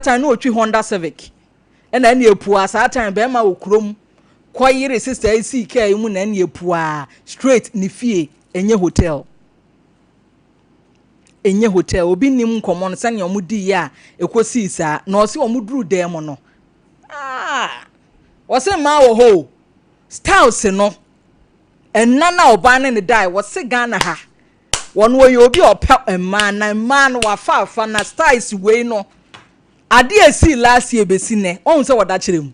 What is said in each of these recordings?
Time na ɔtwi Honda Civic ɛna ɛne epua. Saa time bɛrima wɔ kurom kɔyere sister yi sii kaa yi mu na ɛne epua straight ne fie. Ɛnyɛ hotel, ɛnyɛ hotel. Obi nim nkɔmɔ no sɛnea ɔmo di yɛ a ɛkɔsii saa na ɔsi ɔmo duru dan mu no, aa, wɔsi mmaa wɔ hɔ o. Styles no ɛnna na ɔbaa ne ne da wɔsi Ghana ha, wɔn wɔyɛ obi a ɔpɛ mmaa na mmaa no wafa afa na styles wei no adeɛ esi last year besi nɛ ɔhun sɛ wɔda kyerɛ mu.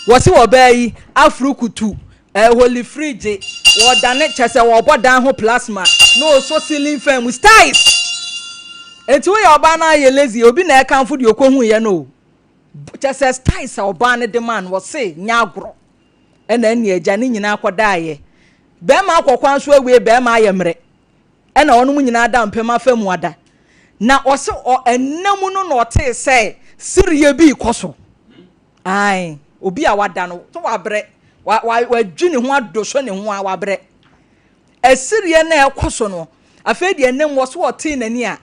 Wɔsi ɔbaa yi afuru kutu ɛholi fridge, wɔdane kyɛ sɛ wɔbɔ dan ho plasma na ɔsɔ ceiling fan mu styles. Eti woyɛ ɔbaa no ayɛ lazy, obi na ɛkanfo deɛ ɔkɔhu yɛ no o. Kyɛ sɛ styles a ɔbaa no de ma no, wɔse nya agorɔ. Ɛna ɛne agya ne nyinaa kɔdaayɛ, bɛrima akɔ kwan so awie, bɛrima ayɛ mmerɛ, ɛna wɔn nyinaa da mpɛm afa mu ada. Na ɔsɛ ɔ ɛnam no na ɔtee sɛ sereɛ bi kɔ so. Ae, obi a wada no so wabrɛ, wa wa wadwi ne ho adoso ne ho a wabrɛ. Ɛsereɛ na ɛkɔ so no, afei deɛ ɛnam wɔ so ɔtee n'ani a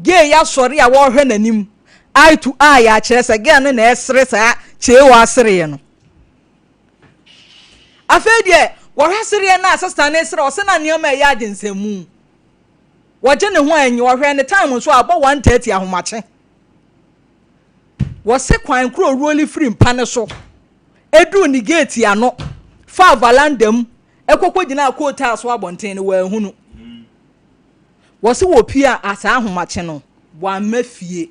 gay asɔre a wɔrehwɛ n'anim eye to eye, akyerɛ sɛ girl no na ɛsere saa kyee wɔ asereɛ no. Afei deɛ wɔhwɛ sereɛ no a sister ne sere, ɔsɛ na nneɛma ɛyɛ agye nsɛmmu wɔgye ne ho anyi. Wɔhwɛ ne time nso abɔ 1:30 ahomakye. Wɔse kwan koro roll firi mpa ne so eduru ne gate ano fa veranda mu ɛkɔkɔ gyina kootaa so abɔnten no, wɔahunu. Wɔse wɔpie a saa ahomakye no wɔama fie.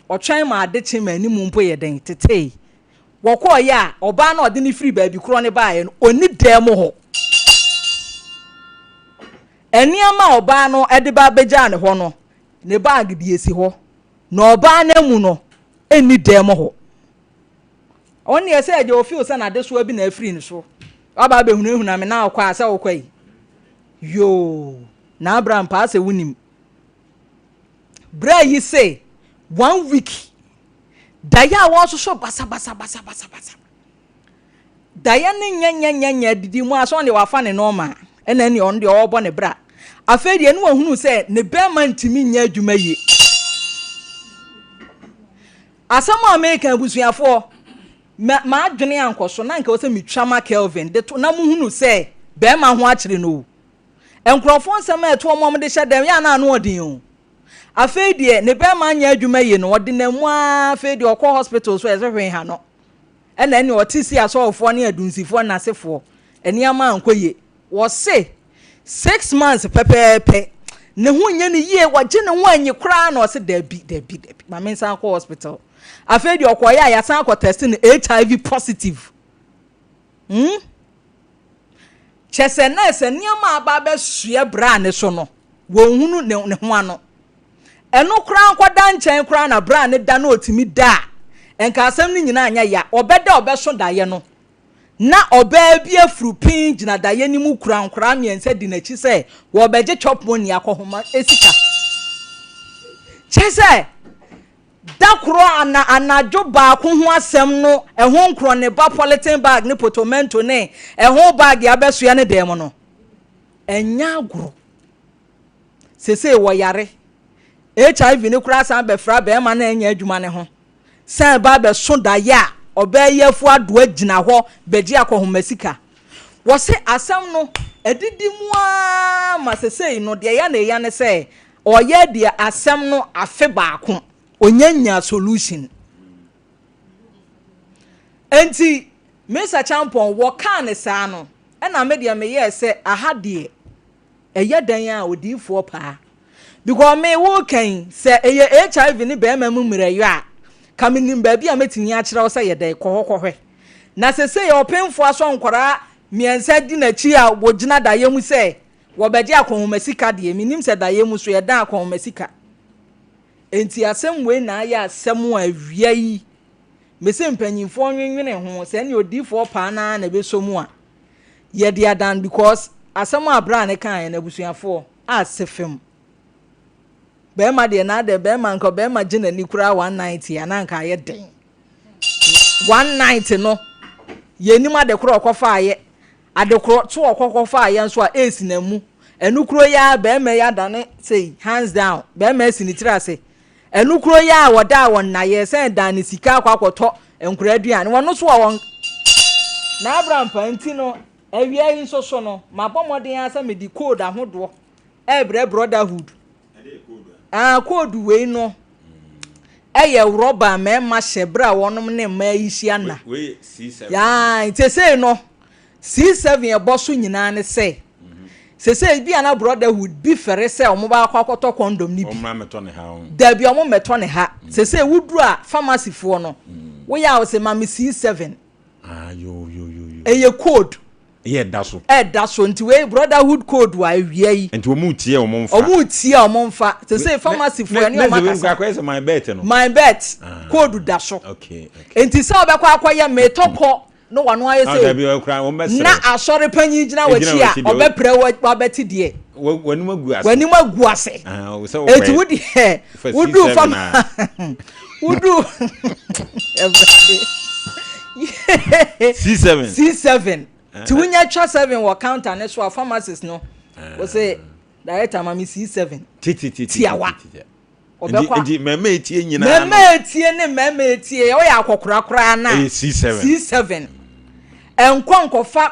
Ɔtwɛn ma ade kye ma anim mpo yɛ den tetee. Wɔkɔɔyɛ a ɔbaa no ɔde ne firi baabi korɔ ne baeɛ no, ɔni dan mu hɔ. Nneɛma a ɔbaa no de ba abɛgyaa ne hɔ no, ne bag de esi hɔ na ɔbaa no amu no ɛnni dan mu hɔ. Ɔno deɛ sɛ ɛgya ofeel sɛ n'adesoa bi na afiri ne so waba abɛhunahuna me na ɔkɔ a sɛ wokɔ yi yoo na abra mpaa sɛ wonim berɛ yi se one week daeɛ a wɔsosɔ basabasabasabasa, daeɛ ne nyɛnyɛnyɛnyɛ didi mu asɔn deɛ wafa ne nɔɔma. Ɛna ɛne ɔno deɛ ɔrebɔ ne bra. Afei deɛ ne wahunu sɛ ne bɛrima ntumi nyɛ adwuma yie. Asɛm a meka, abusuafoɔ, maadwene ankɔ so na nka wɔ sɛ metwa ma Kelvin de to na muhunu sɛ bɛrima ho akyere no o. Nkurɔfoɔ nsɛm a ɛto wɔn a wɔde hyɛ dɛm yɛ ana ano ɔden o. Afei deɛ ne bɛrima nyɛ adwuma yie no, ɔde nam mu ara. Afei deɛ ɔkɔ hospital so ɛsɛ hwee ha no, ɛna ɛne ɔte si asɔɔfoɔ ne adunsifoɔ n'asefoɔ nneɛma ankɔ yie. Wɔse 6 months pɛpɛɛpɛ ne ho nyɛ ne yie, wɔgye ne ho anyi koraa na ɔse dabi, dabi, dabi, maame nsan kɔ hospital. Afei deɛ ɔkɔyɛ a yɛasan akɔ test no, HIV positive. Kyɛ sɛ nɛɛsɛ nneɛma aba abɛsoɛ braa ne so no, wɔnhunu ne ho ano. Ɛno koraa nkɔda nkyɛn koraa na braa ne da na ɔtumi da a nka asɛm no nyinaa nyɛ ya. Ɔbɛda ɔbɛso daeɛ no na ɔbaa bi afuru pin gyina daeɛ no mu kura nkoraa mmiɛnsa di n'akyi sɛ wɔbɛgye chop money akɔhoma esika. Kyɛ sɛ da koro ana anadwo baako ho asɛm no, ɛho nkorɔ ne ba polythene bag ne potomento ne ɛho bag abɛsoa ne dan mu no, ɛnyɛ agorɔ. Sese wɔyare HIV ne koraa san bɛfra bɛrima na ɛnyɛ adwuma ne ho san ba abɛso daeɛ a ɔbaa yi afu adoa gyina hɔ bɛgye akɔhoma sika. Wɔse asɛm no adidi mu aa ma sesei no deɛ ya na ɛya ne sɛ ɔyɛ deɛ asɛm no afe baako onyanya solution. Nti Mr Champon wɔkaa ne saa no, ɛna me deɛ meyɛɛ sɛ aha deɛ ɛyɛ dan a odiifoɔ paa, because me wo kan sɛ ɛyɛ HIV ne bɛrima mu mmerɛyɔ a ka menim baabi a mɛtumi akyerɛ wo sɛ yɛ dɛn kɔhɔ kɔhwɛ. Na sɛ yɛ ɔpemfoɔ asɔ nkwaraa mmiɛnsa di n'akyi a wɔgyina daeɛ mu sɛ wɔbɛgye akɔnhoma sika deɛ, menim sɛ daeɛ mu so yɛdan akɔnhoma sika. Nti asɛm wei na ayɛ asɛm a awia yi mese mpanyinfoɔ nwenwene ho sɛ ɛne odiifoɔ paa naa na ɛbɛsɔ mu a yɛde adan, because asɛm a abira ne kan yɛn abusuafoɔ a se fam bɛrima deɛ na adɛ bɛrima nka bɛrima gye n'ani koraa one night anaa nka ayɛ den one night no, yɛnim ade korɔ ɔkɔfa ayɛ ade korɔ to ɔkɔkɔfa ayɛ nso a esi na mu. Ɛnu kuro yi a bɛrima yi adane sei hands down, bɛrima esi ne tiri ase. Ɛno kuro yi a wɔdaa wɔn nnaeɛ sɛ dan ne sika akɔ akɔtɔ nkora aduane. Wɔn nso wɔ wɔn. Na Abrampa nti no, awia yi nso so no, mabɔ mmɔden ara sɛ mede code ahodoɔ ɛrebrɛ Brotherhood. Ah, code wei no ɛyɛ rɔba a mmarima hyɛ berɛ a wɔnom ne mmaa yi hyia nna. Yaa, nti sesei no, C7 ɛbɔ so nyinaa ne sɛ, sesei bi a na Brotherhood bi fɛre sɛ wɔn baakɔ akɔtɔ condom no bi. Dabi, wɔn mmɛtɔ ne ha. Sesei woduru a pharmacy foɔ no, woyɛ a wɔsɛ ma me C7. Ɛyɛ code. Yɛ ɛda so. Ɛda so nti wei brotherhood code wa awia yi. Nti wɔn tie wɔn nfa. Wɔn tie wɔn nfa. Sese pharmacy fo ɛne wɔn akasa. Ne akɔyɛ sɛ my bet no. My bet ah. code da so. Okay okay. Nti sɛ ɔbɛkɔ akɔyɛ metɔ kɔ no wano ayɛ sɛ. Dabi ɔkura wɔn bɛ srɛ. Na asɔre panyin gyina w'akyi a ɔbɛpirɛ wabɛti deɛ. W'anim agu ase. W'anim agu ase. Ah, Eti wo deɛ wodu fam wodu C7. C7. Ti wonya twa 7 wɔ counter ne so a pharmacist no wo se director ma me C7. Tiawa. Ɔbɛkɔ nti mmarima etie nyinaa mmarima etie ne mmarima etie ɔyɛ akɔkora koraa na ɛyɛ C7. C7. Ɛnkɔ nkɔfa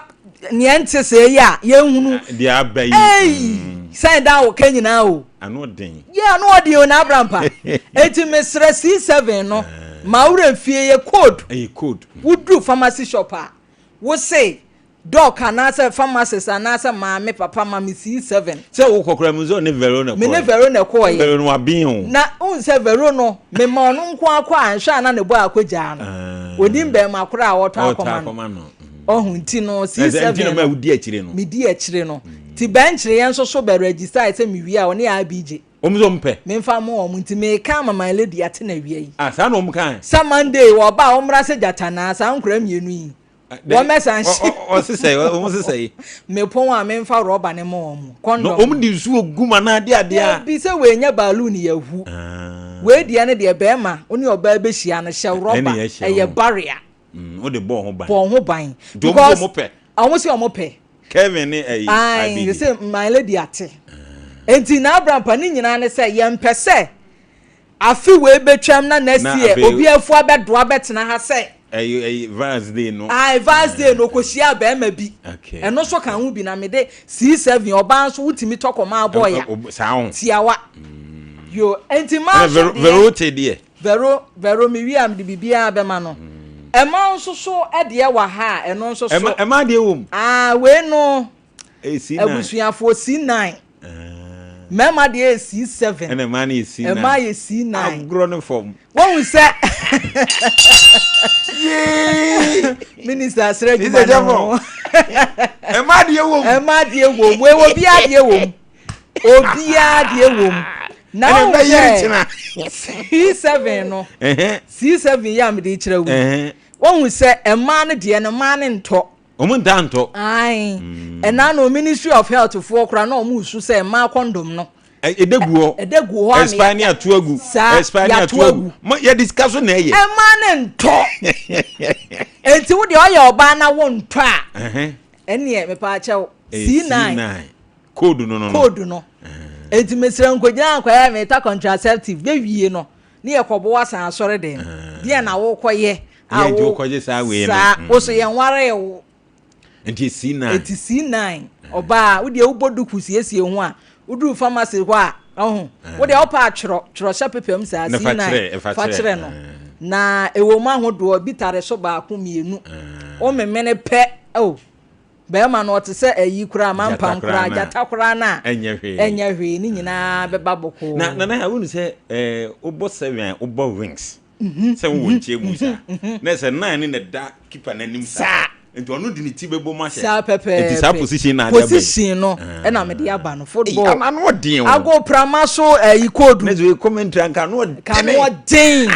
nea ɛnte sɛ yi a yɛnhunu. Deɛ aba yi. Ei sɛn da wo ka nyinaa o. Ano den. Yɛ ano ɔden o na abrampa. Eti mesrɛ C7 no ma wura fie yɛ code. Ɛyɛ code. Woduru pharmacy shop a wo se doc anaasɛ pharmacist anaasɛ maame papa ma me C7. Sɛ wokɔ koraa mu sɛ ɔne Vero na ɛkɔɔyɛ. Me ne Vero na ɛkɔɔyɛ. Vero no waben o. Na wohu sɛ Vero no mema ɔno nko ara kɔ a nhwɛ a na ne bɔ akɔgyaa no. Onim bɛrima korɔ a ɔtɔ akɔma no. Ɔho nti no C7 no wodi akyire no. Medi akyire no. Nti bɛnkyere yɛn nso so bɛ register sɛ mewie a ɔne ABJ. Wɔn nso wɔn pɛ. Memfa mo wɔn nti meka ama my lady ate na awia yi. Ah saa na wɔn kae. Sɛ Monday wɔba a wɔmmra sɛ gyatanaa saa nkora mmienu yi. Wɔn mɛsan hye. Ɔsesɛe wɔn sesɛe. Mepɔn a memfa rɔba ne mo wɔn. Condom. Na wɔn de nsuo gu mu anaa adeɛ adeɛ a. Dabi sɛ wei nyɛ balloon yɛ hu. Wei deɛ no deɛ bɛrima wo ne ɔbaa bɛhyia no hyɛ rɔba ɛyɛ barrier. Wo de bɔ ho ban. Bɔ ho ban. Because wɔn pɛ. Wɔn sɛ wɔn pɛ. Kevin ne ɛyi. Ayi sɛ my lady ate. Nti na abrampa ne nyinaa ne sɛ yɛn pɛ sɛ afe wei betwam na next year obi afu abɛdoa bɛtena ha sɛ. Ɛyi ɛyi Vans day no. Ayi Vans day no okohyia bɛrima bi. Okay. Ɛno nso ka ho bi na mede C7 ɔbaa nso wotumi tɔ kɔma abɔɔya. Saa ho. Tiawa. Yo nti maa nso deɛ. Vero te deɛ. Vero, Vero, me wie a mede biribiara bɛma no. Ɛma nso so deɛ wɔ ha a, ɛno nso so. Ɛma, ɛma deɛ wɔ mu. Ah, wei no. Ɛyɛ C9. Abusuafoɔ C9. Mmarima deɛ yɛ C7. Ɛna mmaa no yɛ C9. Mmaa yɛ C9. Agorɔ no fam. Wɔn sɛ. Yee. Minister asrɛ adwuma no ho. Ɛma deɛ wɔ mu. Ɛma deɛ wɔ mu. Ɛwɔ biara deɛ wɔ mu. Obiara deɛ wɔ mu. Na Ɛna wo ɛbɛyere kyena. sɛ C7 no C7 yi a mede kyerɛ wo yi wɔhu sɛ mmaa no deɛ no mmaa no ntɔ. Wɔn ntaa ntɔ. Ae. Ɛna no Ministry of Health foɔ koraa na wɔn resu sɛ mmaa condom no. Ɛda gu hɔ. Ɛda gu hɔ. Expire ne ato agu. Saa Expire ne ato agu. Ma yɛde sika so na ɛyɛ. Mmaa no ntɔ. Enti wo deɛ ɔyɛ ɔbaa na wo ntɔ a. Ɛneɛ mepaakyɛw C9. Code no no no. Code no. Enti mesrɛ nkogyina nkɔyɛ meta contraceptive bɛwie no ne yɛ kɔbo asan asɔre dɛm. Deɛ na wokɔyɛ a wo wokɔgye saa wei no. Saa wo so yɛn waree wo. Nti C9. Enti C9 ɔbaa wo deɛ wobɔ duku siesie ho a woduru pharmacy hɔ a ɔho wo deɛ wopɛ a twerɛ twerɛ hyɛ pepa mu saa C9 fa kyerɛ no. Na ɛwɔ mu ahodoɔ bi tare so baako mmienu. Wo memene pɛ oh. Bɛrima no ɔte sɛ ayi koraa mampam koraa gyata koraa no a ɛnyɛ hwee ɛnyɛ hwee ne nyinaa bɛba bɔkɔɔ. Na nana ha wonu sɛ ɛɛ wobɔ seven a wobɔ wings mhm. sɛ wowɔ nkyɛn mu saa mhm. na sɛ nine ne na ɛda keeper n'anim saa nti ɔno de ne ti bɛbɔ mu ahyɛ saa pɛpɛɛpɛ nti saa position na ade aba position no ah. ɛna mede aba no football ano ɔden o ago prama so ɛyi koodu ne so commentary anka ano ɔden ka ano ɔden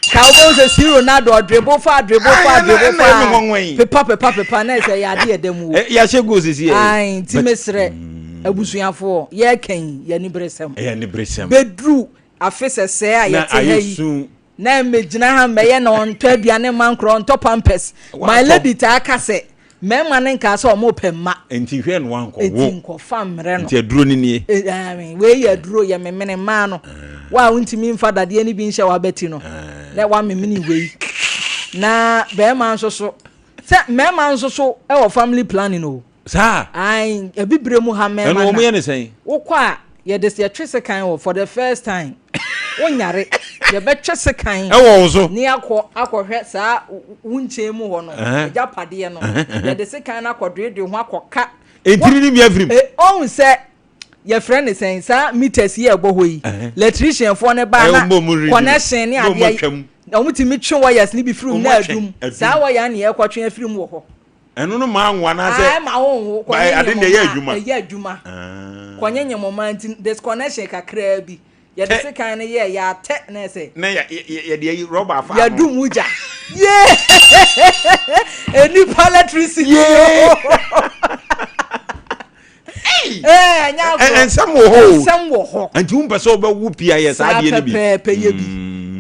Ka wobɛhu sɛ si Ronaldo ɔdrebo fa adrebo fa adrebo fa pepa pepa pepa na ɛsɛ yɛ ade ɛda mu wɔ. Yɛahyɛ goal sisi yɛ. Ayi nti mesrɛ abusuafoɔ yɛreka yi yɛ aniberesɛm. Ɛyɛ aniberesɛm. Bɛduru afe sɛsɛɛ a yɛte ha yi na mmɛgyina ha mmɛyɛ na ɔntɔ aduane mma nkorɔ ɔntɔ pampers. My lady taa ka sɛ. Mmarima no nkaa sɛ wɔn pɛ mma. Nti hwɛ no wankɔ wo. Eti nkɔfa mmerɛ no. Nti aduro no nie. E, wei yɛ aduro yɛ memene mmaa no. Wo a wontumi nfa dadeɛ no bi nhyɛ w'abati no na wamemene wei. Na barima nso so sɛ mmarima nso so wɔ family planning o. Saa. Ae, abibire mu ha mmarima na. Ɛno wɔn yɛ ne sɛn? Wokɔ a yɛde yɛtwe sekan wɔ for the first time. Wonyare yɛbɛtwe sekan. Ɛwɔ wo so. Ne akɔ akɔhwɛ saa wo nkyɛn mu hɔ no agyapadeɛ no yɛde sekan no akɔdoedoe ho akɔka. Ntini ne mi afirim. Ɔhu sɛ yɛfrɛ ne sɛn saa meters yi a ɛbɔ hɔ yi electrician foɔ no ba na connection ne adeɛ wɔn tumi twe wires ne bi firi mu na adum saa wire ne yɛkɔtwe afiri mu wɔ hɔ. Ɛno no maa nwo anaasɛ. Ae ma wo nwo. Ba ade na ɛyɛ adwuma. Ɛyɛ adwuma. Kɔnye nye mo ma nti disconnection kakraa bi. Yɛde sekan no yɛ yɛatɛ na ɛsɛ. Na yɛde ayi rɔba afa ano. Yɛdum wo gya. Yee! Enipa electricity. Yee! Ɛɛ ɛnyɛ agorɔ. Nsɛm wɔ hɔ o. Nsɛm wɔ hɔ. Nti wo mpɛ sɛ wobɛwo pii ayɛ saa adeɛ no bi. Saa pɛpɛɛpɛ yɛ bi.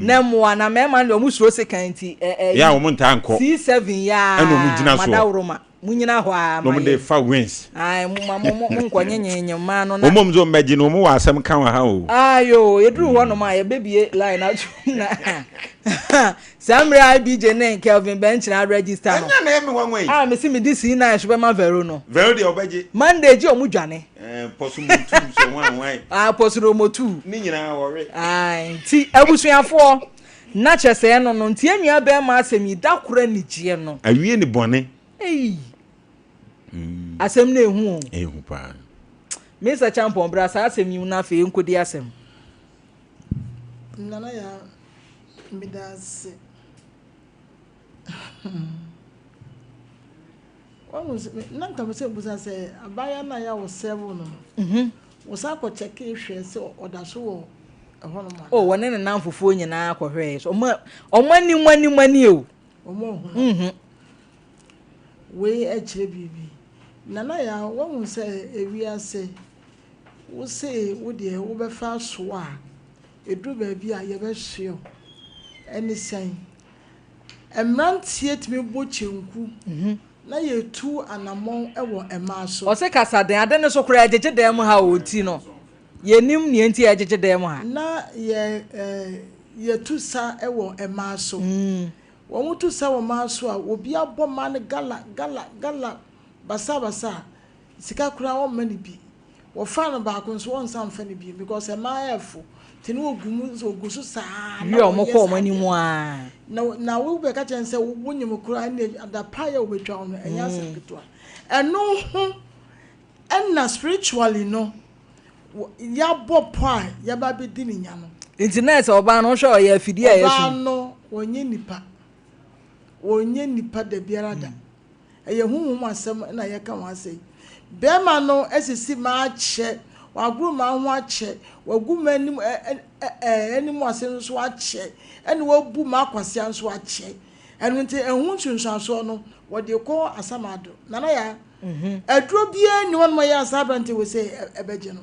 Na mmoa na mmarima no deɛ wɔn suro sekan nti ɛ ɛ. Yɛ a wɔn ntaa nkɔ. C7 yɛ a. Ɛna wɔn gyina soɔ. Madaworoma mo nyina hɔ a ma yɛ. Na wɔn de fa wins. Ayi mo ma mo mo nkɔ nyenyenye mmaa no na. Wɔn mu nso mbɛgye no wɔn wɔ asɛm ka wɔ ha o. Ayo yɛduru hɔ nom a yɛbɛbie line ato na saa mmerɛ a IBJ ne Kelvin Bɛnkyerɛ aregister no. Ɛnyɛ na ɛyɛ me nwanwa yi. A mesi mede C9 so bɛma Vero no. Vero deɛ ɔbɛgye. Monday gye ɔmo dwane. Ɛɛ pɔsomotu sɛ hwan hwan. Ah pɔsoromotu. Ne nyinaa wɔwe. Ae nti abusuafoɔ na kyerɛ sɛ ɛno no nti yɛn nua bɛɛma asɛm yi da koro anigyeɛ no. Awie ne bɔne. Ei asɛm no ehu o. Ehu paa. Mr Champon bra saa asɛm yi mu na afei yɛnkɔdi asɛm. Nana Yaa meda ase. Wahu sɛ na nka mepɛ sɛ mebisa sɛ abaayewa no a yɛ a wɔsɛɛve no no, mhm. wɔsan kɔ kyɛkee hwɛɛ sɛ ɔda so wɔ ɛhɔnom anaa? Oh, wɔne ne nnamfofoɔ nyinaa kɔhwɛɛ. So ɔmo ɔmo anim anim ani o. Ɔmo ahu no. Mhm. Wei ɛkyerɛ biribi. Nana yaa wahu sɛ ewiase wo se wo deɛ wobɛfa asoa a, ɛduru baabi a yɛbɛsoɛ wo. Ɛne sɛn? Mmeranteɛ tumi bɔ kyenku na yɛtu anammɔn wɔ mmaa so. Ɔse kasa den, ade no so koraa ɛgyegye dan mu ha o nti no yɛnim nea nti a ɛgyegye dan mu ha. Na yɛ yɛtu sa wɔ mmaa so. Wɔn tu sa wɔ mmaa so a, obi abɔ mmaa no gala gala gala basaa basaa, sika koraa wɔmma no bi. Wɔfaa no baako nso wɔnsan mfa no bio because mmaa yɛ fo nti na wɔgu mu wɔgu so saa Wie na a wɔn wɔyɛ kɔ saa wɔn anim adeɛ no. aa. Na na wobɛka kyerɛ no sɛ wonyim koraa ɛnna adapaa yɛ wobɛtwa wo no ɛnyɛ asɛm ketewa. Ɛno ho ɛna spiritually no yɛabɔ pɔ a yɛba abɛdi ne nya no. Nti na ɛsɛ ɔbaa no wohwɛ ɔyɛ afidie a Ɔbaa yɛsum. no wɔnyɛ nipa wɔnyɛ nipa dabiara da. Ɛyɛ honhom asɛm na yɛka ho asɛm yi. Bɛrima no asisi mmaa akyɛ, wagoro mmaa ho akyɛ, wagu mmaa anim ɛ ɛ ɛ anim ase nso akyɛ, ɛna wabu mmaa kwasea nso akyɛ. Ɛno nti ɛho nsunsuansoɔ no wɔde kɔ asamado. Nana ya, aduro biara nni hɔ nom a ɛyɛ a saa aberante wei sɛ ɛbɛgye no.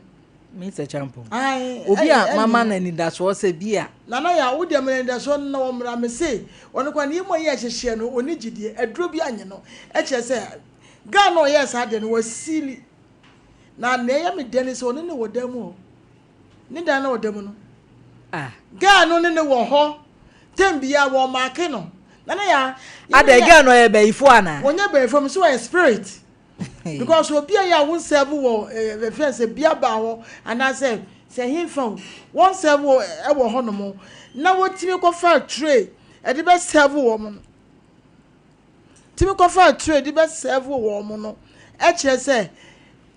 Mister Champong, Ae, obi ɛne a mama ɛne no anidasoɔ sɛ bi a. Nana Yaw, wo deɛ ma no anidasoɔ no na wɔmmra. Me se, ɔno koraa ne yam a ɔyɛ hyehyeɛ no, ɔnni gyidie. Aduro bi anye no. Ɛkyerɛ sɛ, guy no a ɔyɛɛ saa adeɛ no, wasiili. Na nea ɛyɛ me dɛ ne sɛ, ɔne no wɔ dan mu hɔ. Ne dan no a ɔda mu no. Ah. Guy no ne no wɔ hɔ. Term biara, wɔmaake no. Nana Yaw, Adɛn, girl no ɔyɛ bayifoɔ anaa? Ɔnyɛ bayifoɔ, me se ɔyɛ spirit. Because obi a yɛ a wo serve wɔ eh, fɛn sɛ bia baa hɔ anaasɛ sɛ hefa o, wɔn serve wɔ ɛwɔ hɔ nom na wɔtumi kɔfa tray ɛde bɛ serve wɔn no. Tumi kɔfa tray de bɛ serve wɔn no ɛkyerɛ sɛ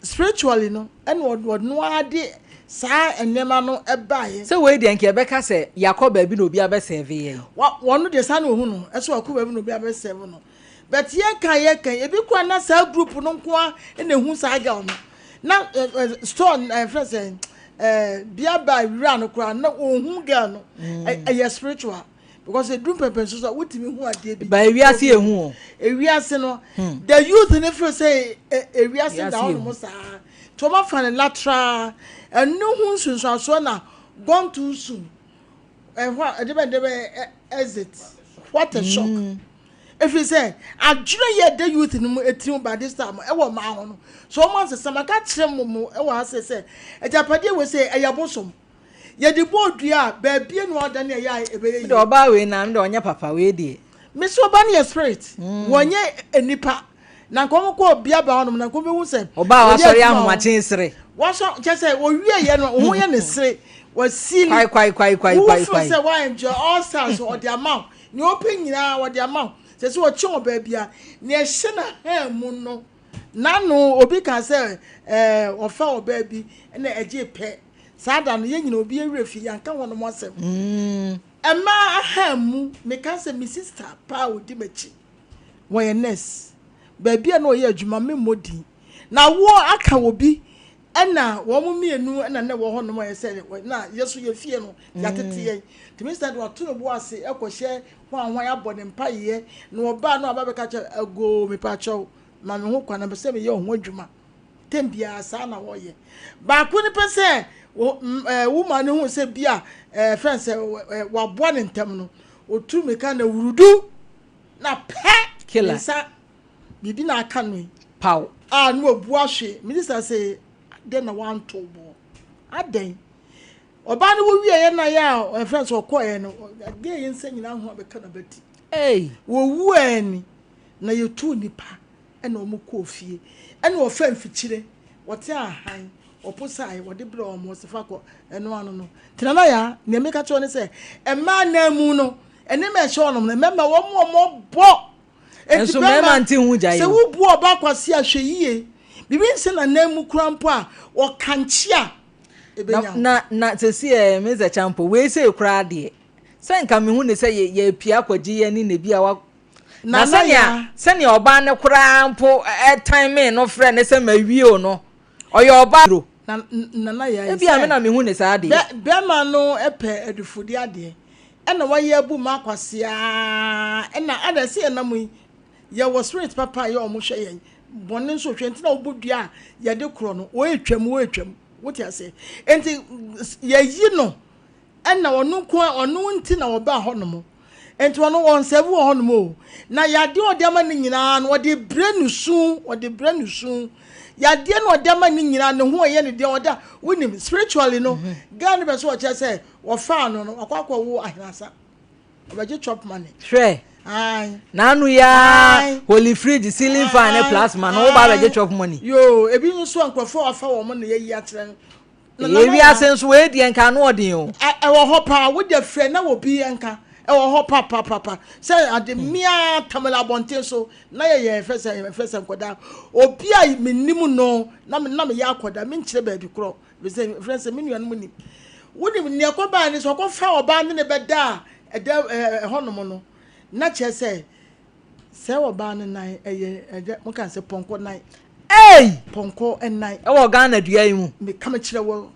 spiritually no ɛna ɔno ara de saa nneɛma no ɛbaeɛ. Sɛ wei deɛ nka yɛbɛka sɛ yɛakɔ baabi na obi abɛsɛve yɛn. Wɔn deɛ saa na wɔhu no, ɛsɛ wakɔ baabi na obi abɛsɛve no. But yɛka yɛka yi, ebi koraa na saa group no nko ara na ehu saa girl no. Na eh, eh, store eh, fɛ sɛ eh, bia ba wura no koraa na ohun girl no. Mm. Ɛyɛ spiritual because eduru mpɛmpɛnso so a wotumi hu adeɛ bi. Ba ewiase ehu o. Ewiase no, hmm. the youth ne feel sɛ ewiase da hɔ nom saa. Nti wɔn afa no lateral. Ɛno ho nsunsuansoɔ na gone too soon. Ɛhɔ a ɛde bɛ ɛde bɛ exit. What a shock. Mm. Ɛfiri sɛ adwene yɛ ɛda youth no mu tirim by this time ɛwɔ mmaa ho no, sɛ wɔn ansesa, maka akyerɛ mo mo wɔ ha sɛ sɛ agyapadeɛ wei sɛ ɛyɛ bosom. Yɛde bɔ dua a, baabi na ɔda ne ɛyɛ a ɛbɛyɛ yie. Mede ɔbaa wei na mede ɔnyɛ papa wei deɛ. Mese ɔba no yɛ spirit, wɔnyɛ nipa. Na nka wɔn kɔ bia ba hɔnom na nka wɔn bɛhu sɛ. Ɔbaa a wasɔre ahomakye sere. Wasɔ kyɛ sɛ owie yɛ no ho yɛ ne sere wasili. Kwai kwai kwai kwai kwai kwai. Wo feel sɛ wa enjoy all stars ɔde ama wo. Nea ɔpɛ nyinaa ɔde ama wo. Sɛ sɛ ɔkye wɔ baabi a nea ɛhyɛ n'ahan mu no n'ano obi ka sɛ ɛɛ ɔfa ɔbaa bi na ɛgye pɛ. Saa da no yɛn nyinaa obi werɛ fi yɛanka hɔnom asɛm. Mmaa ahan mu meka sɛ me sister paa a ɔdi m'akyi. Wɔyɛ nurse. Baabi a na ɔyɛ adwuma memmɔ din. Na awoɔ aka obi ɛna wɔn mmienu na na ɛwɔ hɔnom a yɛ sɛ na yɛ so yɛ fie no yɛatete yɛn. Nti me sister de wato ne bo ase ɛkɔhyɛ hwan hwan abɔ ne mpaeɛ na ɔbaa na ɔba bɛka kyerɛ agoo mepakyɛw ma me ho kwan na mepɛ sɛ meyɛ wo ho adwuma. Tɛm biara saa na wɔyɛ. Baako no pɛ sɛ woman no hu sɛ bi a fɛn sɛ waboa ne ntɛm no, ɔtu mmirika na wurudu. Na pɛ Killer. ne nsa biribi na aka no yi. Paw. A na wabu ahwe. Minista se adɛn na wanto boɔ? Adɛn? Ɔbaa no wɔwieɛ na yɛ a ɛfrɛ sɛ ɔkɔɛ no, gay yi nsa nyinaa ho abɛka n'abati. Ei. Wɔwu ani na yɛtuu nipa ɛna wɔn kɔɔ fie. Ɛna wɔfa mfikyire, wɔte ahan, wɔpo sae, wɔde brɛ wɔn, wɔse fa kɔ, ɛno ano no. Nti Nana Yaa, nea meka kyerɛ wo ne sɛ, mmaa nan mu no, Nneɛma a ɛhyɛ wɔnom no, mmarima wɔn a wɔbɔ. Enti Nso mmarima nte ho gyae sɛ o. wobu ɔba kwasi a hwɛ yie. Biribi nhyɛ n'anan mu koraa mpo a, ɔkankye a, Na ɛbɛnya wo. na na sɛsi ɛ Mister Champo wei sei koraa deɛ sɛ nka mehu ne sɛ yɛ yɛpia akɔgye yɛn ani na ebi a wa na Nana sɛnea Yaa. sɛnea ɔbaa no koraa mpo ɛtan me no frɛ ne sɛ mawie o no ɔyɛ ɔbaa duro. Na Nana Yaa yi Ebi a me sɛ na mehu ne saa deɛ. bɛ bɛrima no pɛ adufudeɛ adeɛ. Ɛna wayɛ abu mu akwaseaa ɛna ada ɛsɛ yɛn nam yi yɛwɔ spirit papa a yɛ wɔn hwɛ yɛn bɔne nso hwɛ nti na wobɔ dua a yɛde korɔ no wɔretwam wɔretwam wote aseɛ nti yɛyi no ɛna ɔno nko ɔno nti na ɔbaa hɔ nom nti ɔno wɔn sɛbi wɔ hɔ nom o na yadeɛ ɔde ama ne nyinaa no ɔde brɛ ne su ɔde brɛ ne su yadeɛ no ɔde ama ne nyinaa ne ho ɛyɛ ne deɛ ɔda wonim spiritually no girl no bɛ so ɔkyerɛ sɛ Wɔfaa no no, wakɔ akɔwo ahenasa. Ɔbɛgye chop money. Hwɛ. Ae. N'ano yi ara, holy fridge, ceiling fan ne plasma no, woba abɛgye chop money. Yoo, ebi nso a nkurɔfoɔ a wafa wɔn na yɛayi akyerɛ no. Ɛyɛ wiase nso wei deɛ nka ano ɔden o. Ɛwɔ hɔ paa, wo deɛ frɛ na obi nka. Ɛwɔ hɔ papapapa. Sɛ ade mmea tamale abɔnten so na yɛyɛ ɛfɛ sɛ ɛfɛ sɛ nkɔdaa. Obi a menim no na meyɛ akɔdaa, menkyerɛ baabi korɔ. Efisɛ efisɛ sɛ me nuanom nim. Wonim nea ɛkɔbae ne sɛ ɔkɔfa ɔbaa ne ne bɛda a ɛda ɛhɔnom no, na kyerɛ sɛ sɛ ɔbaa no nan ɛyɛ ɛdɛ mo kan sɛ pɔnkɔ nan. Ei! Pɔnkɔ nan. Ɛwɔ Ghana dua yi mu. Meka me kyerɛ wɔ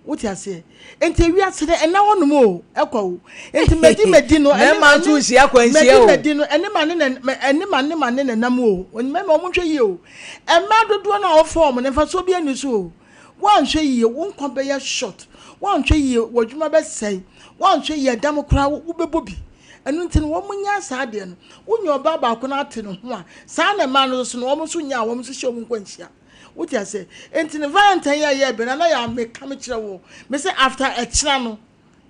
wote aseɛ. Nti ewiase no ɛna hɔnom o ɛkɔ o. Nti medi medi no ɛne Mɛma nso nhyia kwanhyia o. Medi medi no ɛne ma ne na ɛne ma ne ma ne nanam o. Mɛma wɔn nhwɛ yie o. Mmaa dodoɔ no a wɔfa wɔn no mfasoɔ bi ani so o. Woanhwɛ yie wo nkwa bɛyɛ short, woanhwɛ yie w'adwuma bɛsɛe, woanhwɛ yie ɛdam koraa wobɛbɔ bi. Ɛno nti no wɔn nyaa saa adeɛ no. Wonya ɔbaa baako na ate ne ho a, saa na mmaa no nso no wɔn nso nya a wɔn nso hyɛ wɔn nkwa nhyia. Wote aseɛ? Nti no Valentine yi a ɛyɛ bɛ no na yɛ a meka mekyerɛ wo, me sɛ after ɛkyena no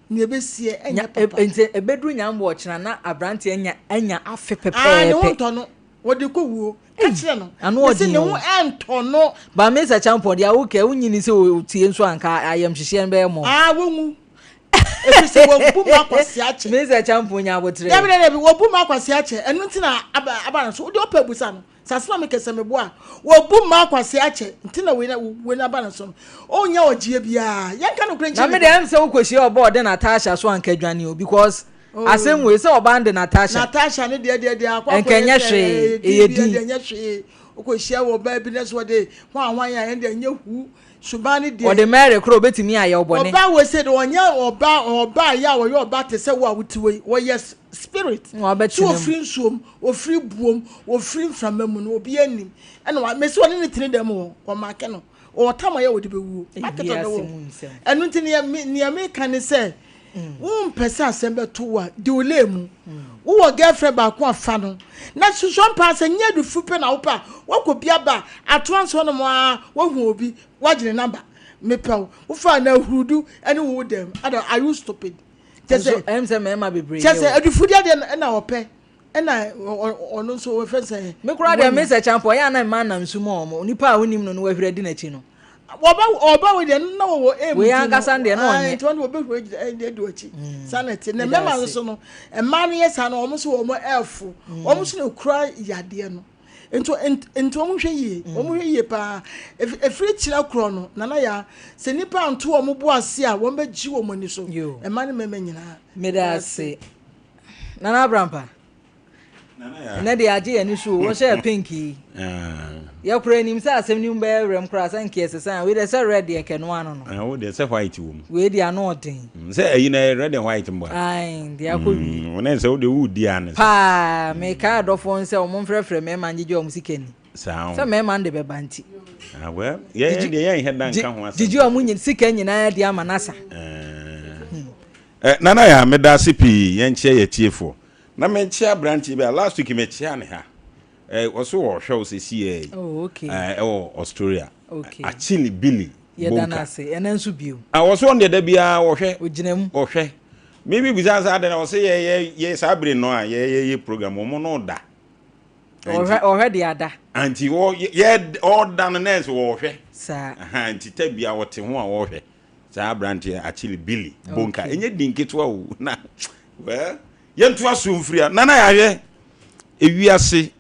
nea ɛbɛsiɛ ɛnyɛ papa. Nti ɛbɛduru nyambo ɔkyena na aberanteɛ anya anya afe Ah, ne ho pɛpɛɛpɛ. ntɔ no. Wɔde kɔ wuo. Ka kyerɛ no. Ano Mese ɔden ne o. ho ɛntɔ no. Ba Mesa Champon deɛ wokɛ wonyini sɛ otie nso anka ayamhyehyeɛ no bɛyɛ mɔ. Ah, wɔnwu. Ɛfiri sɛ wɔbu mu akwasi akyɛ. Mesa Champon nya aboterɛ. Dabi dabi dabi, wɔbu mu akwasi akyɛ. Ɛno nti na aba aba no so. Wode ɔpɛ busa no. Sɛ asɛm a mekɛ sɛ meboa a, wɔbu mu akwasi akyɛ. Nti na wei na wei na aba no so no. Ɔnnya ɔgyeɛ biara. Yɛnka nokorɛ nkyerɛ Na me nipa. deɛ ɛm sɛ wokɔhyia ɔba ɔde Natasha so anka dwane o because asɛm wei sɛ ɔbaa no de Natasha. Natasha ne deɛ deɛ deɛ akɔ akɔyɛ Ɛnka ɛnyɛ sɛ hwee, ɛyɛ ɛyɛ din bi din. ɛdeɛ ɛnyɛ hwee. Wokɔhyia wɔ ɔbaa bi na sɛ ɔde hwan hwan a ɛnde ɛnyɛ hu. Suban ne deɛ. Ɔde Mary koraa ɔbɛtumi ayɛ wo bɔne. Ɔbaa wei sei deɛ ɔnyɛ ɔbaa ɔbaa yɛ a ɔyɛ ɔbaa te sɛ wo a wote hɔ yi. Ɔyɛ spirit. Na wabɛtena Sɛ mu. ɔfiri nsuom, ɔfiri buom, ɔfiri mframa mu no obiara nnim. Ɛna wa mesi ɔne ne tene dɛm hɔ, ɔmaake no. Ɔwɔ tam a ɛyɛ a ɔde bɛwuo. Market ɔde Ewiase wɔ. mu nsɛm. Ɛno nti nea me nea meka ne sɛ. Wompɛ sɛ asɛm bɛto wo a, di wo lane mu. Wowɔ girlfriend baako a, fa no. Na susuam paa sɛ nyɛ adufu pɛ na wopɛ a, woakɔ bi aba a, atoa nso hɔnom ara, woahu obi, woagye ne number. Mepɛ wo. Wofaa no ahurudu ne wo wo dam. Ada, are you stupid? Kyɛ Nso sɛ, ɛm sɛ mmarima bebree kyɛ yɛ sɛ o. adufu deɛ deɛ na ɔpɛ. Ɛna ɔno nso wɔfrɛ sɛ. Me koraa deɛ me sɛ kyampɔ ɛyɛ a na mmaa nam nsu mu wɔn nipa a wonim no no wahwiri adi n'akyi no. Wɔba ɔba wei deɛ na wɔwɔ aim Wei ankasa deɛ na ɔnyɛ. Nti wɔn de wɔbɛhwiri adi akyi. Mm. Saa na ɛte na mmarima no so no mmaa no yɛ saa no wɔn nso wɔn ɛɛfo mm. wɔn nso na ekura yadeɛ no nti nti wɔn hwɛ yie mm. wɔn hwɛ yie paa efiri kyerɛ korɔ no nana ya sɛ nipa nto wɔn bo ase a wɔn bɛ gye wɔn ani so mmaa ne mmarima nyinaa. Meda ase. Nana Abrampa. Ɛnɛ deɛ agye yɛn ani so o, wɔhyɛɛ pink yi. Yɛ koraa nim sɛ asɛm no mu bɛyɛ werɛm koraa sɛ nka yɛsesa a, wei deɛ sɛ red deɛ nka ɛno ano no. Ah, wo deɛ sɛ white wɔ mu. Wei deɛ ano ɔden. Mm, sɛ ɛyi na ɛyɛ red and white mboa. Ae, deɛ akɔ wie. Mm, wɔn sɛ wo deɛ wodi ano. Paa, mekae adɔfoɔ no sɛ wɔn mfrɛfrɛ mmarima ngyegye wɔn sika ni. Saa Sɛ mmarima no de bɛba nti. Ah, well, yɛn deɛ yɛn hɛ da nka ho asɛm. Gyegye wɔn sika nyinaa di ama nasa. Eh, Nana Yaa, meda ase pii. Yɛnkyea yɛn atiefoɔ. Na menkyea aberanteɛ bi a last week mekyea ne ha. Eh, ɔso wɔhwɛ wo sɛsi yi. Oh, okay. Eh, ɛwɔ Australia. Okay. Achille Billy Yɛda no Bonka. ase. Ɛnɛ nso bio. Ah, ɔso ɔno deɛ da biara wɔhwɛ. Ogyina mu. Ɔhwɛ. Me bi bisa sɛ adɛn na ɔse yɛ yɛ yɛ saa bere no a yɛ yɛ yɛ program wɔn no da. Ɔhwɛ ɔhwɛ deɛ ada. Anti wɔ yɛ ɔda no nɛɛse wɔhwɛ. Saa. Aha, nti ta bia wɔte ho a wɔhwɛ. Saa aberanteɛ Achille Billy Bonka ɛnyɛ din ketewa o na well yɛntoa so mfiri a nana yɛahwɛ ewiase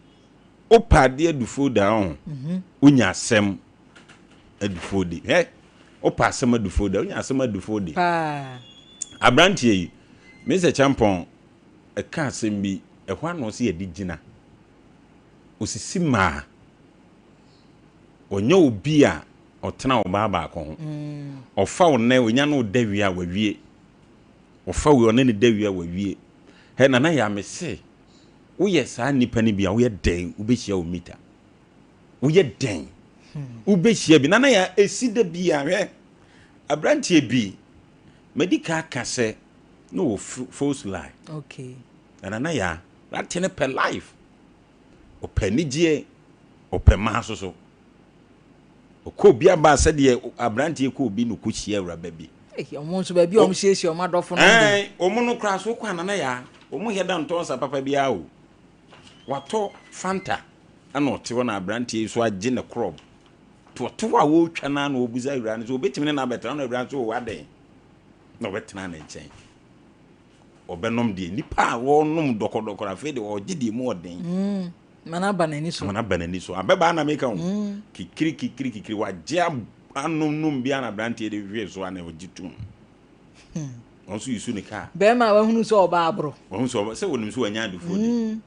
wopɛ adeɛ adufuo da ɔho mhm. wonya asɛm adufuo di hɛ wopɛ asɛm adufuo da wonya asɛm adufuo di aberanteɛ yi Mr. Champon ɛka asɛm bi ɛhɔ ano sɛ yɛde gyina osisi maa Ɔnyɛ obi a ɔtena ɔbaa baako ho. Ɔfa wo nnɛ, ɔnya ne wo da wie a, wawie. Ɔfa wei, ɔne ne da wie a, wawie. Hɛ, Nana Yaa, mese, woyɛ saa nnipa no bi a, woyɛ dɛn wobɛhyia wo mita? Woyɛ dɛn wobɛhyia bi? Nana Yaa, ɛsi da bi a, hwɛ, aberanteɛ bi, madi ka aka sɛ, na ɔwɔ false lie. Okay. Na Nana Yaa, aberanteɛ no pɛ life. Ɔpɛ anigyeɛ, ɔpɛ mmaa nso so. Ɔkɔ obi aba sɛdeɛ aberanteɛ kɔ obi na ɔkɔhyia awuraba bi. Wɔn nso baabi a wɔn hyiahyia wɔn adɔfo no de. Wɔn no koraa so kɔ anana yaa wɔn yɛ da ntɔ nsa papa biara o. Watɔ Fanta ɛna ɔte hɔ na aberanteɛ yi so agye ne korɔb. To ɔte hɔ a wɔretwa no na ɔbusa awura no sɛ ɔbɛtumi ne no abɛtena na awura no so wɔ adɛn na ɔbɛtena ne nkyɛn. Ɔbɛnom deɛ nipa a wɔnom dɔkɔdɔkɔ afei deɛ ɔgye deɛ mu ɔden. Mm, ma no aba n'ani so. Ma no aba n'ani so. Abɛbaa na meka o. Mm. Kikiri kikiri kikiri wagye anom nom bi ana aberanteɛ de hwee so ana ɔgye tom. Hmm. Wɔn nso yusu ne kaa. Bɛrima a wahunu sɛ ɔbaa aboro. Wɔn sɛ ɔba sɛ wɔnim sɛ wɔanya adefoɔ di. Mm.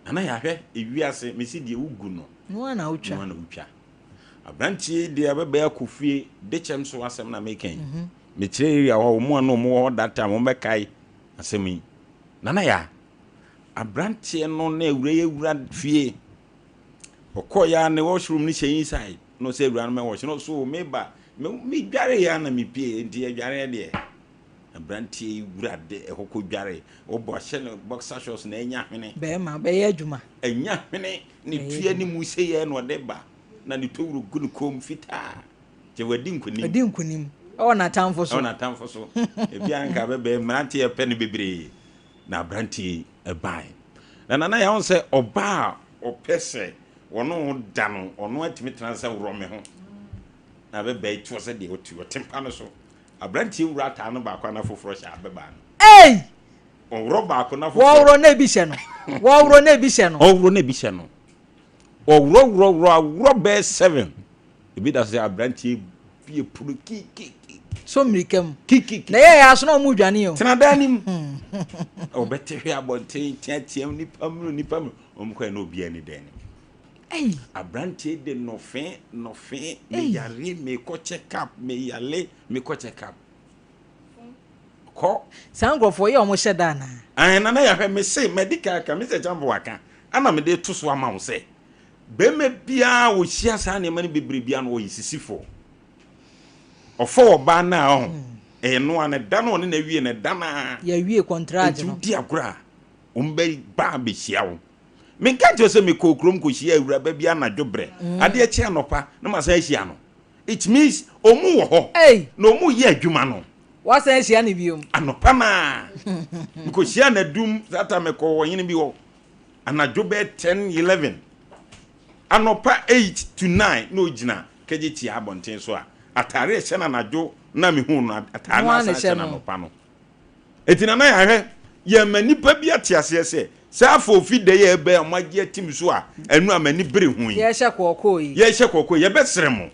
Nana yɛahwɛ ewiase mesi deɛ wogu no. Noa na wotwa. Noa na wotwa. Aberanteɛ yi deɛ abɛbɛyɛ akɔ fie de kyɛm so asɛm na meka yi. Mm -hmm. Mekyerɛ area hɔ a wɔn a na wɔn wɔ hɔ that time wɔn bɛkae asɛm yi. Nana ya, abranteɛ no na awura yi awura fie. Ɔkɔ ya ne washroom no hyɛ inside na ɔsɛ awura no mɛ wash no so me ba me me dware ya na me pie nti adware deɛ. Abranteɛ yi wura de ɛhɔ kɔ dware. Ɔbɔ ahyɛ no boxer shorts na anya hwene. Bɛrima bɛyɛ adwuma. Anya hwene ne tua ne mu sɛ yɛ na ɔde ba na ne towuro gu ne kɔn mu fitaa. Kyɛ wadi nkonim. Wadi nkonim wɔ n'atamfo so. Wɔ n'atamfo so. Ebi a nka bɛbɛɛ mmeranteɛ pɛ no bebree na aberanteɛ yi bae. Na Nana Yaw sɛ ɔbaa a ɔpɛ sɛ ɔne wo da no, ɔno atumi tena sɛ worɔ me ho. Na abɛbaa yi toɔ sɛ deɛ ɔte ɔte mpa no so. Aberanteɛ wura ataa no baako ana foforɔ hyɛ abɛbaa no. Ei! Ɔworɔ baako na foforɔ. Wɔworɔ na ebi hyɛ no. Wɔworɔ na ebi hyɛ no. Ɔworɔ na ebi hyɛ no. Ɔworɔworɔworɔ aworɔ bɛyɛ seven. Ebi da so sɛ aberanteɛ bie pono kikikiki. So mmirika mu. Kikiki. Na ɛyɛ aso na wɔn redwane o. Tena dan no mu. Ɔbɛte hwe abɔnten teateam nipa mmienu nipa mmienu. Wɔn kɔɛ na obiara ni dan no mu. Ei. Aberanteɛ de nɔfe nɔfe me yare me kɔ check up me yale me kɔ check up. Kɔ. Saa nkurɔfoɔ yɛ wɔn hyɛ da anaa? Ɛn nana yɛhwɛ me se madi kan aka me sɛ kyampo waka ɛna mede to so ama wo sɛ Barima biara a ɔhyia saa nneɛma no bebree biara no, ɔyɛ sisifoɔ. Ɔfa ɔbaa no a ɔho. Ɛyɛ no a, na da no ɔne na awie na da no a. Yɛawie kɔntragye Nti no. wodi agorɔ a, wɔn bɛ ba abɛhyia wo. Menka nkyerɛ sɛ mekɔɔ kurom kɔhyia awuraba bi anadwo berɛ. Adeɛ kye anɔpa na masan ahyia no. It means wɔn wɔ hɔ Ei! na wɔn reyɛ adwuma no. Woasan ahyia no biom. Anɔpa no ara mekɔhyia no adum that time mekɔɔ ɔhene bi hɔ anadwo bɛyɛ 10, 11. Anɔpa 8 to 9 na ɔgyina kɛgye tia abɔnten so a atare a ɛhyɛ no anadwo na mehuu no atare no asan hyɛ no anɔpa no. Enti Nana yɛahwɛ yɛma nnipa bi ate aseɛ sɛ saa afoofi da yi a ɛbɛn a moagye atim so a ɛno a m'ani bere ho yi. Yɛrehyɛ kɔɔkɔɔ yi. Yɛrehyɛ kɔɔkɔɔ yi, yɛbɛsrɛ mo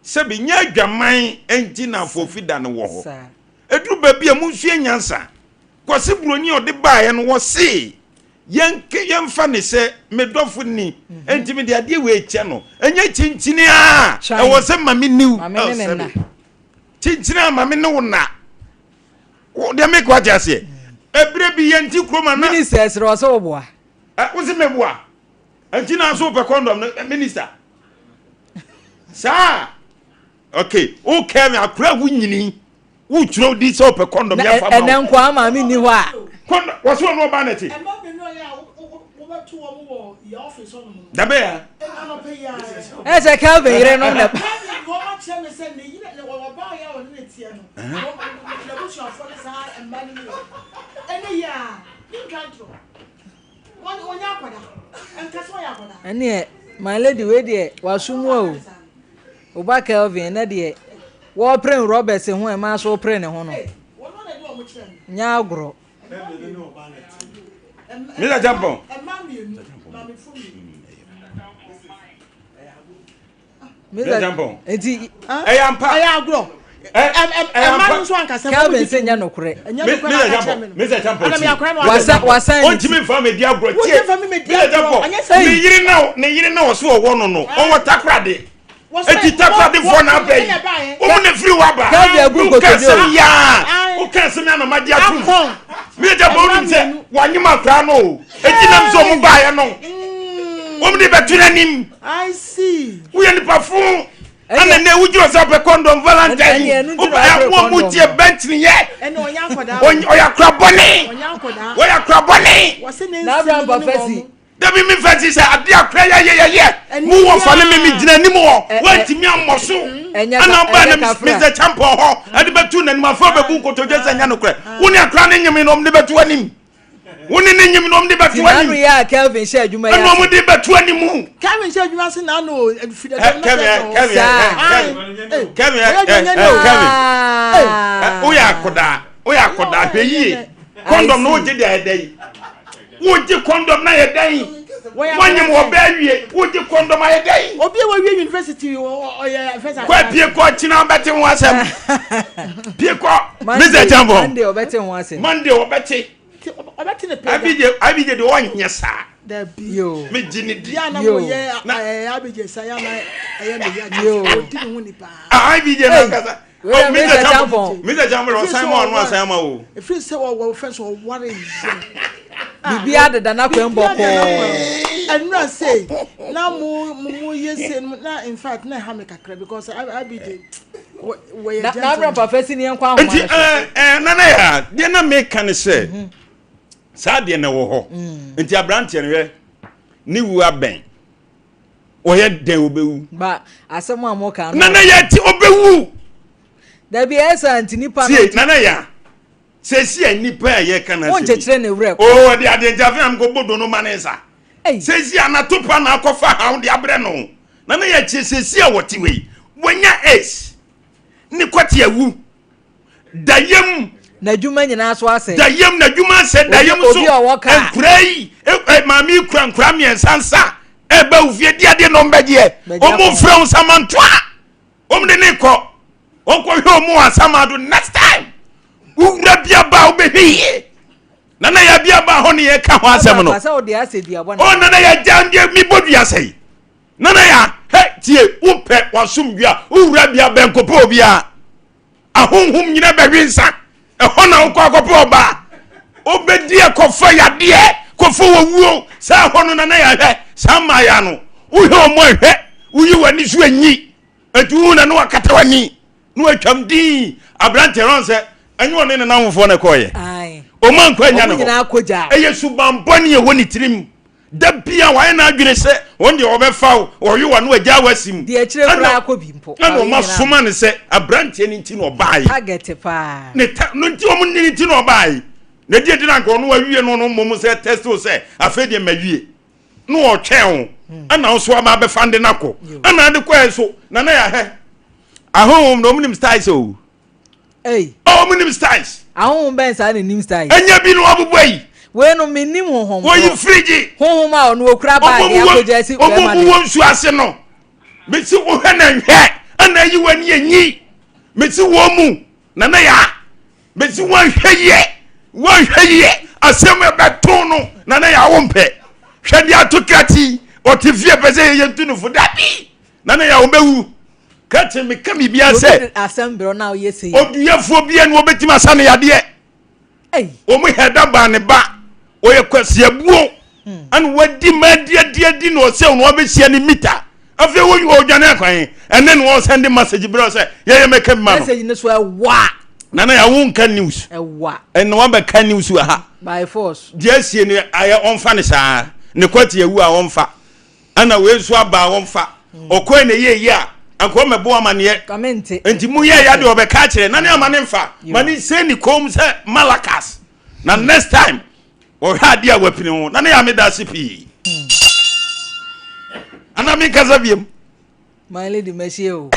sɛbe nyɛ adwaman nti na afoofi da no wɔ hɔ. Ɛduru baabi a monsua nyansa. Kwasi Buroni a ɔde baeɛ no wɔse yɛnke yɛmfa ne sɛ me dɔfo ni mhm. enti mede adeɛ wei kyɛ no ɛnyɛ kyinkyini a ɛwɔ sɛ ma me niw sɛbe kyinkyini a ma me ne wo na deɛ meka wate aseɛ ɛberɛ bi yɛnti kurom ana minister ɛserɛ ɔsɛ woboa wo se meboa nti na so wopɛ condom no minister saa ok wokɛ me akora wo nyini wotwerɛ di sɛ wopɛ condom yɛmfa ma ɛnɛ nkoa maame nni hɔ a condom wɔso ɔno ɔba na te dabe ya ɛsɛ Kelvin yere nom na Ɛneɛ my lady wei deɛ waso mu o. Oba Kelvin ɛnɛ deɛ wɔpere Roberts ho ɛmaa so wopere ne ho no. Nyɛ agorɔ. Mr. Jampong. Mr. Jampong. Nti ɛyɛ ampa. Ɛyɛ agorɔ. Ɛma no nso ankasa. Kelvin sɛ nyɛ nokorɛ. Ɛnyɛ nokorɛ na aka kyerɛ me no. Mr. Jampong ti. Wasa wasa. Ontimi nfa mi di agorɔ tie. Mr. Jampong. Ne yere na ne yere na ɔso ɔwɔ no no ɔwɔ takoradi. Eti takoradifoɔ na aba yi. Wɔn na firi waba. Kelvin agu Woka nkotodwe o. asɛm yaa. Woka asɛm yaa na ma gye atum. Mr. Jampong wonim sɛ wanyem akora no o. Eti nam sɛ wɔn baayɛ no. Wɔn de bɛto n'anim. I see. Woyɛ nipa fo. Ɛna nɛ wogyina sɛ wopɛ condom valentine wopɛ mo tie bɛntene yɛ ɔyɛ akora bɔne wɔyɛ akora bɔne na Abraham papa si dabi mi fɛ si sɛ ade akora yɛ yɛ yɛ yɛ mu wɔ fa ne mi mi gyina anim hɔ wɔntumi ammɔ so ɛna ɔbaa na Mr. Champon hɔ ɛde bɛtu n'anim afɔ bɛbu nkotodwe sɛ nyɛ nokorɛ wo ne akora ne nyeme na ɔmo de bɛtu anim wo ne ne nyim na ɔmo de bɛto anim. Tinanu yɛ a Kelvin hyɛ adwuma yɛ ase. Ɛna ɔmo de bɛto anim. Kelvin hyɛ adwuma ase na ano firi ɛdɔm na Kelvin Kelvin Kelvin Kelvin woyɛ akɔdaa woyɛ akɔdaa hwɛ yie kɔndɔm na wogye de ayɛ dɛ yi wogye kɔndɔm na yɛ dɛ yi wonyim wɔ bɛɛ wie wogye kɔndɔm ayɛ dɛ yi. Obi a wawie university ɔyɛ fɛsɛ. Kɔ pie kɔ kyina ɔbɛte ho asɛm pie kɔ Mr. Champon Monday ɔbɛte ho asɛm Monday ɔbɛte. Ɔbɛte ne pɛ. Abigye Abigye de ɔnyɛ saa. Dabi. Yo. Me gye ne di. Yà na mo yɛ ɛɛ Abigye sa yà na ɛyɛ mi yà Yo. Odi ne ho ni paa. Ah Abigye na kasa. Wei Oh Mr. Mr. Champon. Champon. Mr. Champon ɔsan ma ɔno asan ma o. Efiri sɛ ɔwɔ fɛn sɛ ɔware yɛ. Biribi adeda n'akwan bɔkɔɔ. Ɛnura se na mo mo yɛ se na in fact na ɛha mi kakra because Abigye wɔyɛ gentleman. Na Abraham papa si ne yɛn kɔ ahoma no so. Nti ɛɛ ɛɛ nana yɛ a deɛ na meka ne sɛ mhm. saa deɛ na ɛwɔ hɔ mm. nti aberanteɛ no hwɛ ne wu abɛn wɔyɛ dɛn obɛwu. Ba asɛm a mo ka no. Nana yɛ ti obɛwu. Dabi ɛsɛ nti nipa no. Tie nana yɛ a sɛsi a nipa a yɛka na sɛ bi. Wɔn ne werɛ kɔ. Oo ɔde adeɛ nti afei na mekɔ bɔ dono ma ne nsa. Sɛsi a n'atopa na akɔfa haw de abrɛ no. Na na yɛkyɛ sɛsi a wɔte wei. Wɔnya AIDS. Ne kɔte awu. Da yam. N'adwuma nyinaa so asɛ. Da yam n'adwuma asɛ da yam so. Obi a ɔwɔ kaa. Nkura yi e, maame yi kura nkura mmiɛnsa nsa. Ɛbɛ wo fie di adeɛ na ɔmbɛgyeɛ. Ɔmo mfrɛ wo nsamantoa. Wɔn de ne kɔ. Wɔnkɔhwɛ wɔn wɔ asamado next time. Wowura bi aba a wobɛhwɛ yie. Nana yɛ bi aba hɔ ne yɛka ho asɛm no. Oh nana yɛ gya deɛ mebɔ dua sɛi. Nana yɛ hɛ tie wopɛ wasom dua wowura bi aba nkɔpɛ obiara. Ahonhom nyina bɛhwe nsa. Ɛhɔ na wokɔ akɔpɛ ɔbaa. Wobɛdi akɔfa yadeɛ kɔfa wɔwuo saa hɔ no nana yɛ hwɛ saa mmaayɛ no wohwɛ wɔn ahwɛ woyi w'ani so anyi. Enti wohu na na wakata w'ani na watwam dinn. Aberanteɛ no sɛ ɛnyɛ ɔne ne namfofoɔ na ɛkɔɔyɛ. Ɔmo ankɔ anya ne hɔ. Ɛyɛ suban bɔne ɛwɔ ne tirim. Da bia wayɛ n'adwene sɛ wɔn deɛ wɔbɛfa wo, wɔwe wa no agya wasi mu. Deɛ akyire koraa kɔ bi mpo. Ɛna ɔmo asoma ne sɛ aberanteɛ no nti na ɔbaaye. Target paa. Ne ta no nti ɔmo ne nti na ɔbaaye. Na deɛ nti na nka ɔno awie no no mmom sɛ test wo sɛ afei deɛ mawie. Na ɔtwɛn wo. Ɛna wo so aba abɛfa de no akɔ. Ɛna ade kɔɛ so na na yɛahɛ. Ahonhom na ɔmo nim styles o. Ei. Oh, ɔmo nim styles. Ahonhom bɛn saa na nim styles? Ɛnyɛ bi na wabobɔ yi. Wei no me nim honhom. Wɔyi firigye. Honhom a ɔno okura baage akɔgya asi bɛrima de. Ɔmo wɔ nsu ase no. Mesi wohwɛ na nhwɛ ɛna ayi w'ani enyi. Mesi wɔn mu na na ya. Mesi wɔn hwɛ yie. Wɔn hwɛ yie. Asɛm ɛbɛto no na na ya wo mpɛ. Hwɛ deɛ ato kati. Ɔte fie pɛ sɛ yɛyɛ ntu no fo dabi. Na na ya wɔn bɛwu. Kati meka biribiara sɛ. Asɛm brɛ na ɔyɛ sei. Oduyɛfoɔ bia ni wɔbɛtumi asa no yadeɛ. Wɔn hɛda baa ne ba. Ɔyɛ kwasiabuo. Ɛna wadi ma adi adi adi na ɔsɛ ɔno wabɛhyia ne mita. Afei wo ɔdwane akwan. Ɛne na ɔsɛn de message brɛ sɛ yɛyɛ mɛka bi ma no. Message no so ɛwa. Nana yɛ wo nka news. Ɛwa. Ɛna wabɛka news wɔ ha. By force. Deɛ asie no ayɛ ɔmfa ne saa. Ne kwati awu a ɔmfa. Ɛna wei nso aba a wɔmfa. Ɔkɔe na ɛyɛ yie a, anka ɔmmɛbɔ amaneɛ. Nti mo yɛ ya deɛ ɔbɛka akyerɛ na ne ama ne mfa. Ma ne nsie ne kɔn mu sɛ malakas. Na next time ɔhwɛ adeɛ a wapini ho. Na ne yɛ ameda ase pii. Ana menkasa biam. My lady mɛhyia o.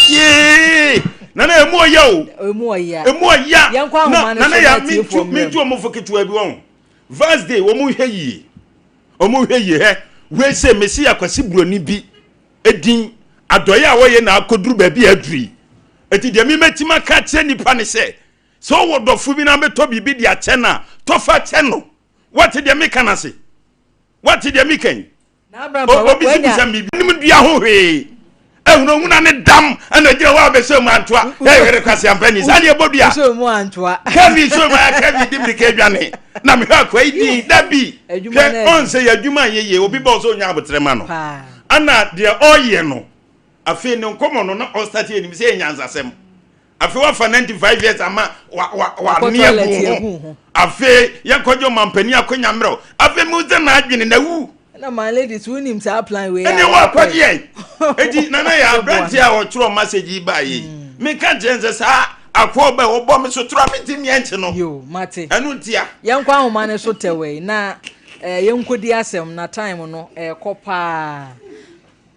Yee! Nana emu ɔya o. Emu ɔya. Emu ɔya. Yɛnkɔ ahoma no so na atiefoɔ mmerɛ. Nana yɛ mentu ɔmofo ketewa bi wɔn. Verse day wɔn hwɛ yie wɔn hwɛ yie hɛ wei sɛ mesi akwasi buroni bi edin adɔyɛ a wɔyɛ na akɔduru baabi a aduru yi eti deɛ memɛtumi aka akyerɛ nipa ne sɛ sɛ ɔwɔ dɔfo bi na bɛtɔ biribi de akyɛ no a tɔfa kyɛ no wɔte deɛ meka no ase wɔte deɛ meka yi Obi si bisa mi nim dua ho hwee. Ehunahuna ne dam ɛna gyina hɔ a bɛsɛ mu antoa. Ɛhwere kwasi ampani saa deɛ bɔ dua. Sɛ mu antoa. Kevin sɛ mu ayɛ Kevin di mirika adwane. Na mehwɛ akwa yi din dabi. Hwɛ ɔn sɛ yɛ adwuma yɛ yie obi bɔ sɛ onya abotrɛ ma no. Ɛna deɛ ɔyɛ no afei ne nkɔmɔ no na ɔstate anim sɛ yɛ nyansasɛm. Afei wafa 95 years ama wa wa wa ne agu ho. Afei yɛnkɔgye ɔmampanin akonya mmerɛw. Afei mu sɛ n'adwene na wu. Na my lady so wonim saa plan wei. Ɛne wɔ akɔgye yɛn. Eti nana yɛ aberante a ɔtwerɛ message yi baa yi. Mm. Meka kyerɛ sɛ saa akoa ɔbɛ ɔbɔ me so tora me ti mmiɛ nkye no. Yo mate. Ɛno ntia. Yɛnkɔ ahoma no so tɛwɛi na eh, yɛnkɔdi asɛm na time no ɛkɔ eh, paa.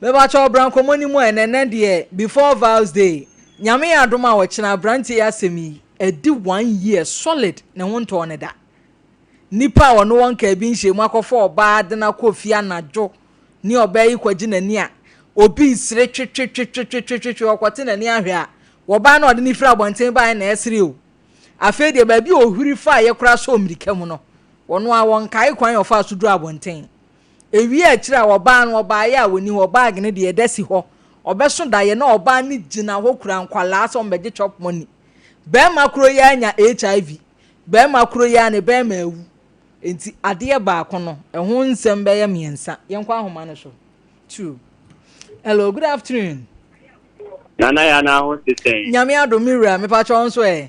Mepakyɛw bra nkɔmmɔ no mu ɛ, na ɛnɛ deɛ before Vals day, Nyame yɛ adom a ɔkyena abranteɛ yi asɛm yi adi one year solid ne ho ntɔɔ no da. Nipa a ɔno wɔn kaa bi nhyɛ mu akɔfa ɔbaa de no akɔ fie anadwo ne ɔbaa yi kɔgye n'ani a obi resere twetwetwetwetwetwe ɔkɔte n'ani ahwɛ a wɔbaa no a ɔde no firi abɔnten baeɛ na ɛresere o. Afei deɛ baabi a ɔhuri faeɛ koraa sɔɔ mmirika mu no ɔno ara wɔnkae kwan a ɔfaa so duruu abɔnten. Ewie akyiri a ɔbaa no ɔbaeɛ a ɔnni hɔ, bag no deɛ ɛda si hɔ. Ɔbɛso daeɛ na ɔbaa no gyina hɔ kura nkwadaa sɛ wɔmmɛgye chop money. Barima koro yi ara anya HIV, barima koro yi ara ne barima awu. Enti adeɛ baako no, ɛho nsɛm bɛyɛ mmiɛnsa. Yɛnkɔ ahoma no so. Two. Hello, good afternoon. Nana ya na ho te sɛn? Nyame adom me wura, mepakyɛ wo nso ɛ?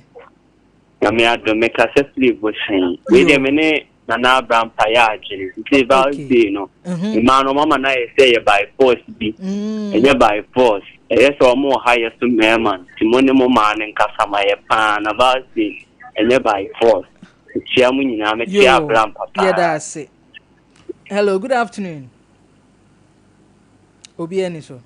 Nyame adom, mekasa firi Bosen. Wei deɛ me ne Nana Abrampa yɛ adwene. Nti Val's Day no, mmaa no wɔama no ayɛ sɛ ɛyɛ by force bi. Ɛnyɛ by force. Ɛyɛ sɛ wɔn wɔ ha yɛ so mmarima nti mo ne mo mmaa no nkasa ma yɛ paa na Val's Day ɛnyɛ by force. Mekyia mo nyinaa, mekyia Abrampa paa. Yɛda ase. Hello, good afternoon. Obi ani so.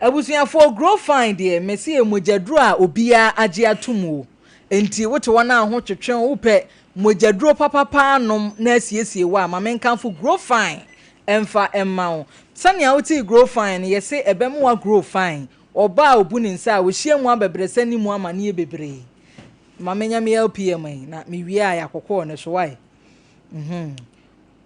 Abusuafoɔ grow fine deɛ mese yɛ mogyaduro a obiara agye atom o. Enti wote hɔ na ho twetwe wo wopɛ mogyaduro papapa anom na asiesie wo a ma menkamfo grow fine mfa mma wo. Sɛnea wotee grow fine no yɛse ɛbɛma wa grow fine. Ɔbaa a obu ne nsa a ɔhyia mu abɛbrɛsɛ ne mu amaneɛ bebree. Ma menya me LPM yi na mewie a yɛakɔkɔɔ no so wai. Mhm.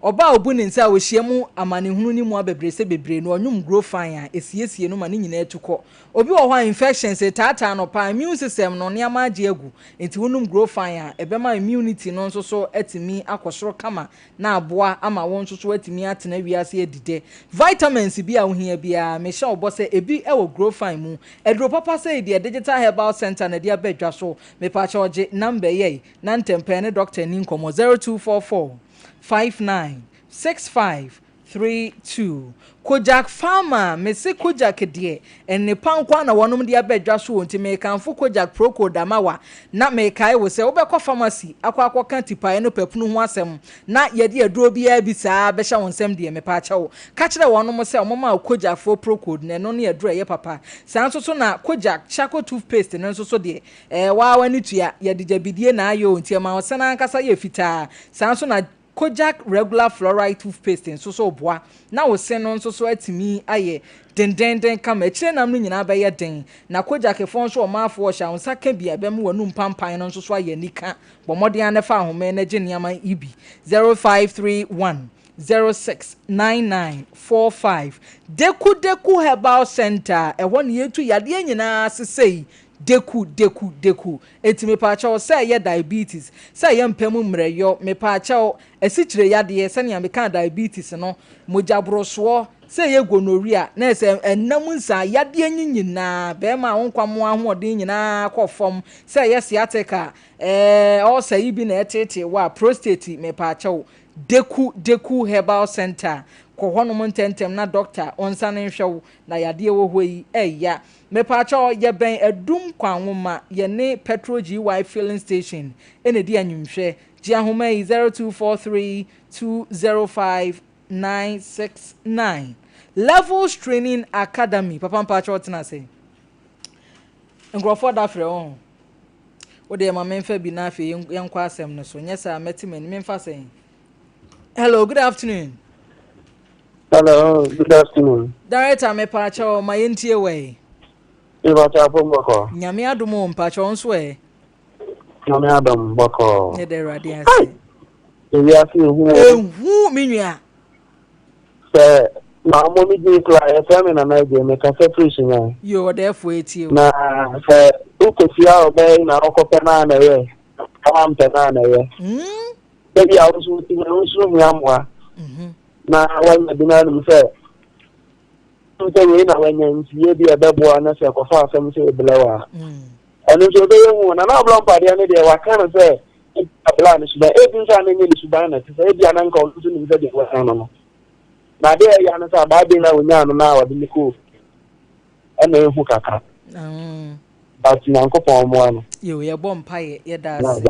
Ɔbaa a ɔbu ne nsa a ɔhyia mu amanehunu ne mu abɛbrɛsɛ bebree no, ɔnwom guro fann a, ɛsiesie no ma ne nyinaa tu kɔ. Obi wɔ hɔ a infections retaataa no paa, immune system no nneɛma agye agu, nti wonom guro fann a, ɛbɛma immunity no nso so atumi akɔ soro kama na aboa ama wo nso so atumi atena wiase adi dɛ. Vitamins bi a wohia biara, mehyɛ wo bɔ sɛ ebi wɔ Grow Fine mu. Aduro papa sei deɛ Digital Herbal Centre na ɛde aba dwa so. Mepakyɛw gye number yi na ntɛmpɛɛ ne doctor nni nkɔmmɔ, 0244 59 65 32. Kojak Pharma, mese Kojak deɛ, nnepa nko ara na wɔnom de aba dwa so o, nti mekamfo Kojak Procold ama wa, na mekae wo sɛ wobɛkɔ pharmacy akɔ akɔka tipaeɛ no papono ho asɛm na yɛde aduro biara bi saa bɛhyɛ wo nsam deɛ, mepaakyɛw, ka kyerɛ wɔnom sɛ wɔmma wo Kojak foɔ Procold na ɛno ne aduro a ɛyɛ papa. Saa nso so na Kojak Charcoal Toothpaste no nso so deɛ, ɛɛ, waa w'ani tua, yɛde gyabidie na ayɛ o, nti ɛma wo sene ankasa yɛ fitaa. Saa nso na Kojak Regular Fluoride Toothpaste nso so boa na wo se no nso so atumi ayɛ dendeenden kama. Akyire nam no nyinaa bɛyɛ den. Na Kojakfoɔ nso wɔ mouthwash a wo nsa ka bi a ɛbɛma w'anum pampan no nso so ayɛ anika. Bɔ mmɔden ara na fa ahome na gye nneɛma yi bi. 0531 06 99 45 Deku Deku Herbal Centre, ɛhɔ na yɛtu yadeɛ nyinaa ase sei. Deku Deku Deku Enti mepaakyɛw, sɛ ɛyɛ diabetes, sɛ ɛyɛ mpa mu mmerɛyɔ, mepaakyɛw, asikyire yadeɛ, sɛnea mekaa diabetes no, mogyaborosoɔ, sɛ ɛyɛ gonorrhea, na ɛsɛ ɛnna mu nsaa yadeɛ nyi nyinaa, bɛrima a wo nkwammoa ahoɔden nyinaa kɔ fam, sɛ ɛyɛ sciatica, ɛɛ, ulcer yi bi na ɛteetee wo a, prostate, mepaakyɛw, Deku Deku Herbal Center, kɔ hɔnom ntɛmntɛm na dɔkta ɔnsane nhwɛ wo, na yadeɛ wɔ hɔ yi, ɛya. Mepaakyɛw yɛbɛn Adum Kwanwoma yɛne Petrol GY filling station na ɛdi anwumhwɛ. Gye ahoma yi 0243 205 969. Levels Training Academy papa mpaakyɛw tena ase. Nkurɔfoɔ da frɛ wo ho. Wo deɛ ma memfa bi na afei yɛnkɔ asɛm no so. Nyɛ saa mɛte m'ani memfa sɛn. Hello, good afternoon. Hello, good afternoon. Director, me pa kyɛw ma yɛntie wɔ yi. Me pa kyɛw apom bɔkɔ. Nyame adom o mpa kyɛw nso ɛ. Nyame adom bɔkɔ. Ne da Awurade ase. Ewiase ehu o. Ehu me nua. Sɛ ma ɔmo me din kura yɛfrɛ me Nana Adjei me kasa firi Sunyani. Yo ɔdɛɛfoɔ etie o. Na sɛ wokɔhyia ɔbaa yi na wokɔpɛ no a na ɛyɛ na wampɛ no a na ɛyɛ. Ebi a wo nso wote hɔ wo nso hia mmoa. Na wanya bi no anim sɛ sɛ wei na wanya nti yɛ bi a ɛbɛboa na sɛ ɛkɔfa asɛm sɛ ɛblɛ wɔ a ɛno nso ɛbɛyɛ hu na na abla mpadeɛ no deɛ waka no sɛ abla ne suban ebi nso a na ɛnyɛ ne suban na ɛte sɛ ebi a na nka ɔno nso nim sɛ deɛ wɔka no no na adeɛ ɛyɛ no sɛ abaa bi na onyaa no na ɔde ne kɔɔ ɛna ehu kakra but nyankopɔn mmoa no. Yo yɛbɔ mpaeɛ yɛda ase.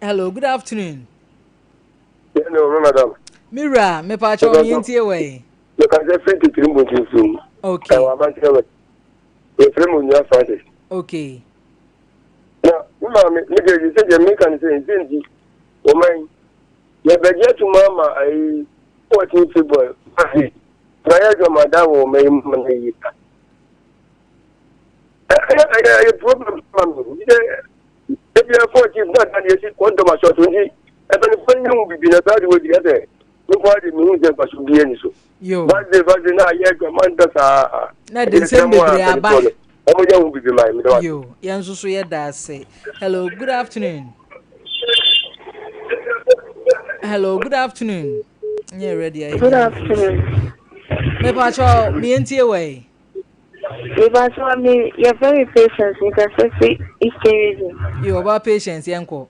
Hello, good afternoon. Hello, me madam. Me wura, me pa kyɛw me ntie wɔ yi. Me ka sɛ firi titiri mbonti nsuo mu. Okay. Ɛwɔ abankyerɛ wɛ. Yɛfrɛ mu Onua Francis. Okay. Na me maame, me deɛ sɛ deɛ meka ne sɛ nse nti, wɔman yi, yɛbɛgye atum ama ayi, 14 February, na yɛ adwuma da wɔ ɔman yi mu ma no yie. Ɛyɛ ɛyɛ ɛyɛ problem ma me. Ebi ɛkɔ akyi na da deɛ si kɔndɔm asɔɔto nti ɛbɛnifo nyɛ ho bibi na saa de wɔ di ɛsɛ nko adi mi hu sɛ nfaso bi ɛni so. Birthday birthday na ayɛ adwuma nta saa. Na de nsɛm bebree aba. Wɔn yɛ ho bibi ma mi dɛ wa. Yo yɛn nso so yɛ da ase. Hello good afternoon. Hello good afternoon. Nyɛ ready ayɛ. Good afternoon. Mepa kyɛw mi ntie wɔ yi. Mepakyɛw me yɛfrɛ me Patience mekasa fi Eastern Region. Yo ɔbaa Patience yɛnkɔ.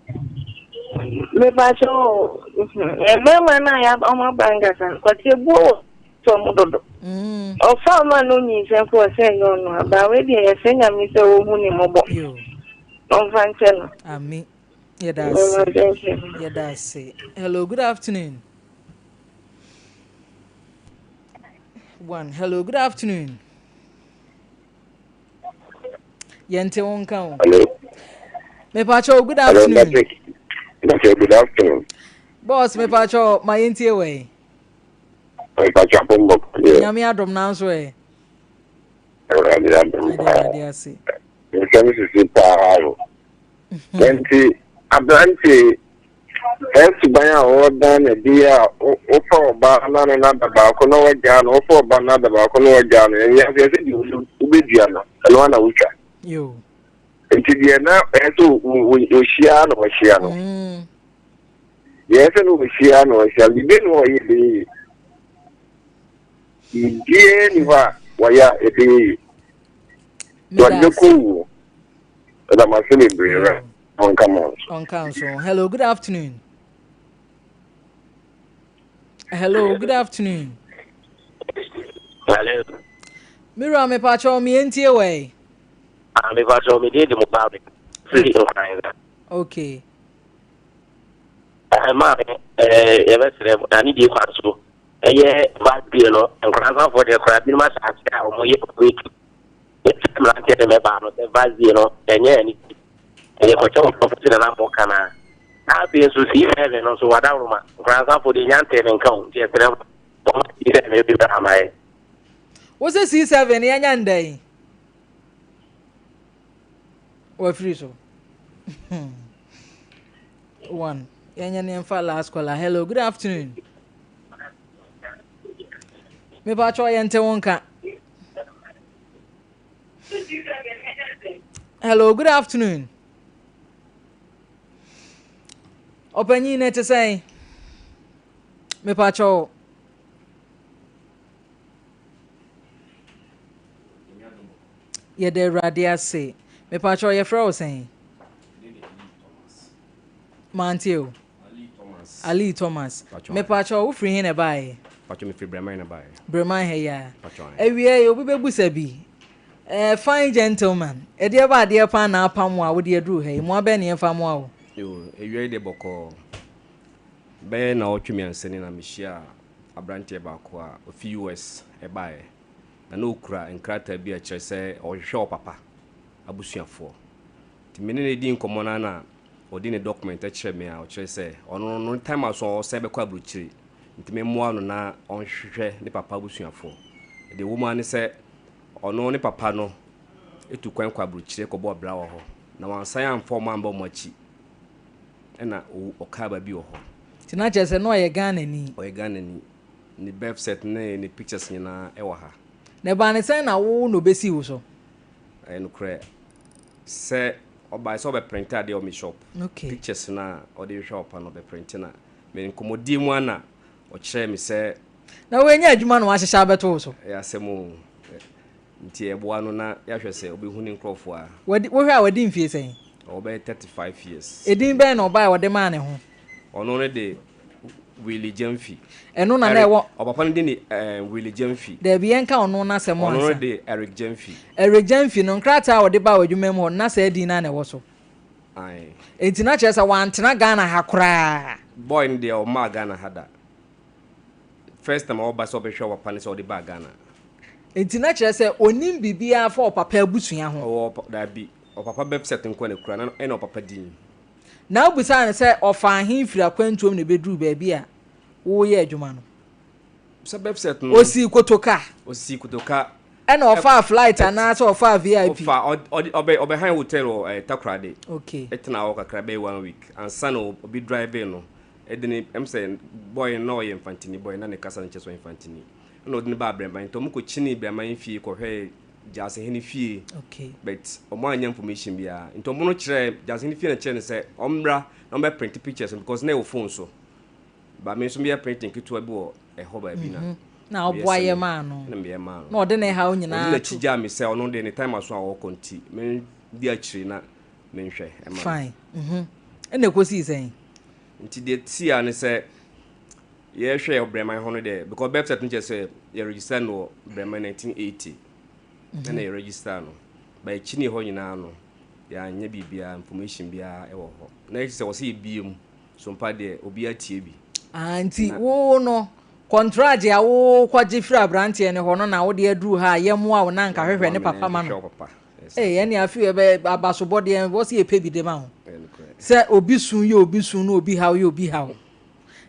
Mepakyɛw o mmarima no a yaba ɔmo aba nkasa no kwati ebuo wɔ sɛ ɔmo dodo. Ɔfa ɔmo a na onyinsɛn kɔ ɔsɛ ɛnyɛ ɔno a baa wei deɛ yɛsrɛ Nyame sɛ ohu ne mmɔbɔ. Ɔmfa nkyɛ no. Ami yɛda ase yɛda ase. Hello good afternoon. One. Hello, good afternoon. Yɛnte wo nka o. Hello. Mepakyɛw, good afternoon. Hello, Patrick. Patrick, good afternoon. Boss, mepakyɛw, ma yɛntie wɔ yi. Mepakyɛw, apɔmbɔ. Nyame adom nanso ɛ. Awurade adom paa. Awurade ase. Nsɛm sisi paa o. Nti aberante. Saa suban a wɔdan no adi a wofa ɔbaa na ne no ada baako na wagyaa no, wofa ɔba no ada baako na wagyaa no, ɛnyɛ aseɛ sɛ deɛ wobɛdua no, ɛno ara na wotwa. Nti deɛ na ɛyɛ sɛ wɔhyia na wɔahyia no. Mm. Deɛ ɛsɛ no wɔhyia na wɔahyia no, biribi na wɔyɛ ɛbɛyɛ yie. Biribiara ni hɔ a wɔyɛ a ɛbɛyɛ yie. Wɔde bɛkɔ wuo. Ɛda mo ase bebree rɛ. Ɔnka mo nso. Ɔnka nso. Hello, good afternoon. Hello, good afternoon. Hello. Mira, me pacho me entie wei. Ah, me pacho me de mo ba me. Free nkran. Okay. Eh, ma eh yɛbɛsrɛ na ne die kwan so. Ɛyɛ vaccine no nkransafoɔ deɛ koraa binom ahyɛ ase a wɔyɛ operation. Yɛsrɛ mmeranteɛ ne mmabaa no sɛ vaccine no ɛnyɛ ani ti. Ɛyɛ kɔkyɛ wɔ nkurɔfo ti na na mo ka na. Na afei nso C7 no nso wadaworoma nkransafoɔ deɛ nya ntee ne nka o nti yɛsrɛ mo wɔn C7 no bi bra ama yɛ. Wo se C7 yɛnya ndɛn? Wafiri so. One. Yɛnyɛ ne yɛmfa last caller. Hello, good afternoon. Mepa kyɛw yɛnte wo nka. Hello, good afternoon. Ɔpanyin na ɛte sɛn? Mepa kyɛw. Yɛda Awurade ase. Mepa kyɛw yɛfrɛ wo sɛn? Mante o. Ali Thomas. Mepa kyɛw wo firi he na ɛbaeɛ? Pacho me firi Breman na baeɛ. Breman ha yi a. Awia yi obi bɛbusa bi. Eh, fine gentleman. Ɛdeɛ ba adeɛ paa na apam wo a wode aduru ha yi. Mmoa bɛn na yɛmfa mmoa wo? Yo, awia yi deɛ bɔkɔɔ. Bɛyɛ nnawɔtwe mmiɛnsa ni na mehyiaa aberanteɛ baako a ɔfi US baeɛ. Na na ɔkura nkrataa bi a ɛkyerɛ sɛ ɔrehwehwɛ ɔpapa abusuafoɔ. Nti me ne no dii nkɔmmɔ no ara na ɔde ne document kyerɛ me a ɔkyerɛ sɛ ɔno no time aso a ɔsan bɛkɔ aburokyire nti me mmoa no na ɔnhwehwɛ ne papa abusuafoɔ. Deɛ ɛwɔ mu ara ne sɛ ɔno ne papa no tu kwan kɔ aburokyire kɔbɔ bra wɔ hɔ na wansan amfa wɔn amba wɔn akyi ɛna ɔkaa baabi wɔ hɔ. Nti na kyerɛ sɛ na ɔyɛ Ghanani? Ɔyɛ Ghanani. Ne birth cert ne ne pictures nyinaa ɛwɔ ha. Na ɛbaa ne sɛn na wo na ɔbɛsii wo so? Ɛyɛ nokorɛ sɛ ɔbae sɛ ɔbɛprinte adeɛ wɔ me shop. Okay. Pictures no a ɔde hwehwɛ ɔpa no ɔbɛprinte na me nkɔmmɔdie mu ara na ɔkyerɛɛ me sɛ. Na wanya adwuma na wahyehyɛ abɛto wo so. Ɛyɛ asɛm o. Nti ɛboa no na yɛahwɛ sɛ ɔbɛhu ne nkurɔfoɔ a. Wadi, wohwɛ a wadi mfie sɛn? Ɔwɔ bɛyɛ 35 years. Edin bɛn na ɔbae a ɔde maa ne ho? Ɔno no de Willie Gyamfi. Ɛno na na ɛwɔ. Ɔpapa no din de eh, Willie Gyamfi. Dabi, yɛnka ɔno n'asɛm ansa. Ɔno no de Eric Gyamfi. Eric Gyamfi no, nkrataa a ɔde baa w'adwuma mu hɔ no, na saa din no ara na ɛwɔ so. Ae. Enti na kyerɛ sɛ wantena Ghana ha koraa. Boy no deɛ ɔmmaa Ghana ha da. First time a ɔba sɛ ɔbɛhwɛ ɔpapa no sɛ ɔde baa Ghana. Enti na kyerɛ sɛ ɔnim biribiara fa ɔpapa abusua ho. Ɔwɔ ɔpa, dabi, ɔpapa birth cert nko na ɛkura, na ɛna ɔpapa din. Na wobisaa no sɛ ɔfaa he firi akwantuom na ebeduruu baabi a woreyɛ adwuma no? Sɛ birth cert no. Osii kotoka. Osii kotoka. Ɛna ɔfaa flight anaasɛ ɔfaa VIP? Ɔfa, ɔde, ɔbɛ, ɔbɛhan hotel wɔ eh, Takoradi. Okay. Ɛtena hɔ kakra bɛyɛ one week ansa na obi drivee no ɛde ne, ɛm sɛ boy no na ɔyɛ Mfantini boy na ne kasa no kyerɛ sɛ ɔyɛ Mfantini. Ɛna ɔde no baa Brɛman nti ɔmo kɔ kyinii Brɛman fie kɔhwɛɛ Gyasehene fie okay. but ɔmo annya information biara nti ɔmo no kyerɛ Gyasehene fie na kyerɛ no sɛ ɔmmra na ɔmbɛ print pictures no because na ɛwɔ phone so ba me nso meyɛ printing ketewa bi wɔ ɛhɔ baabi na mm -hmm. na ɔboa yɛ maa no na meyɛ maa no na ɔde ne haw nyinaa ɔde n'akyi gyaa me sɛ ɔno de ne time aso a ɔkɔ nti me di akyire na menhwɛ ɛma fine mhm ɛna ɛkɔsii sɛn nti deɛ tia ne sɛ Yɛhwɛ Brɛman hɔ no deɛ because birth cert no kyerɛ sɛ yɛ register no wɔ Brɛman 1980 ɛna yɛ register no but akyi ne hɔ nyinaa no yɛanyɛ biribiara information biara ɛwɔ hɔ na ɛkyerɛ sɛ wɔsɛ yɛbie mu so mpa deɛ obiara tie bi. Ah, nti wo no kɔntragye a wokɔgye firi aberanteɛ no hɔ no na wode aduru ha a yɛmmoa wo na nka hwehwɛ ne papa ma no. Ee, ɛne afei ɛbɛ abasobɔ deɛ wɔ sɛ yɛpɛ bi de ma wo. Sɛ obi su yɛ obi su na obi haw yɛ obi haw.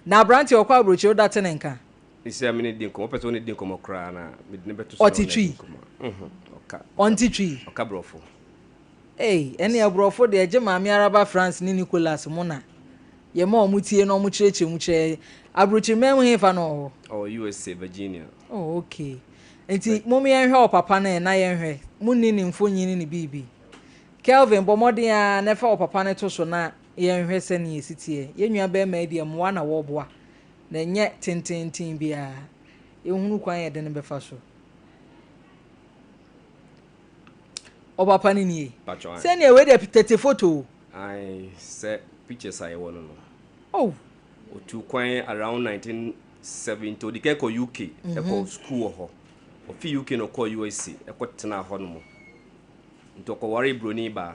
Na aberanteɛ ɔkɔ aburokyire woda te ne nka. Sɛ me ne di nkɔmmɔ, wopɛ sɛ wo ne di nkɔmmɔ koraa na mede ne bɛto so na ɔte twi. Ɔka. Ɔnte twi. Ɔka borɔfo. Ei, ɛne aborɔfo deɛ gye maame Araba France ne Nicholas mo na. Yɛma wɔn tie na wɔn kyerɛkyerɛ mu kyerɛ yɛn. Aburokyirimman mu hefa na ɔwɔ? Ɔwɔ USA, Virginia. Oh, okay. Nti mom yɛnhwɛ ɔpapa no ɛ na yɛnhwɛ. Monni ne mfonyin ne ne biribi. Kelvin, bɔ mmɔden ara na fa ɔpapa no to so na yɛnhwɛ sɛnea esi teɛ. Yɛn nua barima yi deɛ mmoa na wɔboa, na ɛnyɛ tenteenten biara. Yɛnhunu kwan a yɛde no bɛfa so. Ɔpapa no nie. Sɛnea wei deɛ tete foto o. Ae, sɛ pictures a yɛwɔ no no. Oh. Otu kwan around 1970, odi kan kɔ UK, ɛkɔ school wɔ hɔ. Ofi UK na ɔkɔɔ USA, ɛkɔ tenaa hɔ nom. Nti ɔkɔwaree broni baa.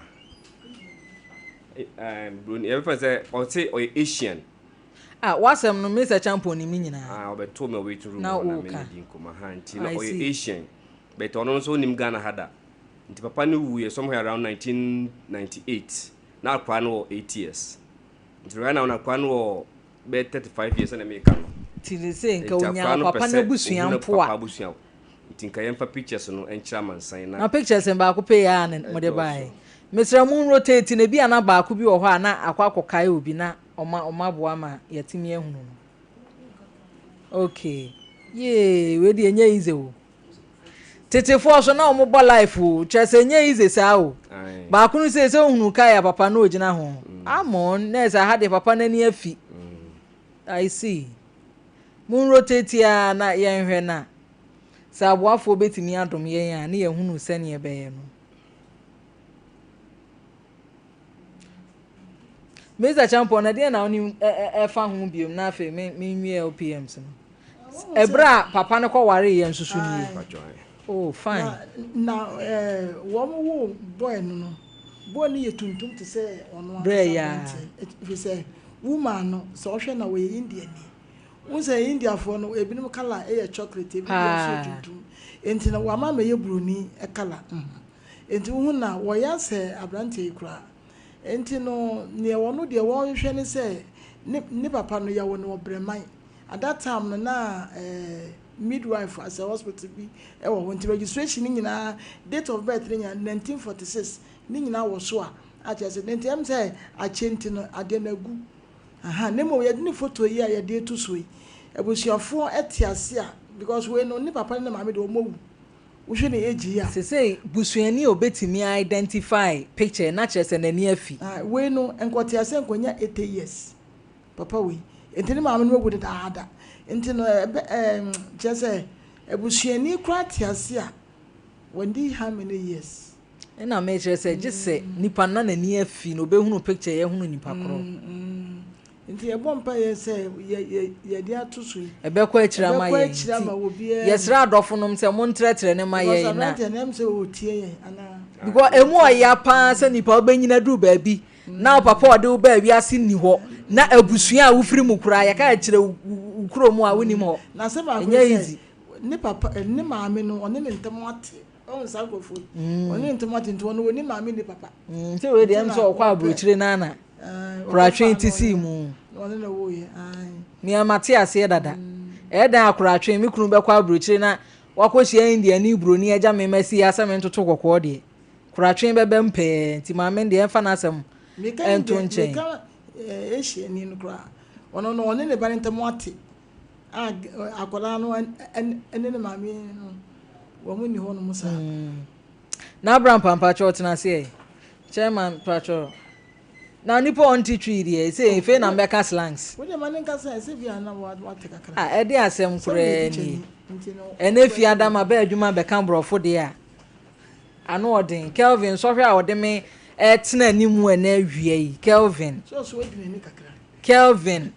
Broni, yɛbɛfa sɛ ɔse ɔyɛ Asian. Ah, w'asɛm no, Mr. Champon nim ne nyinaa. Ah, ɔbɛtoo me waiting room hɔ na me ne di nkɔmmɔ. Ha, nti na ɔyɛ Asian. But ɔno nso ɔnnim Ghana ha da. Nti papa no wuiɛ somewhere around 1998. Na akwadaa no wɔ 8 years. Nti right now no akwadaa no wɔ bɛyɛ 35 years sɛdeɛ meka no. Nti ne sɛ nka ɔnyaa papa no abusua mpo a. Papa abusua. Nti nka yɛmfa pictures no nkyerɛ amansan na. Na pictures no baako pɛ yi ara na mode baeɛ. Mesrɛ mo nrotate no, ebia na baako bi wɔ hɔ a na akɔ akɔkae obi na ɔma ɔmaboa ma yɛatumi ahunu no. Okay. Yee, wei deɛ ɛnyɛ easy o. Tetefoɔ so na wɔn bɔ life o, kyerɛ sɛ ɛnyɛ easy saa o. Baako no sɛ sɛ ohunu kae a papa no ogyina ho. Amon, na ɛsɛ aha deɛ papa no ani afi. I see. Mo rotate a na yɛnhwɛ na sɛ aboafoɔ bɛtumi adom yɛn a ne yɛhunu sɛdeɛ ɛbɛyɛ no. Mister Champon, na deɛ na wonim ɛfa ho biom na afei me menwie LPMs no. Ɛberɛ a papa no kɔwaree yɛn nso so nie. Oh, fine. Na, na eh, wɔn wo boy no no, boy no yɛ tuntum te sɛ ɔno ankasa aberanteɛ. Ɛfiri sɛ, woman no, sɛ ɔhwɛ na wɔyɛ Indiani. Wohu sɛ Indiafoɔ no, ebinom colour yɛ chocolate, ebi deɛ nso yɛ tuntum. Enti no, wama mɛyɛ buroni colour. Enti wohu na wɔyɛ asɛ aberanteɛ yi koraa. Enti no, neɛ ɔno deɛ wɔhwehwɛ ne sɛ, ne, ne papa no yɛwo no wɔ Brɛman. At that time no na eh, midwife asɛ hospital bi wɔ hɔ nti registration no nyinaa, date of birth no nyinaa, 1946 ne nyinaa wɔ so a, akyerɛ sɛ, nti ɛm sɛ akyɛ nti no adeɛ no agu. Aha, na mmom yɛde ne photo yi a yɛde ato so yi, abusuafoɔ te ase a, because wei no ne papa ne ne maame deɛ wɔn awu. Wohwɛ ne age yi a. Sesei busuani a obetumi a identify picture na kyerɛ sɛ n'ani afi. Ah wei no nka ɔte ase nka onya 80 years papa wei nti ne maame no awu dedaada nti no ɛbɛ ɛɛ kyerɛ sɛ abusuani koraa te ase a wadi how many years. Ɛna mekyerɛ sɛ gye sɛ nipa no na n'ani afi na obehunu picture yi ahunu nipa korɔ. Nti yɛbɔ mpaeɛ sɛ yɛ yɛ yɛde ato so yi. Ɛbɛkɔ akyiri ama Ɛbɛkɔ yɛn akyiri ama nti obiara yɛsrɛ adɔfonom sɛ montrɛtrɛ no ma Because yɛn na. aberanteɛ no ɛm sɛ ɔretie yɛn anaa. Because ɛmu ɔya paa sɛ nipa wobɛnyini aduru baabi na wo papa a ɔde wo baa wiase nni hɔ na abusua a wofiri mu koraa yɛka kyerɛ wo wo kurom a wonim hɔ. Na asɛm baako Ɛnyɛ ne sɛ easy. ne papa ne maame no ɔne ne ntam ate. Ɔhu saa nkurɔfoɔ yi. Ɔne ne ntam ate nti ɔno ɔni maame nni papa. Sɛ wei deɛ ɛm sɛ ɔkɔ aburokyire no ana koratwe ti sii mu. Nea mate aseɛ dada. Ɛyɛ dan akoratwe me kunu bɛkɔ aburokyire na wakɔhyia India ne buroni agya me masi ha sɛ mentoto kɔkɔɔ deɛ. Koratwe bɛbɛm pɛɛ nti maame deɛ ɛmfa n'asɛm ɛnto nkyɛn. Meka Asia ni no koraa. Ɔno no ɔne ne ba no ntam ate. A akwadaa no ne ne maame no wɔn nni hɔnom saa. Na Abraham pa mpakyɛw tena ase ɛ. Chairman mpakyɛw. Na nipa ɔnte twi deɛ ɛsɛ efe na mbɛka slangs. Wo deɛ ma ne nkasa ɛsɛ bi a na wate kakra. Ah ɛde asɛm koraa nie. Ɛnɛ fi adama bɛ adwuma bɛka borɔfo deɛ a. Ano ɔden. Kelvin sɔhwɛ a ɔde me ɛtena anim ɛnɛ awia yi. Kelvin. So so adi n'ani kakra. Kelvin.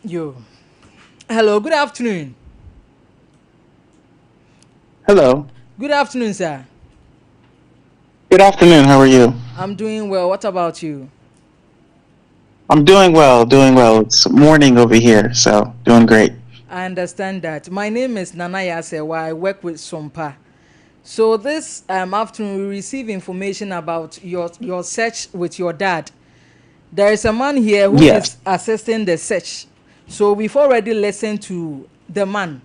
Yo. Hello, good afternoon. Hello. Good afternoon, sir. Good afternoon. How are you? I'm doing well. What about you? I'm doing well, doing well. It's morning over here, so doing great. I understand that. My name is Nana Yasewa. I work with Sompa. So this um, afternoon, we receive information about your, your search with your dad. There is a man here who yes. is assisting the search. So we've already listened to the man.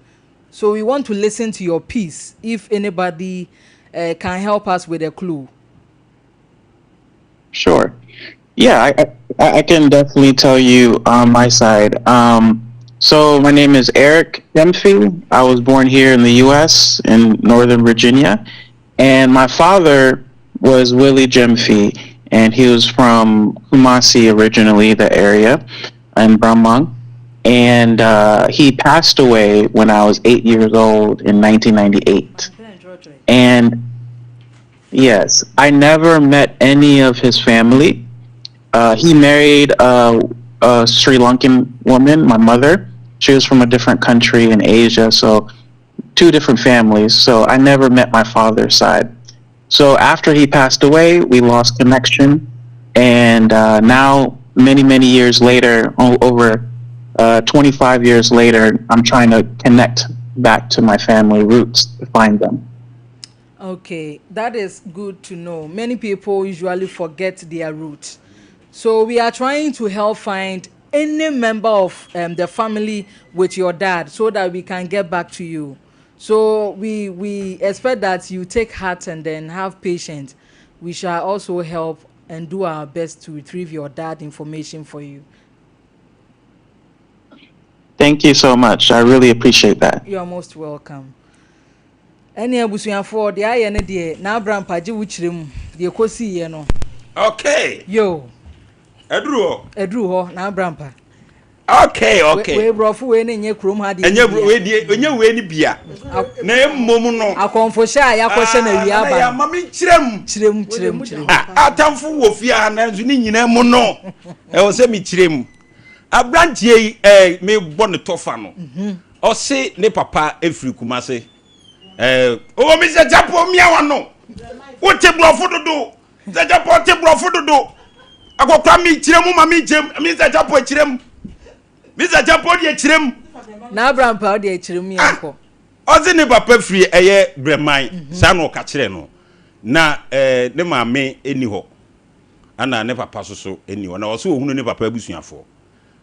So we want to listen to your piece if anybody uh, can help us with a clue. Sure. Yeah, I can definitely tell you on my side. So my name is Eric Gyamfi. I was born here in the U.S. in Northern Virginia, and my father was Willie Gyamfi, and he was from Kumasi originally, the area, in Brahman. And he passed away when I was 8 years old in 1998. And yes, I never met any of his family. He married a Sri Lankan woman, my mother. She was from a different country in Asia, so two different families. So I never met my father's side. So after he passed away, we lost connection. And now, many, many years later, over 25 years later, I'm trying to connect back to my family roots to find them. Okay, that is good to know. Many people usually forget their roots. So we are trying to help find any member of the family with your dad so that we can get back to you. So we expect that you take heart and then have patience. We shall also help and do our best to retrieve your dad information for you. Thank you so much. I really appreciate that. You are most welcome. Ɛne abusuafoɔ deɛ ayɛ ne deɛ n'abra mpagye wo kyerɛ mu deɛ kɔsi yɛ no. Okay. Yo. Ɛduru hɔ. Ɛduru hɔ n'abra mpa. Okay. Wei borɔfo wei ne nye kurom ha deɛ. Ɛnyɛ wei deɛ, ɛnyɛ wei ni bia. Na emom no. Akɔnfohyɛ a yakɔhyɛ na wia aba. Ah, ma mi kyerɛ mu. Kyerɛ mu, kyerɛ mu, kyerɛ mu. Ah, atamfo wɔ fie ha nanso ne nyinaa mu no. Ɛwɔ sɛ mi kyerɛ mu. Aberanteɛ yi mi bɔ ne tɔfa no. Ɔse ne papa efiri Kumase. Ɔwɔ mi sɛ Japo mia wa no. Wote borɔfo dodo. Sɛ Japo te borɔfo dodo. Akɔkora mi kyerɛ mu ma mi kyerɛ mu. Mi sɛ Japo kyerɛ mu. Mi sɛ Japo deɛ kyerɛ mu. Na abrampa deɛ kyerɛ mu yɛn kɔ. Ɔse ne papa firi ɛyɛ Brɛman. Saa na ɔka kyerɛ no. Na ne maame ɛni hɔ. Ana ne papa soso ɛni hɔ. Na ɔse ohunu ne papa abusuafoɔ.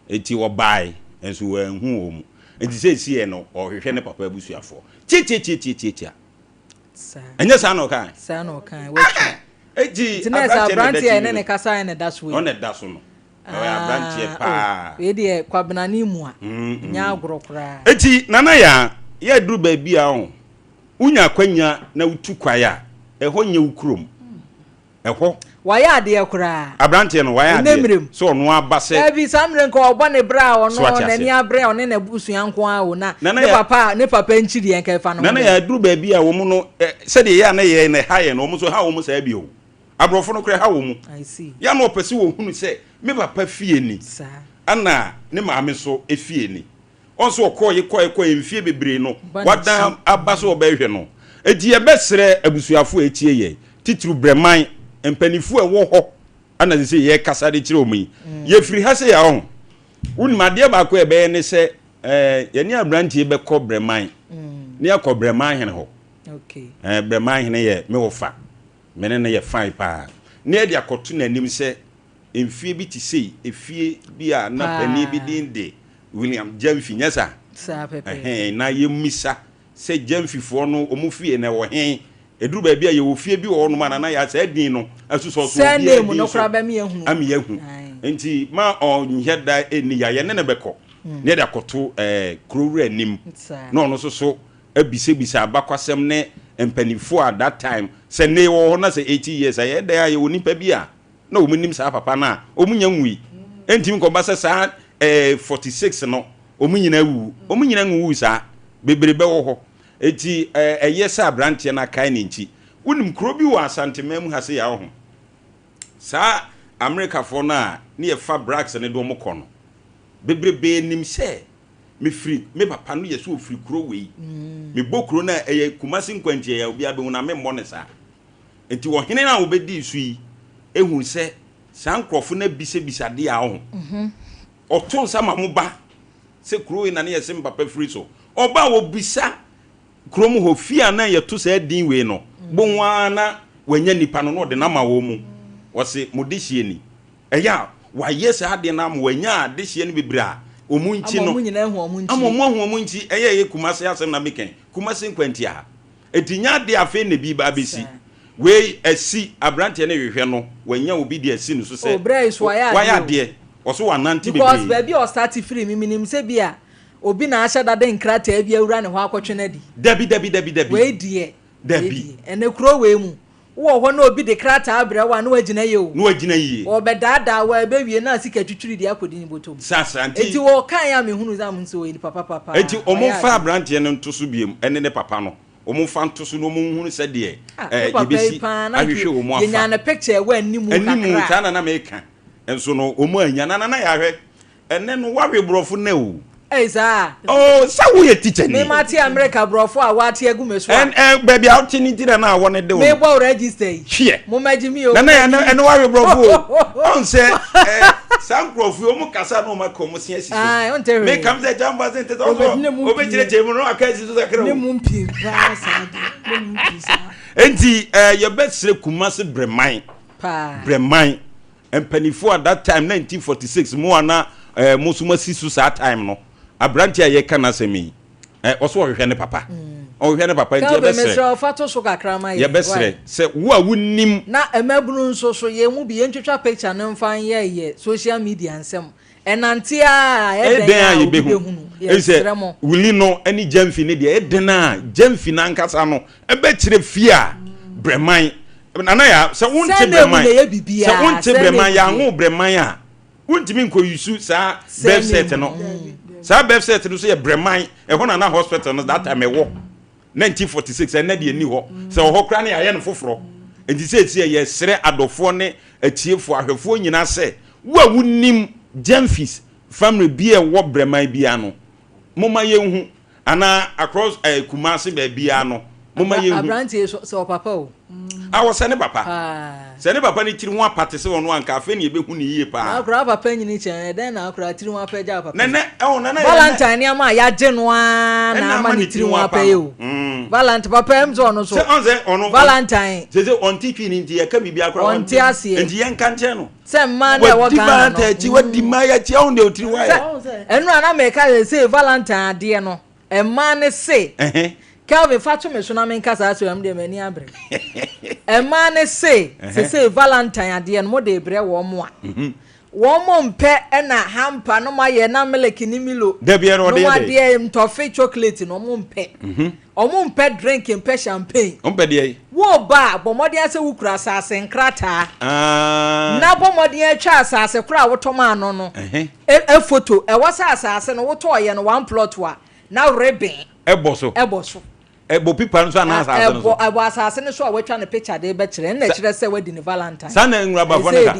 Eti ɔbae nso wanhu wɔn mu. Eti sɛ esi yɛ no ɔhwehwɛ ne papa abusuafoɔ. Tietietie. Ɛnyɛ saa na ɔkae. Saa na ɔkae. Watwa. Eti Nti na sɛ aberanteɛ ne ne kasa yɛ ne da so yi. Ɔna da so no. Ɔyɛ aberanteɛ paa. Wei deɛ kwabenane mu a. Nyɛ agorɔ koraa. Eti nana ya yɛduru baabi a ɔho. Wonya akwanya na wotu kwae a ɛhɔ nyɛ wo kurom. Ɛhɔ. Wayɛ adeɛ koraa. Aberanteɛ no wayɛ adeɛ. So ɔno aba sɛ. Ɛbi saa mmerɛ nka ɔbɔ ne bra a ɔno n'ani abere a ɔne n'abusua nko ara o na ne papa ne papa nkyi deɛ nka ɛfa no ho. Nana yɛ aduru baabi a wɔn no sɛdeɛ yɛ a na yɛ na ɛha yɛ no wɔn nso ha wɔn saa bi o. Aborɔfo no koraa ha wɔn mu. I see. Yɛ na ɔpɛ sɛ wɔhunu sɛ me papa fie ni. Saa. Ɛna ne maame nso fie ni. Ɔnso ɔkɔɔ kɔɔ kɔɔ mfie bebree no wadan aba so ɔbɛhwɛ no. Eti yɛbɛsrɛ abusuafo a etie yɛ titiriw Brɛman mpanimfoɔ a ɛwɔ hɔ ana sɛ yɛ kasa de kyerɛ wɔn yi. Yɛfiri ha sɛ yɛ ɔho. Wonim adeɛ baako a ɛbɛyɛ ne sɛ yɛne aberanteɛ bɛkɔ Brɛman. Ne yɛkɔ Brɛman hene hɔ. Okay. Brɛman hene yɛ me wɔfa. Me ne no yɛ fine paa. Ne yɛde akɔto n'anim sɛ mfie bi te sei, efie bi a na panin bi din de William Gyamfi, nyɛ saa? Saa pɛpɛ. Ɛhɛn, na yɛmmisa sɛ Gyamfifoɔ no, wɔn fie no ɛwɔ he? Ɛduru baabi a yɛwɔ fie bi wɔ hɔnom a nana yɛ saa din no asusɔ so obiara Surname din no so koraa bɛma yɛahunu. ama yɛahu. Nti ma ɔnyɛ da ɛnni ya, yɛne no bɛkɔ na yɛde akɔto kuro wura anim na ɔno nso so abisabisa abakwasɛm ne mpanimfoɔ a that time sɛ ne wɔ hɔ na sɛ 80 years a yɛyɛ dɛn a yɛwɔ nipa bi a na wɔn nim saa papa no a wɔn nya nwui. Ɛntumi nkɔba sɛ saa 46 no wɔn nyinaa wuwu. Wɔn nyinaa nwuwu saa, bebree bɛwɔ hɔ. Eti ɛyɛ sɛ aberanteɛ no akae ne nkyi. Wonim kuro bi wɔ Asanteman mu ha sɛ yɛawo ho. Saa Amerikafoɔ no a ne yɛfa Brax ne de wɔn kɔ no, bebrebe nim sɛ mefiri me papa no yɛ sɛ ofiri kuro wei. Mebɔ kuro no a ɛyɛ Kumasi nkwankyɛn a obiara bɛhu na memmɔ ne saa. Nti ɔhene no a wɔbɛdii so yi ehu sɛ saa nkurɔfo no abisabisa adeɛ a ɔho. Ɔto nsa ma mo ba sɛ kuro wei na ne yɛse mpapa firi so. Ɔba a wɔbisa kurom hɔ fie a na yɛto saa din wei no, bohu ara na wanya nipa no na ɔde no ama wɔn mu. Ɔse mo dehyeɛ ni. Ɛyɛ a wayɛ saa adeɛ no ama wanya adehyeɛ no bebree a wɔn nti no. Ama wɔn nyinaa ahu wɔn nkyiri. Ama wɔn ahu wɔn nti. Ɛyɛ ɛyɛ Kumase asɛm na meka yi. Kumase nkwantia ha. Eti nya adeɛ afei na ebi ba abɛsi. Wei asi, aberanteɛ no rehwehwɛ no, wanya obi de asi ne so sɛ Oh, berɛ yi so wayɛ wayɛ adeɛ o. adeɛ, ɔso wanante Because bebree. baabi a ɔstarte firi me, menim sɛ bi a obi na ahyɛ da de nkrataa bi awura ne hɔ akɔtwe no adi. Dabi, dabi, dabi, dabi. Wei deɛ, wei Dabi. deɛ, ɛnɛ kuro wei mu, wowɔ hɔ na obi de krataa brɛ wo a, na wagyina yie o. Na wagyina yie. Ɔrebɛdaadaa wo a, ɛbɛwie na sika twitwiri deɛ akɔdi ne bɔtɔ mu. Saa, saa, nti. Enti wɔkaeɛ a mehunuu sɛ, ah, mehu sɛ ɔyɛ nipa papa paa. Enti Wayɛ wɔmfa adeɛ. aberanteɛ no nto so biom, ɛne ne papa no. Wɔmfa nto so na wɔnhunu sɛdeɛ Ah, me papa yi yɛbɛsi paa na anka ahwehwɛ wɔn afa. yɛnyaa ne picture ɛwɔ animu Animu, kakra. saa na na meka. Nso no, wɔn annya. Na Nana Yahwɛ, ɛnnɛ no, woawe borɔfo nnɛ o. Ei, saa? Oh, sɛ woyɛ tikyani. Me mate Amerika borɔfo a wɔate agu me so a. Ɛn, ɛ, baabi a wote no nti na na awɔ no de wo no. Mebɔ wo register yi. Hweɛ. Mommɛgye me o. Nana Yah, ɛnnɛ, ɛnnɛ woawe borɔfo o. Ɔn sɛ, ɛ, saa nkurɔfo yi, wɔn kasa na wɔn aka wɔn se asi so. Ae, wonte hwee. Meka m sɛ Kyamboa se nte sɛ ɔso Obedi ne mu pii. ɔbɛkyerɛkyerɛ mu na waka asi so kakra Ne o. mu pii paa saa deɛ. Ne mu pii saa. Enti, ɛ, yɛbɛsrɛ Kumasi Brɛman, Paa. Brɛman, Mpaninfoɔ at that time 1946 mo a na eh, mo nso moasi so saa time no, aberanteɛ a yɛka n'asɛm yi eh, ɔso ɔhwehwɛ ne papa, ɔhwehwɛ ne papa nti Kelvin, yɛbɛsrɛ, mesrɛ wo fa to so kakra ma yɛn. yɛbɛsrɛ Why? sɛ wo a wonim. Na mmabunu nso so, yɛn mu bi, yɛntwitwa picture no mfa nyɛ yɛ social media nsɛm. Ɛnante ara a, ɛyɛ Ɛyɛ dɛn dɛn a a obi yɛbɛhu? bɛhunu. Ɛfiri sɛ Yɛsrɛ mo. Willie no ne Gyamfi no deɛ, ɛyɛ dɛn a Gyamfi no ankasa no bɛkyerɛ fie a Brɛman, Nana Yaa, sɛ wonte Surname na Brɛman, ɛyɛ sɛ biribiara, wonte surname Brɛman, deɛ. yɛanwo Brɛman a, wontumi nkɔ yusu saa birth Surname, cert no. Saa birth cert no nso yɛ Brɛman, ɛhɔ na na hospital no that time ɛwɔ. 1946, ɛnnɛ deɛ ɛnni hɔ. Sɛ ɛwɔ hɔ koraa no yɛayɛ no foforɔ. Enti seesei yɛsrɛ adɔfoɔ ne atiefoɔ, ahwɛfoɔ nyinaa sɛ, wo a wonim Gyamfis family bi a ɛwɔ Brɛman biara no, momma yɛnhu. Anaa across eh, Kumasi baabiara no, momma yɛnhu. Aberanteɛ yi so, sɛ ɔpapa o. Ah, ɔsɛ ne papa. Paa. Sɛ ne papa ne tiri ho apa te sɛ ɔno a, anka afei na yɛbɛhu no yie Na paa. akora papa nyini kyɛn, ɛdɛn na akora tiri ho apa gya papa yi. Nana, ɛwɔ nana yɛ Valentine nneɛma a yɛagye no ara na ɛna ama ama ne ne tiri tiri ho ho apa apa yi no. o. Valentine papa ɛm sɛ ɔno so. Sɛ ɔn sɛ ɔno Valentine. Sɛ sɛ ɔnte twi ne nti yɛka biribi akora ɔnte aseɛ. Nti yɛnka nkyɛn no. Sɛ mmaa na ɛwɔ Wadi Ghana no. Valentine akyi, wadi mmaa yi akyi, ɔn deɛ ɔtiri ho ayɛ. Sɛ ɛno a na meka sɛ sɛ Valentine adeɛ no mmaa ne se. Kelvin fa to me so na menka saa asɛm deɛ m'ani abere. Mmaa ne se sesei Valentine adeɛ no mo de brɛ wɔn mo a. Mhm. Wɔn mo mpɛ ɛna hamper no mo ayɛ na milk ne Milo. Dabi ɛna ɔde No yɛ dɛ. adeɛ ntɔfe chocolate no wɔn mpɛ. Mhm. Wɔn mpɛ drink mpɛ champagne. Wɔn mpɛ deɛ yi. Wo ba a bɔ mmɔden asɛ wo kura asase nkrataa. Ah. Na bɔ mmɔden atwa asase koro a wotɔ maa no no. E foto ɛwɔ sɛ asase no wotɔɔ yɛ no one plot a na ribbon. Ɛbɔ so. Ɛbɔ so. Ɛbɔ pipa no so anaa asase no so? Ɛbɔ ɛbɔ asase no so a watwa ne picture de bɛkyerɛ ɛna ɛkyerɛ sɛ wadi ne valentine. Saa na nwurabafoɔ no ka.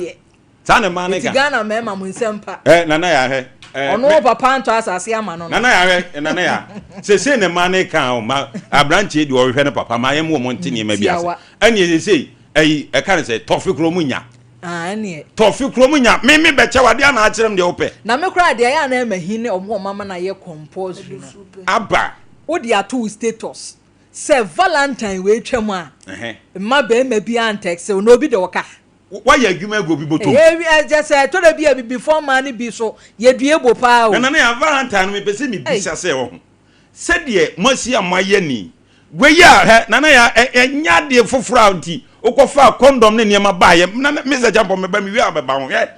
Saa na mmaa no ka. Nti Ghana mmarima mo nsɛm pa. Ɛ Nana Yaa hwɛ. Ɛ Ɔno papa antɔ asase ama no no. Nana Yaa hwɛ Nana Yaa. Sesei na mmaa no ka o ma aberanteɛ deɛ ɔhwehwɛ ne papa ma yɛn mu wɔn nte nneɛma bi ase. Ɛnneɛ sesei ɛyi ɛka ne sɛ tɔfe kuro mu nya. Ah, ɛneɛ. Tɔfe kuro mu nya. Me me bɛkyɛ wo adeɛ anaa akyerɛ me deɛ wopɛ. Na me koraa deɛ ɛyɛ a na ɛma hi ne ɔmo a ɔmo ama no ayɛ compulsory no. Aba. Wode ato wo status sɛ valentine wei twam a, mma barima biara ntɛkse wo na obi de wo ka. Woayɛ adwuma agu obi bɔtɔ mu. Ɛyɛ wi kyɛ sɛ ɛtɔ da bi a abibifoɔ mmaa no bi so yɛdue bo paa o. Na Nana Yaa, valentine no mepɛ sɛ mebisa sɛ wahu sɛdeɛ moasi a moayɛ ni Wei a hɛ Nana Yaa ɛ ɛnyɛ adeɛ foforɔ a nti wokɔfaa condom ne nneɛma baeɛ Nana Mister Acheampong meba mewie a mɛba ho hwɛ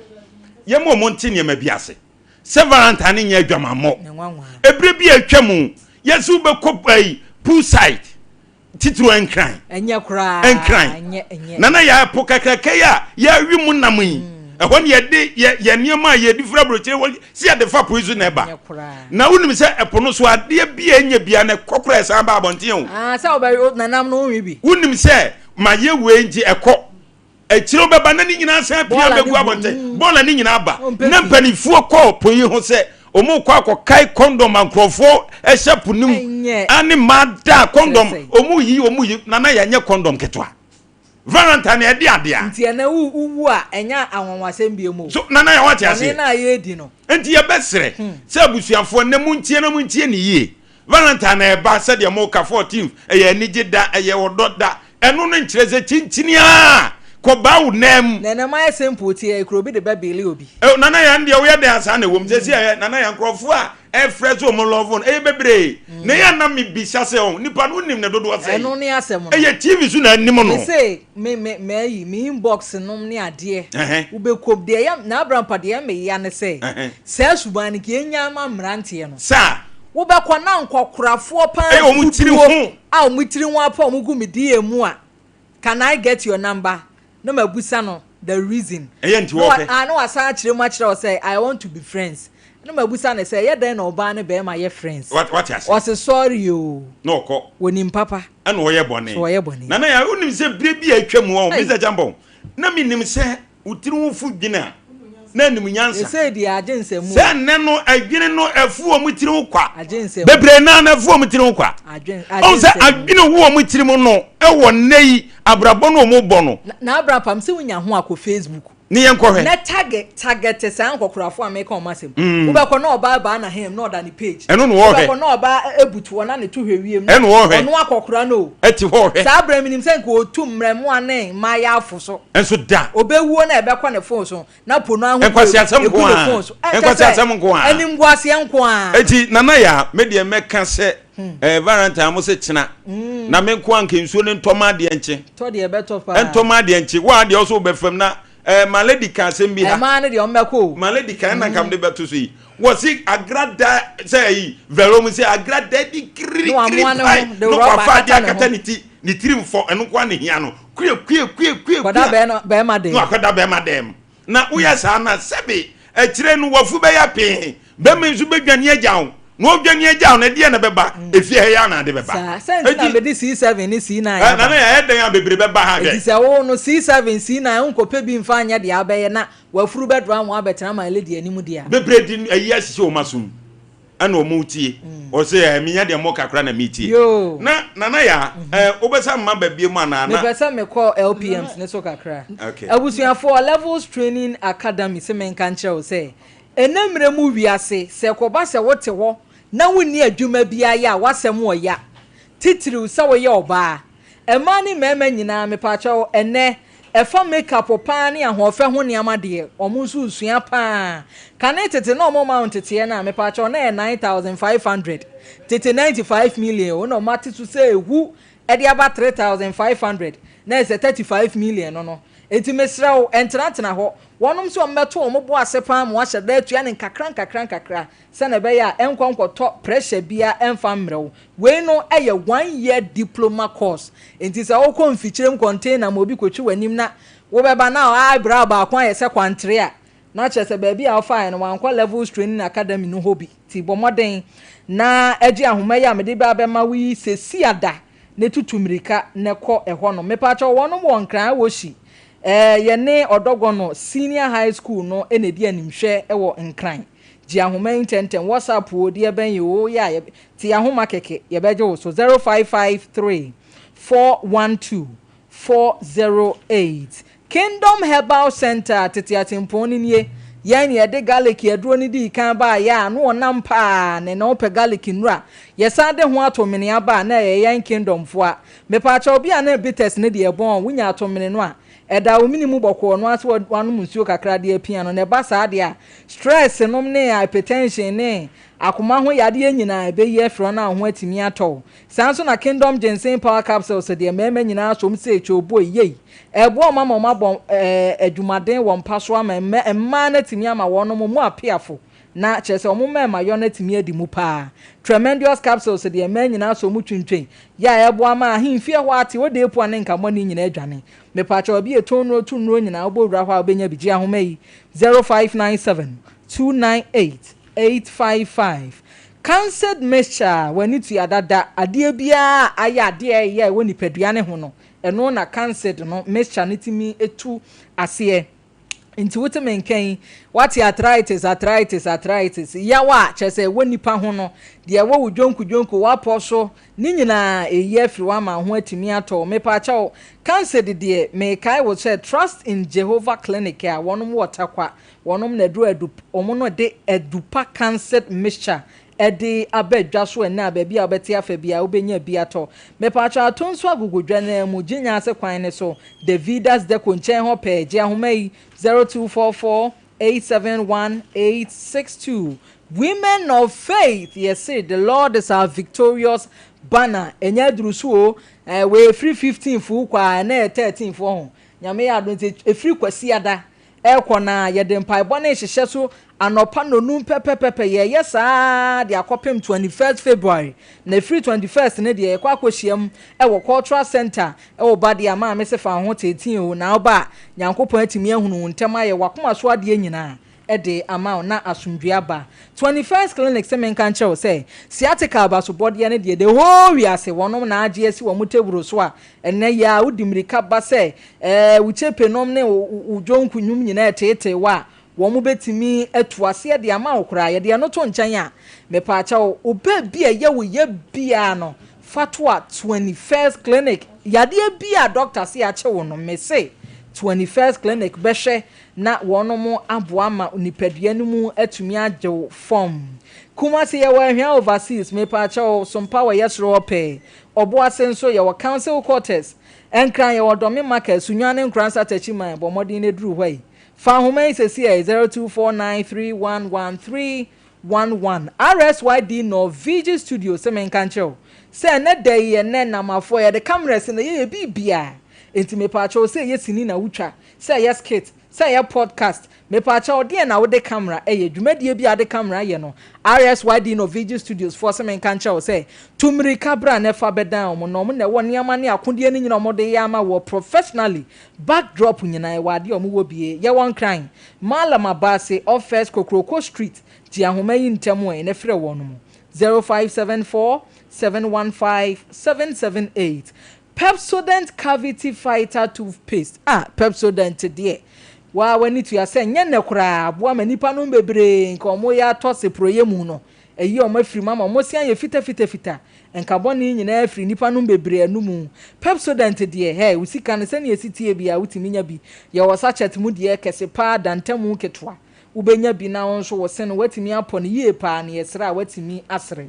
yɛma wɔn nte nneɛma bi ase sɛ valentine no nyɛ adwamammɔ ɛberɛ bi a atwa mu yɛsɛ wobɛkɔ ɛyi pool side titiriw Nkran. Ɛnyɛ koraa. Nkran. Ɛnyɛ, ɛnyɛ. Nana yɛ ɛpo kakraka yi a yɛawe mu nam yi. Ɛhɔ ne yɛde yɛ yɛ nneɛma a yɛde firi aburokyire wɔ si yɛde fa po yi so na ɛba. Ɛnyɛ koraa. Na wonim sɛ ɛpo no so adeɛ bi a ɛnyɛ bia na ɛkɔ koraa ɛsan ba abɔnten o. Ah, sɛ wobɛwe nanam no wonwe bi. Wonim sɛ mayɛ wei nti ɛkɔ. Akyire wobɛba na ne nyinaa san apia Bɔɔla ne bɛgu bu. abɔnten. Bɔɔla ne nyinaa ba. Ɔmpɛ Na fi. mpanimfoɔ kɔ po yi ho sɛ wɔrekɔ akɔkae kɔndɔm a nkurɔfoɔ hyɛ po no mu Ɛnyɛ. ane mmaa da kɔndɔm Kyerɛ sɛn? wɔreyi wɔreyi nana yɛnyɛ kɔndɔm ketewa. Valentine ɛde adeɛ a. Nti ɛnɛ wo wowu a ɛnyɛ anwanwasɛm biom o. So nana yɛ wate Bɔne aseɛ? no a yɛredi no. Nti yɛbɛsrɛ sɛ abusuafoɔ nnɛ montie na montie no yie. Valentine na ɛba sɛdeɛ moka 14th ɛyɛ anigye da ɛyɛ ɔdɔ da ɛno no nkyerɛ sɛ kyinkyini ara Kɔbaa wo nan mu. Na ɛnɛ mayɛ simple ti ɛ kuro bi de bɛ bele obi. Eh, Nana Yaa deɛ woyɛ dɛn asaa na ɛwom sɛsi ɛ Nana Yaa nkurɔfoɔ a ɛfrɛ sɛ ɔmo love no ɛyɛ bebree mm. Na ɛyɛ na mebisa sɛ ɔn nipa no wonim ne dodoɔ sɛ ɛno ne asɛm no ɛyɛ TV so na anim no. Me se me me mayi me inbox nom ne adeɛ wobɛkɔ deɛ ɛyɛ na abrampa deɛ ɛmɛ ya ne sɛ saa suban no kì enya ama mmeranteɛ no. Saa. Wobɛkɔ na nkɔkorafoɔ paa ɛyɛ wɔn tiri ho a wɔn tiri ho apa wɔn gu me DM mu a, can I get your number? Na mabusa no the reason. Ɛyɛ nti wɔpɛ. Ah, na wasan akyerɛ mu akyerɛ wo sɛ I want to be friends. Na mabusa no sɛ ɛyɛ dɛn na ɔbaa ne bɛrima yɛ friends? Wate ase. Ɔse sorry o. Na ɔkɔ. Wɔnim papa. Ɛna ɔyɛ bɔne. So ɔyɛ bɔne. Nana ya wonim sɛ bere bi a atwa mu ɔ Mr. Champon na menim sɛ wo tiri ho fu dwene a na anim nyansa. Sesei deɛ agye nsɛm o. Sɛ nnɛ no adwene no afu wɔn tiri ho kwa. Agye nsɛm. Bebree naa no afu wɔn tiri ho kwa. Adwen Ɔn sɛ adwene wo wɔn tiri mu no ɛwɔ nnɛ yi abrabɔ no wɔn bɔ no. Na abra pam sɛ wonya ho akɔ Facebook. Ne yɛn kɔhwɛ. Na target target saa nkɔkorafo a meka wɔn asɛm. Mm. Wobɛkɔ na ɔbaa baa na hem na ɔda ne page. Ɛno na wɔhwɛ. Wobɛkɔ na ɔbaa ebutu hɔ na ne to hwɛ wiem. Ɛno wɔhwɛ. Ɔno akɔkora no o. Ɛte hɔ hwɛ. Saa abira mi nim sɛ nka otu mmerɛmoa ne mmaayafo so. Nso da. Obewuo na ɛbɛkɔ ne phone so na po no ahodoɔ Nkwasiasɛm egu nko ne ara. phone so. Ɛ kyɛ Nkwasiasɛm sɛ nko ara. animguaseɛ nko ara. Eti Nana Yaa, me deɛ mɛka sɛ eh, Valentine mo se kyena na me nko anka nsuo no ntɔ ma adeɛ nkye. Tɔ deɛ ɛbɛtɔ paa. Ɛntɔ ma adeɛ nkye. Wo a deɛ ɔso wobɛfam na eh, ma lady ka asɛm bi ha. Ɛmaa no deɛ ɔmmɛkɔ o. Ma lady ka ɛna nka mede bɛto so yi. Wɔsi agrada sɛ ayi vɛrɛ mu sɛ agrada bi kirikiri Na wamoa ne pae ho de na rɔba wafa adeɛ akata ne ho. akata ne ti ne tiri mfɔ ɛno nko ara na ehia no kue kue kue kue Kɔda kue bɛɛma bɛɛma na dɛm. wakɔda bɛrima dɛm na woyɛ saa na sɛbe akyire no wafu bɛyɛ pee bɛrima nso bɛdwane agya wo na ɔdwane agya wo na ɛdeɛ na bɛba efie ha yɛ ana ade bɛba Saa sɛ nti na eti mede C7 ne C9 ɛ aba. nana yɛ ɛdɛn a bebree bɛba ha Eti hwɛ sɛ wo no C7 C9 wonkɔpɛ bi mfa nyɛ deɛ abɛyɛ na wafuru bɛdora ho abɛtena my lady anim deɛ a. Bebree de ayi ahyehyɛ wɔn asom ɛna wɔn tie ɔsɛ ɛ menya deɛ mo kakra na metie Yoo. Na nana ya ɛ wobɛsa mma ba bie mu anaa na. Mepɛ sɛ mekɔ LPMs ne so kakra. Okay. Abusuafoɔ, Levels Training Academy se menka nkyerɛ wo sɛ, ɛnnɛ mmerɛ mu wiase, sɛ ɛkɔba sɛ wote hɔ na wonni adwuma biara yɛ a, w'asɛm wɔ ya. Titiriw sɛ woyɛ ɔbaa. Mmaa ne mmarima nyinaa, mepaakyɛw, ɛnnɛ, ɛfa makeup paa ne ahoɔfɛ ho nneɛma deɛ, wɔn nso resua paa. Kane tete na wɔmma wo nteteɛ no a, mepaakyɛw, na ɛyɛ 9,500, tete 95 million o, na wɔate so sɛ ehu de aba 3,500, na ɛsɛ 35 million no no. Enti mesrɛ wo, ntenatena hɔ. Wɔnom nso wɔbɛto wɔn bo ase paa ma wɔahyɛ da atua no nkakra nkakra nkakra sɛnea ɛbɛyɛ a ɛnkɔ nkɔtɔ pressure biara ɛmfa mmrɛ wo. Wei no yɛ one year diploma course, enti sɛ wokɔ mfikyire mu container ma obi kɔtwi w'anim na wobɛba na eyebrow baako ayɛ sɛ kwantere a, na kyerɛ sɛ baabi a wofaeɛ no wankɔ Levels Training Academy no hɔ bi. Nti bɔ mmɔden na gye ahoma yi a mede ba abɛma wo yi sesiada na tutu mmirika na kɔ ɛhɔnom. Mepaakyɛw wɔnom wɔ Nkran Awohyi, ɛɛ yɛne Ɔdɔgɔno Senior High School no na ɛdi animhwɛ wɔ Nkran. Gye ahoma yi ntɛmntɛm, WhatsApp oo, deɛ ɛbɛn oo, woyɛ a yɛbɛ, te ahoma kɛkɛ, yɛbɛgye wo so, 0553 412 408. Kingdom Herbal Centre, tete atempɔn no nie, yɛn na yɛde garlic aduro no dii kan baeɛ a, na ɔnam paa, na ɛnɛ wopɛ garlic nnuro a, yɛsan de ho atomene aba a, na ɛyɛ yɛn Kingdom foɔ a. Mepaakyɛw, obi a na bitters no deɛ ɛbɔn, wonya atomene no a, ɛda wo mene mu bɔkɔɔ, no ara sɛ woanom nsuo kakra de apia no, na ɛba saa deɛ a, Stress nom ne hypertension ne akoma ho yadeɛ nyinaa ɛbɛyi afiri hɔ na wo ho atumi atɔ wo. Saa nso na Kingdom Ginseng Power Capsules deɛ mmarima nyinaa som sɛ kyooboy yei. Ɛboa wɔn ama wɔn abɔ adwumaden wɔ mpa so ama mmaa no atumi ama wɔnom mu apeafo na kyerɛ sɛ wɔn mmarimayɔ no atumi adi mu paa. Tremendous Capsules deɛ mmaa nyinaa som twintwen yɛ a ɛboa ma ahemfie hɔ ate, odeepua ne nkamɔne nyinaa adwane. Mepaakyɛw ebi yɛ tɔn nnuro tu nnuro nyinaa wobɔ wura hɔ a wobɛnya bi gye ahoma yi 0597 298 855 Cancered mixture a w'ani tua dada adeɛ biara a ayɛ adeɛ a ɛyɛ a ɛwɔ nipadua ne ho no ɛno na cancered no mixture no tumi tu aseɛ nti wote me nka yi wate arthritis arthritis arthritis yaw a kyerɛ sɛ ɛwɔ nipa ho no deɛ ɛwɔ wo dwonku dwonku w'apɔ so Ne nyinaa ɛyi afiri hɔ ama wo ho atumi atɔ wo. Mepaakyɛw, Cancer de deɛ, mekae wo sɛ Trust in Jehovah Clinic a wɔnom wɔ Tarkwa, wɔnom na aduru adu, wɔn no de Adupa Cancer Mixture de aba dwa so ɛnnɛ a baabi a wobɛte afa biara wobɛnya bi atɔ. Mepatwɔ ato nso agogo dwa no ara mu, Gye ase kwan no so, Davidas Deco nkyɛn hɔ pɛɛ, gye ahoma yi, 0244 871 862. Women of Faith, yɛse the Lord is our victorious banner. Ɛnyɛ aduru so o, ɛɛ wei efiri 15 fo kɔ a ɛnɛ yɛ 13 fo ho. Nyame yɛ adom nti efiri Kwasiada ɛrekɔ na yɛde mpaebɔ ne nhyehyɛ so anɔpa nonum pɛpɛpɛpɛ yɛyɛ saa de akɔpem 21st February. Na efiri 21st ne deɛ yɛkɔ akɔhyia mu ɛwɔ Cultural Center ɛwɔ Badeɛ a maame sɛ fa ho teeteen o na ɔba a Nyankopɔn atumi ahunu wo ntɛm ayɛ wakoma so adeɛ nyinaa ɛde ama wo na asomdwe aba. 21st Clinic sɛ menka nkyerɛ wo sɛ sciatica abasobɔdeɛ no deɛ, the whole wiase wɔnom na agye asi wɔn teburo so a ɛnɛ yɛ a wodi mmirika ba sɛ wo kyepe nom ne wo dwonku nnwom nyinaa ɛteetee wɔ a wɔn bɛtumi atu aseɛ de ama wo koraa. Yɛde ɛno to nkyɛn a, mepaakyɛw, ɔbaa bi a ɛyɛ wo yɛ biara no, fa to a 21st Clinic. Yadeɛ bi a doctor se akye wo no, mese 21st Clinic bɛhwɛ na wɔn aboa ma nipadua no mu atumi agye wo fam. Kumasi yɛwɔ Ahwea Overseas, mepaakyɛw, Sompa wɔ yɛ soro hɔ pɛɛ. Ɔboase nso yɛwɔ Council Quarters. Nkran yɛwɔ Dɔme Market, Sunyani ne Nkoransa Takyiman, bɔ mmɔden no duru hɔ yi. Fa ahoma yi sɛsi ɛ 0249311311. RSYD Norvigi Studio sɛ menka nkyerɛ wo sɛ ɛnɛ da yi ɛnɛ namafoɔ yɛde cameras na yɛyɛ biribiara, nti mepaakyɛw, sɛ ɛyɛ sini na wotwa, sɛ ɛyɛ skit, sɛ ɛyɛ podcast, mepaakyɛw, deɛ na wode camera ɛyɛ dwumadie bi a wode camera yɛ no, RSYD Norvigi Studios foɔ sɛ menka nkyerɛ wo sɛ tumirika bra na ɛfa bɛdan wɔn na wɔn na ɛwɔ nneɛma ne akodeɛ no nyinaa wɔde yɛ ama wɔ professionally. Backdrop nyinaa ɛwɔ adeɛ a wɔn wɔ bie. Yɛwɔ Nkran, Malam Abaase, off First Kokroko Street. Gye ahoma yi ntɛm ɛ na frɛ wɔn mo 0574 715 778. Pepsodent Cavity Fighter toothpaste a Pepsodent deɛ waa w'ani tua sɛ nyɛ nnɛ koraa aboa ma nipa no bebree nka wɔn yɛ atɔ seproyɛ mu no ɛyi wɔn afiri mu ama wɔn si ayɛ fitafitafita, nka bɔne nyinaa afiri nipa no bebree anum. Pepsodent deɛ, hɛ wo sika no sɛnea esi tie bi a wotumi nya bi. Yɛwɔ sachet mu deɛ kɛse paa dantamu ketewa wobɛnya bi na wo nso wo se no watumi apɔ no yie paa na yɛsrɛ a watumi asere.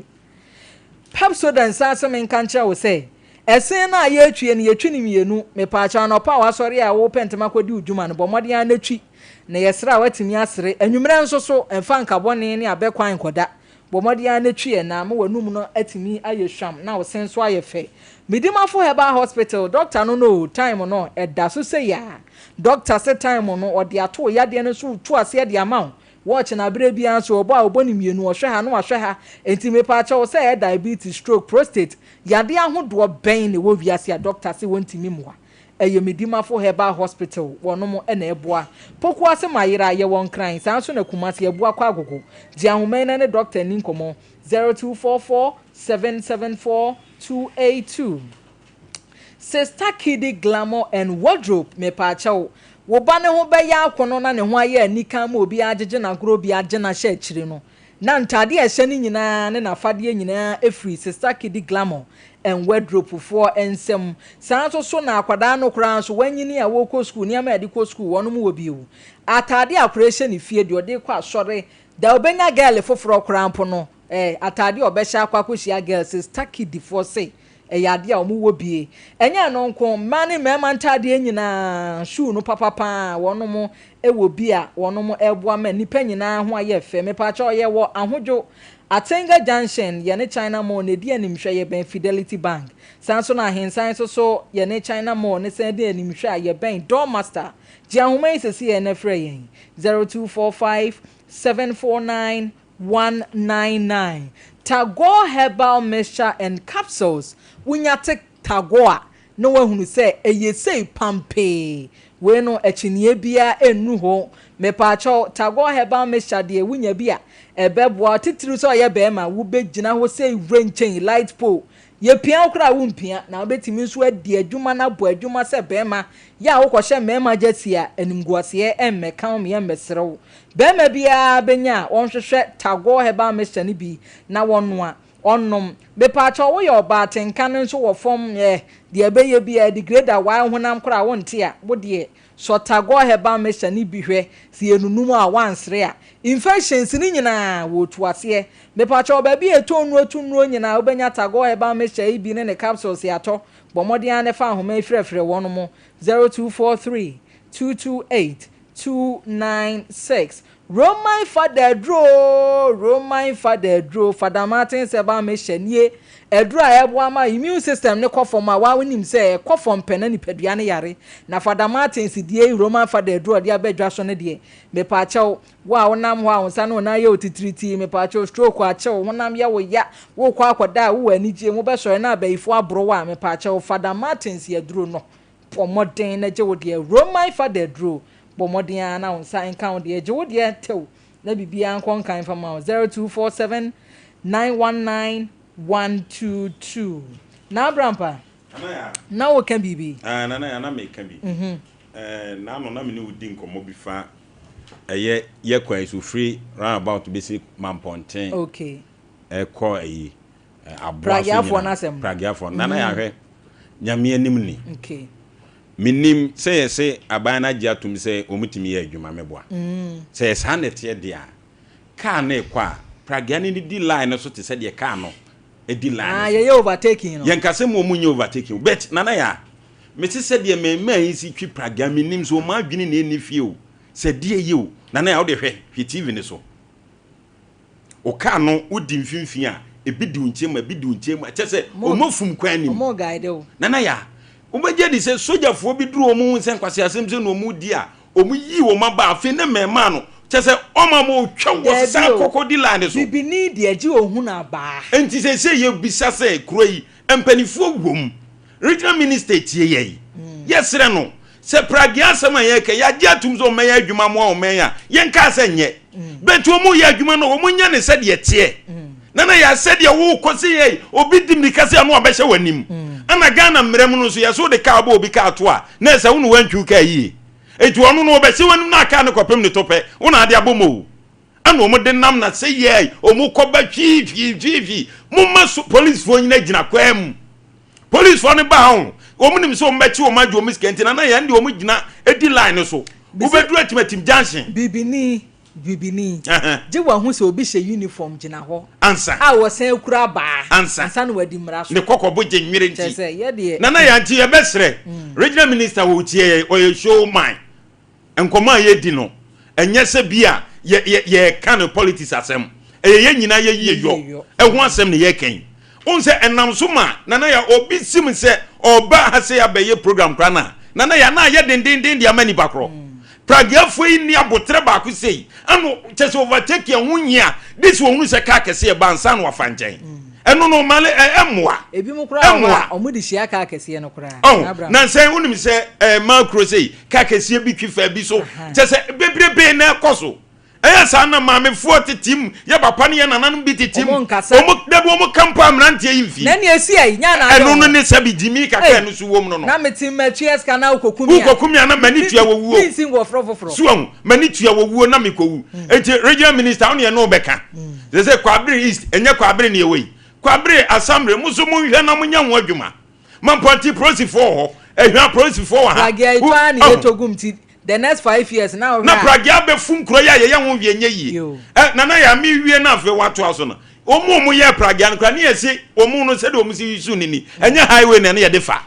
Pepsodent san sɛ menka nkyerɛ wo sɛ ɛsen no a yɛretwie no, yɛtwi no mmienu. Mepaakyɛw, anɔpa a wasɔre a wopɛ ntɛm akɔdi wo dwuma no, bɔ mmɔden ara n'atwi na yɛsrɛ a watumi asere. Anwummerɛ nso so mfa nkabɔne ne abɛkwan nkɔda, bɔ mmɔden ara n'atwi ɛ na ama w'anum no atumi ayɛ hwam na wo se nso ayɛ fɛ. Medimafo Herbal Hospital doctor no time no ɛda so sɛ yia doctor sɛ time no ɔde ato wo yadeɛ no so tu aseɛ de ama wo. Wɔɔkye na abere biara nso ɔbɔ a ɔbɔ ne mmienu, ɔhwɛ ha na wahwɛ ha. Nti mepaakyɛw, sɛ ɛyɛ diabetes, stroke, prostate, yadeɛ ahodoɔ bɛn na ɛwɔ wiase a doctor sɛ wɔntumi mmoa, ɛyɛ Medimafo Herbal Hospital wɔnom ɛna ɛboa. Pokuase Mayera yɛwɔ Nkran, saa nso na Kumase Abua kɔ Agogo. Gye ahoma yi na ne doctor ni nkɔmmɔ 0244 774 282. Sister Kidi Glamour and Wardrobe, mepaakyɛw, wo ba ne ho bɛyɛ akɔnɔ na ne ho ayɛ anika ma obi agyegye n'agorɔ bi agye n'ahyɛ akyire no na ntadeɛ a ɛhyɛ no nyinaa ne n'afadeɛ nyinaa efiri Sister Kidi Glamour and Wardrobe foɔ nsam. Saa nso so na akwadaa no koraa nso wanyini a wɔrekɔ sukuu, nneɛma a yɛde kɔ sukuu wɔn wɔ bio, atadeɛ akwadaa hyɛ ne fie deɛ ɔde kɔ asɔre da obenya girl foforɔ koraa mpo no, atadeɛ a ɔbɛhyɛ akɔ akɔhyia girl, Sister Kidi foɔ se ɛyɛ adeɛ a wɔn wɔ bie. Ɛnyɛ no nko, mmaa ne mmarima ntaadeɛ nyinaa, shoe no papapaa, wɔn wɔ bi a wɔn ɛreboa ma nipa nyinaa ho ayɛ fɛ. Mepaakyɛw, yɛ wɔ Ahodwo Atenga Junction, yɛne China Mall na edi animhwɛ, yɛbɛn Fidelity Bank. Saa nso na Ahensan nso so yɛne China Mall ne san di animhwɛ a yɛbɛn Doormaster. Gye ahoma yi sɛsi yɛn na frɛ yɛn 0245 749 199. Tagore Herbal Mixture and Capsules, wonya te Tagore a na wahunu sɛ ɛyɛ sei pampee. Wei no akyinnyeɛ biara ɛnnu hɔ. Mepaakyɛw, Tagore Herbal Mixture deɛ wonya bi a ɛbɛboa titiriw sɛ ɔyɛ bɛrima, wobɛgyina hɔ sɛ wura nkyɛn light pole, yɛpia wo koraa wompia na wobɛtumi nso adi adwuma no abɔ adwuma sɛ bɛrima yɛ a wokɔhyɛ mmarima gyasi a animguaseɛ ɛmmɛka wo meɛ mmɛserew wo. Bɛrima biara bɛnya a wɔnhwehwɛ Tagore Herbal Mixture no bi na wɔnoa. ɔnnom. Mepaakyɛw woyɛ ɔbaa atenka no nso wɔ fam eh, deɛ ɛbɛyɛ biara degrader waa honam koraa wonte a, wo deɛ sɔ Tagore herbal mixture no bi hwɛ, sɛ yɛnunum a woansere a, infections no nyinaa wɔtu aseɛ. Mepaakyɛw baabi a yɛtɔn nnuro tu nnuro nyinaa wobɛnya Tagore herbal mixture yi bi ne ne capsules atɔ, bɔ mmɔden ara na fa ahoma yi frɛfrɛ wɔn 0243 228 296 Roman fada aduro oo, Roman fada aduro, Fada Martins herbal mixture nie, aduro a ɛboa ma immune system no kɔ fam a waa wonim sɛ ɛkɔ fam pɛ na nipadua no yare, na Fada Martins deɛ yi Roman fada aduro a ɔde aba dwa so no deɛ, mepaakyɛw, wo a wonam hɔ a wo nsa ne wo nan yɛ wo titiritii, mepaakyɛw, stroke akye wo, honam yɛ wo ya, worekɔ akɔda a wowɔ anigyeɛ mu, wobɛsɔre na abayifoɔ aboro wo a, mepaakyɛw, Fada Martins aduro no, bɔ mmɔden na gye wo deɛ, Roman fada aduro, Bɔ mmɔden ara na wo nsa nka wo deɛ. Gye wo deɛ tɛw na biribiara nkɔ nkan mfa ma wo. 0247 919 122. Naa Brampa, na woka biribi? Ah, Nana ya, na meka biribi. Mm-hmm. Eh, naano na me ne wo di nkɔmmɔ bi fa ɛyɛ yɛ kwan so firi roundabout bɛsi Mampɔnten. Okay. Ɛkɔ ayi aboa so nyina. Pragiafoɔ no. Nana ya hwɛ, Nyame anim ni. Okay. Menim sɛ yɛse aban no agye atom sɛ wɔtumi yɛ adwuma meboa. Sɛ ɛyɛ saa na ɛteɛ deɛ a, car no rekɔ a, pragea no di line no so te sɛ deɛ car no di line no so. Yɛyɛ overtaking no. Yɛnka sɛ mo wɔn nyɛ overtaking o, but Nana Yaa, mese sɛdeɛ mmarimaa yi si twi pragea, mennim sɛ wɔn adwene na ɛnni fie o, sɛ deɛ yɛ o, Nana Yaa wode hwɛ, hwɛ TV no so. Wo car no wodi mfimfini a, ebi di wo nkyɛn mu, ebi di wo nkyɛn mu, kyɛ sɛ wɔn afum kwan anim. Wɔn guide wo. Nana ya, wobɛgye adi sɛ sogyafoɔ bi duru wɔn ho sɛ nkwaseasɛm sɛ na wɔn di a, wɔn yi wɔn aba afei ne mmɛɛmaa no, kyɛ sɛ wɔn a wɔn twɛ wɔ san kɔkɔ di line so. Bibini deɛ gye ohun abaa. Nti sɛsɛ yɛ bisa sɛ kuro yi mpanifoɔ wom, regional minister tie yɛn, yɛsrɛ no Sɛ pragea asɛm a yɛreka yi, yɛagye atum sɛ wɔmmɛyɛ adwuma mmoa wɔn mɛn a, yɛnkaa sɛ nyɛ. But wɔn yɛ adwuma no, wɔn nyɛ ne sɛdeɛ teɛ. Nana yɛ sɛdeɛ wokɔ sɛ yɛ obi di mirika sɛ ano abɛhyɛ w'anim. Ɛna Ghana mmerɛ mu no nso yɛ so wode kaa bɔ obi kaa to a, na ɛsɛ wo na wantwiw kaa yie. Eti ɔno no ɔbɛhyɛ w'anim na kaa no kɔpem ne to pɛ, wo na ade abɔ mu o. Ɛna wɔn de nam na sɛ yɛ wɔn kɔ ba hwii hwii hwii hwii. Momma so policefoɔ nyina gyina kwaa mu. Policefoɔ no baa ho, wɔn nim sɛ wɔn bɛkye wɔn agye wɔn sika nti nana yɛn de wɔn gyina edi line no so. Wobɛduru Atimatim junction. Bibini, bibini, gye wahu sɛ obi hyɛ uniform gyina hɔ. Ansa. A wɔsan kura abaa. Ansa. Ansa na wadi mmara so. Ne kɔkɔbo gye nwere nti. Kyerɛ sɛ yɛ deɛ. Nana yɛn nti yɛbɛsrɛ. Regional minister wɔ tie yɛn, ɔyɛ show man. Nkɔmmɔ a yɛredi no, ɛnyɛ sɛ bi a yɛ, yɛ, yɛreka no politics asɛm. Ɛyɛ yɛn nyinaa yɛ yie yɔ ɛho asɛm na yɛreka yi. Wohu sɛ ɛnam so ma Nana Yaa obi sim sɛ ɔreba ha sei abɛyɛ program koraa no a, Nana Yaa na ayɛ dendenden de ama nipa korɔ. Pragiafoɔ yi nni aboterɛ baako sei. Ɛno kyɛ sɛ overtake ɛho nhia de sɛ wɔhunu sɛ kaa kɛseɛ ba ansa na wafa nkyɛn. Ɛno no male ɛ ɛmmoa. Ebinom koraa wɔ hɔ a, wɔde hyia kaa kɛseɛ no koraa. Ɔho, nansa yi wonim sɛ ɛɛ maa kuro sei, kaa kɛseɛ bi twi faa bi so, kyɛ sɛ bebrebe na ɛkɔ so. Ɛyɛ saa na maamefoɔ tete mu, yɛ papa ne yɛ nananom bi tete mu. Wɔn nkasa. Wɔn dabi wɔn ka mpo a mmeranteɛ yi mfi. Na nea esi ayi, nya na adɔ Ɛno no ne sɛbi gyimi kakra ɛno so wɔm no no. Na mete matua sika na wokɔku me a. Wokɔku me a na m'ani tua wɔ wuo. Mensi nkɔfrɛ foforɔ. So ahu, m'ani tua wɔ wuo na mekɔwu. Enti regional minister wo ne yɛne wo bɛka. Sɛ sɛ Kwabere East, ɛnyɛ Kwabere ne ɛwɔ yi. Kwabere Asamre, mo nso monhwɛ na monyɛ ho adwuma. Mampɔnte polisifoɔ wɔ hɔ, Ahwia polisifoɔ wɔ ha. Pragea yi tɔ ara na yɛtɔ gum nti the next 5 years na wohwɛ a. Na pragea bɛfum kuro yi a yɛyɛ ho hwee nyɛ yie. Ɛ Nana Yaa mewie na afei woatoa so no, wɔn a wɔyɛɛ pragea no koraa ne yɛse wɔn no sɛdeɛ wɔn si use no ni, ɛnyɛ highway na ɛne yɛde fa.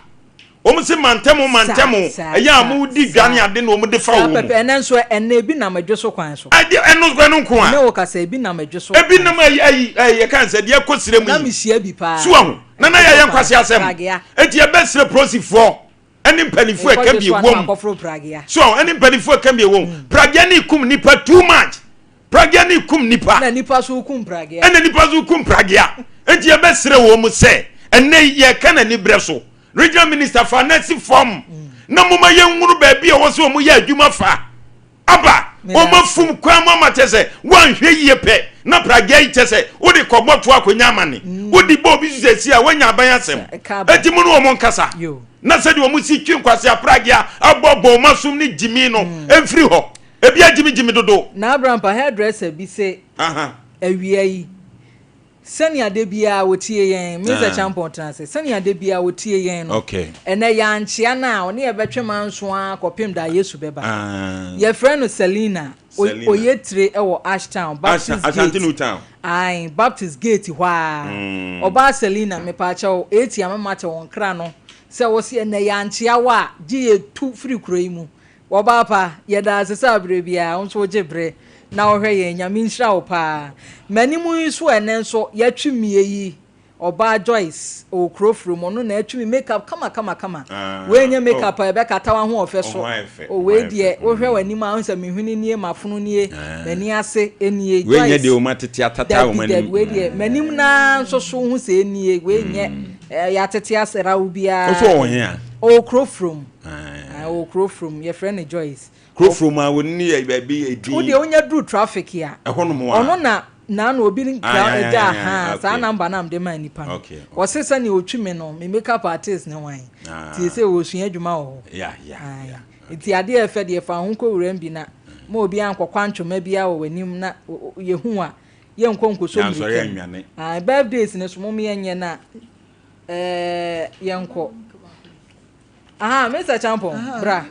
Wɔn se mantam mantam ɛyɛ a wɔn di dwa ne ade na wɔn de fa Saa wɔn mu. pɛpɛ ɛnɛ nso ɛnɛ ebi nam adwo so kwan so. Ɛde ɛno ɛno nko a. Ɛnɛ wɔ kasa ebi nam adwo so. Ebi nam ayi ayi ɛyɛ yɛ kan sɛ deɛ ɛkɔ sire mu Na yi. mi hyia bi paa. So ahu na na yɛyɛ nkwasi asɛm. Pragea. Eti yɛbɛsrɛ polisifoɔ ɛne mpanimfoɔ Ekɔ ɛka dwo bi so a na ɛwom. wakɔforo pragea. So ahu ɛne mpanimfoɔ ɛka bi ɛwom. Pragea ne kum nipa too much. Pragea ne kum nipa. Ɛna nipa so kum pragea. Ɛna nipa so kum pragea. Eti yɛbɛsrɛ wɔn mu sɛ ɛnɛ yi yɛka n'ani brɛ so. Regional minister fa no si fam na moma yɛnhunu baabi a ɛwɔ sɛ wɔn yɛ adwuma fa. Aba wɔn afum kwan mu ama kyɛ sɛ wɔanhwɛ yie pɛ na pragea yi kyɛ sɛ wode kɔbɔ to akɔnya amane. Wode bɔ obi so sɛ si a woanya aban asɛm. Eti mo ne wɔn nkasa na sɛdeɛ wɔn si twe nkwasea pragea abɔ bɔ wɔn asom ne gyimi no mfiri hɔ. Ebi agyimigyimi dodo. Na Abrampa hairdresser bi se awia yi. Sɛnea da biara wɔtie yɛn, Mister Champon tena ase, sɛnea da biara wɔtie yɛn no, ɛnnɛ yɛankyea no a, ɔne yɛn bɛtwe manso ara kɔpem da a Yesu bɛba. Yɛfrɛ no Selina, ɔyɛ tire wɔ Ashtown, Baptist Gate. Ae, Baptist Gate hɔ ara. Ɔbaa Selina, mepaakyɛw, eti ama mate wo nkra no, sɛ wose ɛnnɛ yɛankyea wo a, gye yɛtu firi kuro yi mu. Wɔbaa pa, yɛda ase sɛ aberɛ biara wo nso wogye berɛ na wohwɛ yɛn, Nyame nhyira wo paa. M'anim yi nso ɛnɛ nso yɛatwi mie yi, ɔbaa Joyce ɔwɔ kuro foro mu, ɔno na atwi me make up kama kama kama. Wei nyɛ make up a ɛbɛkata w'ahoɔfɛ so, o wei deɛ wohwɛ w'anim a wohu sɛ me hwene nie, m'afono nie, m'ani ase nie, Wei nyɛ Joyce, deɛ wɔn atete atata wɔn dabi dabi anim. wei deɛ m'anim no ara nso so wohu sɛ ɛnie, wei nyɛ yɛatete asra wo biara. Wo nso ɔwɔ he a? Ɔwɔ kuro foro mu. Ae ɔwɔ kuro from yɛfrɛ no Joyce. Kuro from a wɔn ni yɛ baabi edin. Wo deɛ wonya duru traffic a. Ɛhɔ nom a. Ɔno na naano obi nkira ɛda ahaa saa number na mede maa nipa no. Ɔse sɛnea ɔtwi me no me makeup artist ne wan. Nti sɛ ɔsua adwuma wɔ hɔ. Yeah yeah yeah. Nti adeɛ ɛfɛ deɛ fa ho kɔ wuram bi na ma obi ankɔkɔ antwoma biara wɔ w'anim na yɛhu a yɛnkɔ nkɔsɔ mmirika mu. Ae birthdays no so mom yɛnyɛ na ɛɛ yɛnkɔ. Aha, Mr. Champon, bra.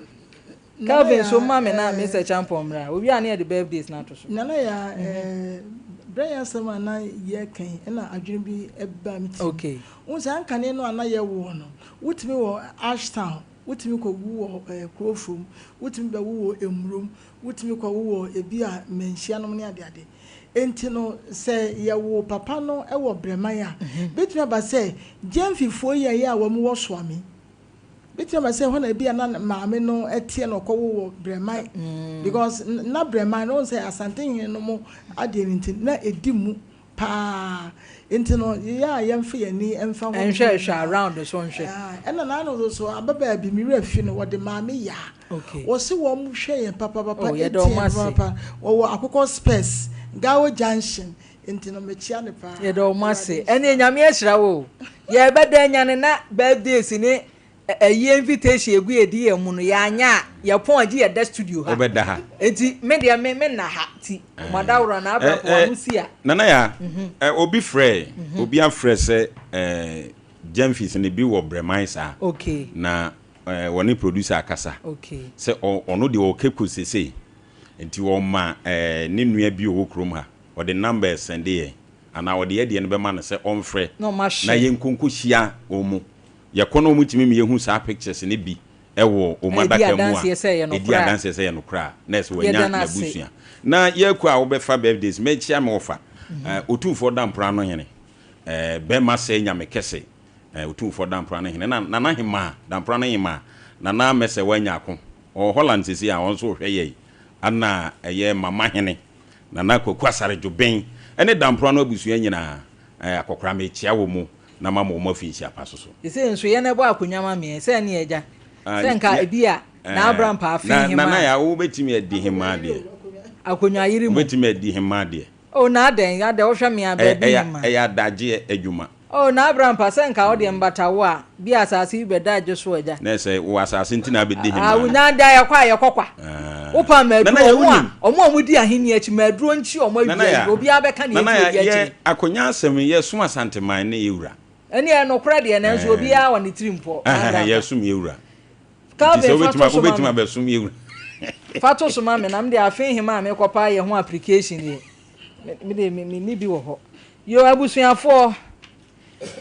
Kelvin so ma me na Mr. Champon bra. Owie a ne yɛde birthdays no ato so. Nana ya, eh, brɛ yɛ asɛm a na yɛka yi, ɛna adwene bi ɛba me tirim. Okay. Wohu sɛ ankane no a na yɛwoɔ no, wotumi wɔ Ashtown, wotumi kɔwu wɔ eh, Kurofrom, wotumi bɛwo wɔ Emurom, wotumi kɔwo wɔ ebi a Manhyia nom ne adeade. Enti no, sɛ yɛwoo papa no wɔ Brɛman a, ebetumi aba sɛ Gyamfifoɔ yi a ɛyɛ a wɔwɔ Soame, ebetumi aba sɛ ɛhɔ na ebia na maame no teɛ na ɔkɔwoo wɔ Brɛman. Because na Brɛman no, wohu sɛ Asantehene no mo adeɛ no nti, na ɛdi mu paa. Enti no, yɛ a yɛmfa yɛn ani mfa hɔ nom Nhwɛ hwɛ around so nhwɛ. Ɛna n'ano nso so, ababaa bi, me werɛ afi no, wɔde Maame Yaa. Okay. Wɔse wɔn hwɛ yɛn papapapa, Oh, yɛda etie wɔn yɛn ase. papapapa. Wɔwɔ Akokɔ Spurs, Gawo Junction, nti no mekyia no paa. Yɛda wɔn Awurade ase. nhyira Ɛneɛ wo. Nyame ahyira wo o. Yɛbɛda anyane na birthdays ne ayie invitation egu yɛdi yɛn mu no yɛanyɛ a yɛpɔn agye yɛda studio ha. Wobɛda ha. Enti me deɛ me me nna ha ti mo adaworo na Eh, abrapɔ eh, ano si a. Nana ya, eh, obi frɛ, obi afrɛ sɛ eh, Gyamfis no bi wɔ Brɛman saa. Okay. Na Eh, wɔne producer akasa sɛ ɔno deɛ ɔwɔ Cape Coast sesei nti ɔma eh, ne nua bi ɔwɔ kurom ha ɔde number sɛnde yɛn anaa ɔde yɛ deɛ no bɛma no sɛ ɔmfrɛ na yɛnkɔ nkɔhyia wɔn mu yɛkɔ na wɔn tumi ma yɛhu saa pictures no bi ɛwɔ wɔn adaka mu a ɛdi adanseɛ sɛ yɛ nokorɛ a na ɛsɛ wɔanya n'abusua na yɛkɔ a wobɛfa birthdays mɛkyia me wɔfa eh, Otumfoɔ Dampra no hene eh, bɛma sɛ nyame kɛse Eh, Otumfoɔ Dampra no hene, na Nana Hemaa, Dampra no Hemaa, Nana Mɛsɛwa Nyarko, ɔwɔ Holland seesei a ɔno nso rehwɛ yɛn, ɛna ɛyɛ Mama Hene, Nana Kwaku Asare Dwoben, ɛne Dampra no abusua nyinaa, eh, akɔkora mekyea wɔ mu na mama wɔn afinhyia pa soso. Seesei nso yɛn na ɛbɔ akonwa ma meɛ, sɛ ɛne agya, Ah, sɛ nka yɛ, ebi a eh, N'Abra mpa afe na, Nana Hemaa. ya, wobɛtumi adi Hemaa deɛ? Akonwa yere mu. Wobɛtumi adi Hemaa deɛ? Oh, na adɛn, adɛn, wohwɛ me a, Ɛyɛ, baabi ɛyɛ, Hemaa. ɛyɛ adagyeɛ adwuma. Oh, na Abraham pa sɛ nka wo deɛ mbata wo a, bi a asase yi bɛda adwo so agya. Na ɛsɛ wo asase nti na abɛdi Ah, hemaa wo no. nya da yɛkɔ a yɛkɔ kwa. Ah. Wo pa maduro, Nana yɛ ɔmo a, wonim. ɔmo a ɔmo di ahenni akyi, maduro nkyi ɔmo Nana awia yi, ya, obiara bɛka nea Nana eti ya, odi yɛ akyire. akonya asɛm yi, yɛsom Asanteman ne yɛ wura. Ɛne ɛyɛ nokorɛ deɛ, nanso Eh. obiara wɔ ne tiri mpɔ, Ɛhɛhɛ, Abraham pa. yɛsom yɛ wura. Nti sɛ Calvin, fa wobɛtumi to so ma wobɛtumi me. abɛsom yɛ wura. Fa to so ma me, na me deɛ afe hemaa a mekɔpa ayɛ ho application deɛ, me, me deɛ me, menni bi wɔ hɔ. Yoo abusuafoɔ,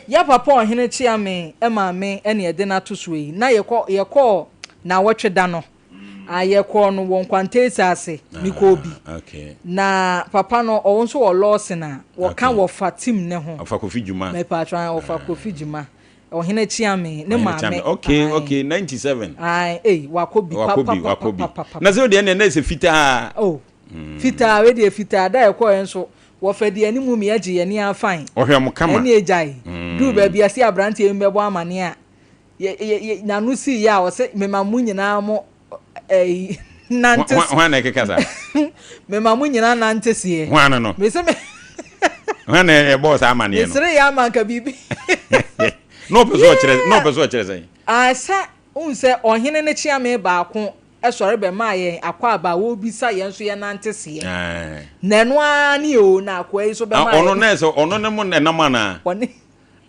yɛ papa ɔhene Kyeame maame ɛne ɛde no ato soɔ yi, na yɛkɔ yɛkɔɔ naawɔtwe da no, ah yɛkɔɔ no wɔ Nkwantaesa ase, mekɔɔ bi, Ah, okay. na papa no ɔwɔ nso wɔ Lawson a, wɔka Okay. wɔfa team ne ho. Ɔfa Kofi Dwuma. Mepatwa, ɔfa Kofi Dwuma, Ɔhene Kyeame ne Ɔhene maame. Kyeame, okay, Ae. okay, 97. Ae, ei, wakɔ bi Wakɔ bi, wakɔ bi. papapapapapa. Na sɛ wodeɛ ɛnna ɛsɛ fitaa. Oh, fitaa, wei deɛ fitaa, da a yɛkɔɔɛ nso, Wɔfa di anim mi agye yɛn ani ara fine. Ɔhwɛ mo kama. Ɛne agyae. Duru baabi a se abranteɛ yi mbɛbɔ amaneɛ a, yɛ yɛ yɛ n'ano sii yɛ a ɔse mema mo nyinaa mo ɛyi nante. Hwan na ɛkeka saa? Mema mo nyinaa nante seɛ. Hwan no no? Mese me. Hwan na ɛbɔɔ saa amaneɛ no? Mesere yɛ ama nka biribi. Na ɔpɛ sɛ ɔkyerɛ na ɔpɛ sɛ ɔkyerɛ sɛn? Ah sɛ wohu sɛ ɔhene no kyeame baako. sɔre bɛmaa yɛn akwaaba a wɔrebisa yɛn nso yɛnante seɛ. Na ɛno ara ne o, na akoa yi nso bɛmaa yɛn. Ɔno na ɛsɛ ɔno ne mo na ɛnam anaa? Ɔne.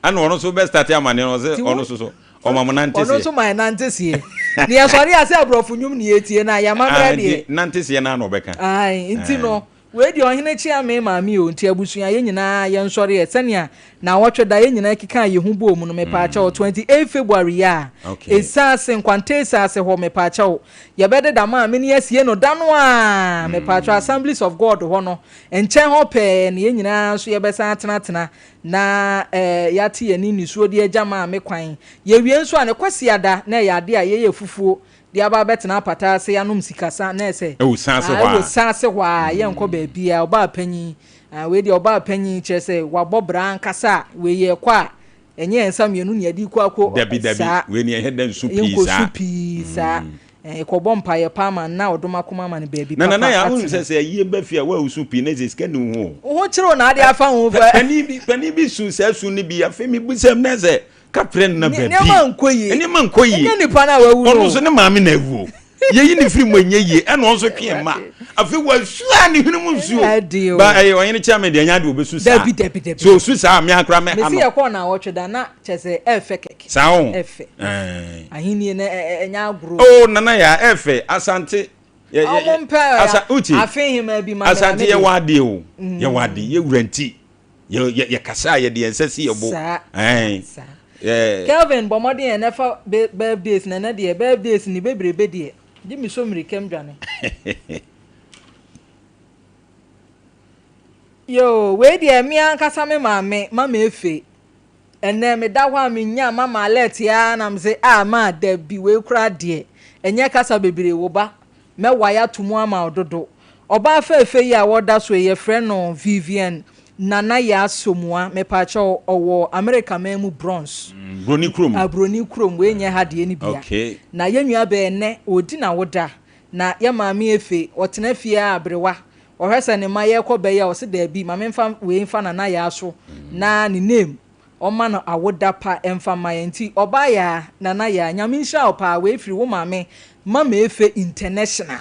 Ɛna ɔno nso bɛ start amaneɛ no ɔsɛ ɔno nso so ɔma mo nante seɛ. Ɔno nso ma yɛn nante seɛ. Na yɛsɔre a sɛ aborɔfo nnwom na yɛtie no a, yɛn amammerɛ deɛ. Nante seɛ no ara na ɔbɛka. Ae, nti no. Wei deɛ ɔhene kyea me maame o, nti abusua yɛn nyinaa yɛn nsɔre ɛ, sɛnea naawɔtwe da yɛn nyinaa kekaa yɛn ho bɔɔ mu no mepaakyɛw, 28 February yi a, Esaase, Nkwanta Esaase hɔ mepaakyɛw, yɛbɛdeda maame no asie no da no a, mepaakyɛw Assemblies of God hɔ no nkyɛn hɔ pɛɛ na yɛn nyinaa nso yɛbɛsan atenatena na eh, yɛate yɛn ani nisuo de agya maame kwan. Yɛwie nso a, ne Kwasiada na ɛyɛ adeɛ a yɛyɛ fufuo de aba abɛtena apata ase anom sikasa na ɛsɛ Ɛwɔ sa ase hɔ a. Ɛwɔ sa ase hɔ a, yɛnkɔ baabiara. Ɔbaa panyin, ah, wei deɛ ɔbaa panyin kyerɛ sɛ wabɔ bra ankasa a, wei yɛkɔ a, ɛnyɛ yɛn nsa mmienu na yɛde kɔ akɔ Dabi, dabi, saa. wei deɛ ɛnyɛ dɛ nsu pii Yɛnkɔ saa. su pii saa. Eh, yɛkɔbɔ mpaeɛ paa ma na ɔdom akoma ama no baabi Na papa Nana Yaa, wonim atena. sɛ sɛ ayie ba fie a, woansu pii na ɛsɛ sika nni wo ho o. Wo ho kyere wo na ade afa wo ho fa. Panin bi, panin bi su saa su no bi, afei mebisa mu na ɛsɛ Kaprɛ nna baabi. Nneɛma nkɔ yie. Nneɛma nkɔ yie. Ɛnyɛ nipa no a wawu no. Ɔno nso ne maame na awu o. Yɛyi ne firi mu ɛnyɛ yie ɛna ɔno nso twe mma. Afei wasu a ne hwene mu nsuo. Ɛde o. Ba ɛyɛ ɔhene chairman deɛ ɛnyɛ adeɛ ɔbɛsu saa. Dabi dabi dabi. Sɛ ɔsu saa a me ara koraa mɛha no. Mesi yɛkɔɔ naawɔtwe da na kyerɛ sɛ ɛɛfɛ kɛkɛ. Saa o. Ɛfɛ. Ɛɛ. Ahennie no ɛnyɛ agorɔ. Oh Nana Yaa ɛɛfɛ Asante. Ɔmo mpɛ Asa uti. afe hemaa bi ma me na Asante me deɛ. yɛwɔ adeɛ o. Yɛwɔ adeɛ yɛ wura nti. Yɛ yɛ yɛkasa a yɛde yɛn nsa si yɛn bo. Saa. Ɛn. Saa. Ɛɛ. Kelvin bɔ mmɔden ɛ na fa birthdays na ɛnɛ deɛ birthdays ni bebrebe deɛ gye me so mmirikam dwane. Yoo wei deɛ me ankasa me maame mama efe ɛnɛ me da hɔ a me nya mama alert aa na me se ah maa dabi wei koraa deɛ ɛnyɛ kasa bebree wo ba Mɛwae ato mu ama wo dodo. Ɔbaa fɛɛfɛ yi a wɔda so yi yɛfrɛ no Vivian Nana Yaa Somoa, mepaakyɛw ɔwɔ America man mu Bronx. Broni kurom. Ah Broni kurom, wei nyɛ ha deɛ no bia. Okay. Na yɛn nua bɛɛ nnɛ ɔredi n'awoda, na yɛn maame Efe, ɔtena fie ara aberewa, ɔhwɛ sɛ ne mma yɛrekɔ bɛyɛ a ɔse daabi ma memfa wei mfa Nana Yaa so na ne name Ɔma no awoda pa ɛmfa mma yɛn nti ɔbaa yaa Nana yaa Nyame nhyira wo paa wei firi wo maame Mama Efe international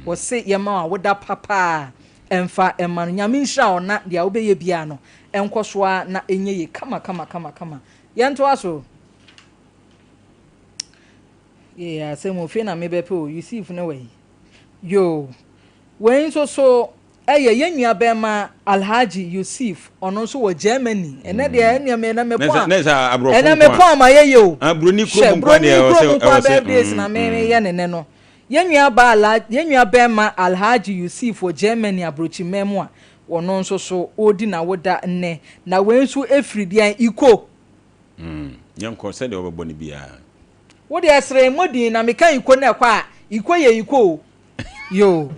wɔse yɛma wo awoda pa paa ɛmfa mma no Nyame nhyira wo na deɛ wobɛyɛ biara no ɛnkɔ so ara na ɛnyɛ yie kama kama kama kama yɛntoa so yee asɛm o fei na mebɛpɛ o Yusuf ne wɔ yi yoo wei nso so Ɛyɛ yɛn nua bɛɛma Alhaji Yusif ɔno nso wɔ Germany ɛnɛ deɛ ɛnneɛ me ɛnɛ mepɔn a ɛnɛ mepɔn a ma yɛyɛ o hwɛ broni kurom nkoa birthdays na me meyɛ ne nɛ no yɛn nua baa Alha yɛn nua bɛɛma Alhaji Yusif wɔ Germany abrokyiman mu a ɔno nso so ɔredi n'awoda nnɛ na wei nso ɛfiri deɛn Iko. Yɛnkɔ sɛdeɛ wobɛbɔ no biara. Wo deɛ sere mmɔ din na meka Iko na ɛkɔ a Iko yɛ Iko o. Yoo.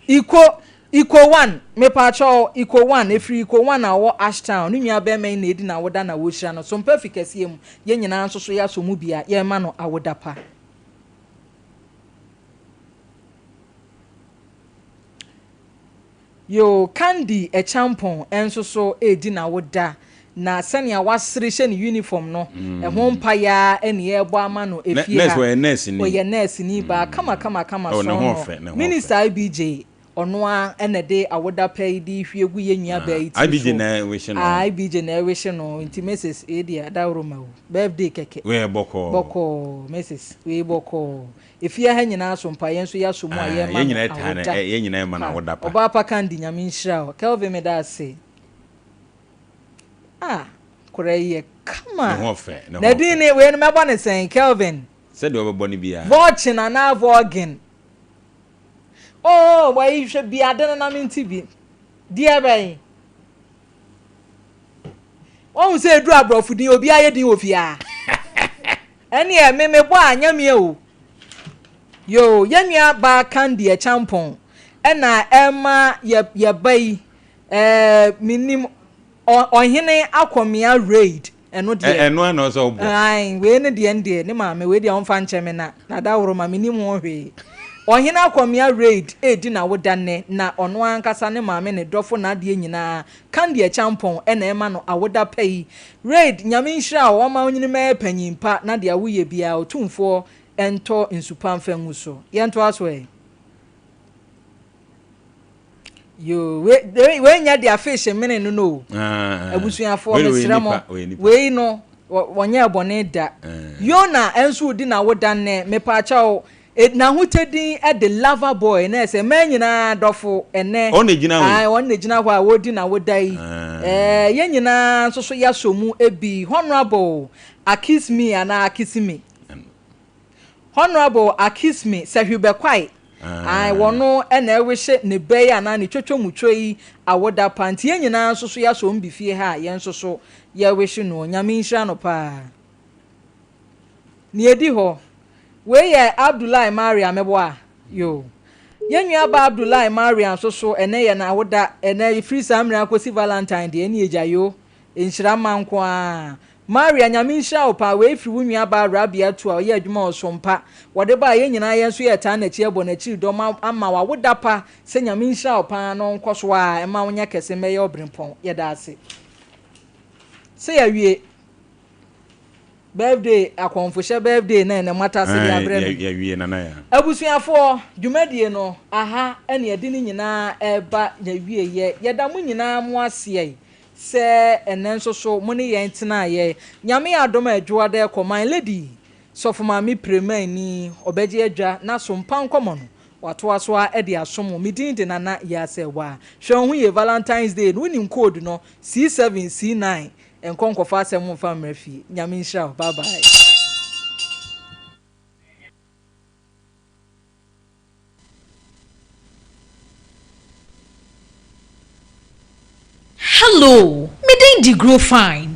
Iko, Iko one, mepaakyɛw, Iko one, efiri Iko one a ɔwɔ Ashtown, ne nua bɛɛma yi na edi n'awoda na wɔrehyira no. Sompa fi kɛseɛ mu, yɛn nyinaa nso so yɛasɔ mu bi a, yɛrema no awoda pa. Yoo, Candy Acheampong nso so redi n'awoda, na sɛnea wasere hyɛ ne uniform no, ɛho mpaeɛ ara na yɛrebɔ ama no efie ha. Nurse, ɔyɛ nurse ni. Ɔyɛ nurse ni baa kama kama kama Oh, ne sɔn ho no. ɔfɛ, ne ho Minister ɔfɛ. IBJ, ɔno ara na ɛde awoda pa yi de rehwie gu yɛn nua baa yi Ah, tiri IBJ so. na ɛwehye no. Ah, IBJ na ɛwehye no, nti Mrs. Wei deɛ adaworoma o, birthday kɛkɛ. Wei yɛ bɔkɔɔ. Bɔkɔɔ, Mrs. Wei bɔkɔɔ. Efie ha nyinaa so mpa yɛn nso yɛasɔ mu a yɛrema no awoda pa. Ɔbaa pa Candy Nyame nhyira wo. Kelvin meda ase. Ah akwadaa yi yɛ kama. Na din ne wei no mɛbɔ ne sɛn Kelvin? Sɛdeɛ ɔbɛbɔ no biara. Vɔɔkyen anaa vɔɔgen? Oh wɔyi hwɛ bi ade no na mente bi. Deɛ bɛn? Wahu sɛ ɛduru aborɔfo din obiara yɛ din wɔ fie a. Ɛneɛ me mebɔ a nyamea o. Yoo yɛn nua baa Candy Acheampong ɛna ɛma yɛ yɛ ba yi ɛɛ menim ɔhene akɔmea raid ɛno deɛ. Ɛno ara na ɔsɛ ɔbɔ. Ae wei ne deɛ ndeɛ ne maame wei deɛ ɔmfa nkyɛ me na n'adaworo ma menim ho hwee. Ɔhene akɔmea raid ɛredi n'awoda nnɛ na ɔno ankasa ne maame ne dɔfo n'adeɛ nyinaa Candy Acheampong na ɛma no awoda pa yi. Raid, Nyame nhyira wo, ɔma wo nyini mɛyɛ panyin pa na deɛ woyɛ biara Otumfoɔ ntɔ nsu pa mfa ngu so. Yɛntoa so ɛ. Yoo, wei wei nyɛ deɛ fish mene no no o. Ah, ah. Abusuafoɔ mesrɛ mo, wei no wɔnyɛɛ bɔne da. Yona nso redi n'awoda nnɛ, mepaakyɛw, e, n'ahotɛ din de Lover Boy, na ɛsɛ mmaa nyinaa dɔfo ɛnnɛ. Ɔno na egyina hɔ yi. Ae, ɔno na egyina hɔ a wɔredi n'awoda yi. Ɛɛ, yɛn nyinaa nso so yɛasɔ mu bi. Honourable Akismi anaa Akisimi. Honourable Akismi Sehwibekwae, ae, wɔno na ɛrehye ne bɛ yi anaa ne twotwomutwo yi awoda pa. Nti yɛn nyinaa nso so yɛasɔ mu bi fie ha a yɛn nso so yɛrehye no. Nyame nhyira no paa. Nea ɛdi hɔ, wei yɛ Abdullahi Maria meboa? Yoo. Yɛn nua baa Abdullahi Maria nso so ɛnɛ yɛ n'awoda. Ɛnɛ ɛfiri saa mmerɛ akɔsi Valentine deɛ ɛne agya yoo. Nhyira mma nko ara. Maria, Nyame nhyira wo paa, wei firi wo nua baa Rabiatu a ɔyɛ adwuma wɔ Sompa. Wɔde baa yɛn nyinaa yɛn nso yɛtaa n'akyi ɛbɔ n'akyiri dɔm ama wo awoda pa sɛ Nyame nhyira wo paa na ɔnkɔ so ara mma wo nyɛ kɛse mmɛyɛ ɔbrempɔn. Yɛda ase. Sɛ yɛawie birthday akɔmfohyɛ birthday na ɛnɛ moatase de abrɛ me. Yɛawie Nana Yaa. Abusuafoɔ, dwumadie no aha ɛna yɛde ne nyinaa ɛreba n'awieɛ. Yɛda mo nyinaa mo aseɛ Sɛ ɛnnɛ nso so mo ne yɛn tenaeɛ. Nyame adom a Adwoada ɛkɔ my lady Sɔfo Maame Piremani ɔbɛgye adwa na so mpa nkɔmɔ no watoa so ara de asom wo. Me din de Nana Yaa Serwaa. Hwɛ wo ho yie Valentine's Day no wonim code no C7 C9 nkɔ nkɔfa asɛm mfa mmra fie. Nyame nhyira wo. Bye bye. Hello, me din de Grofine.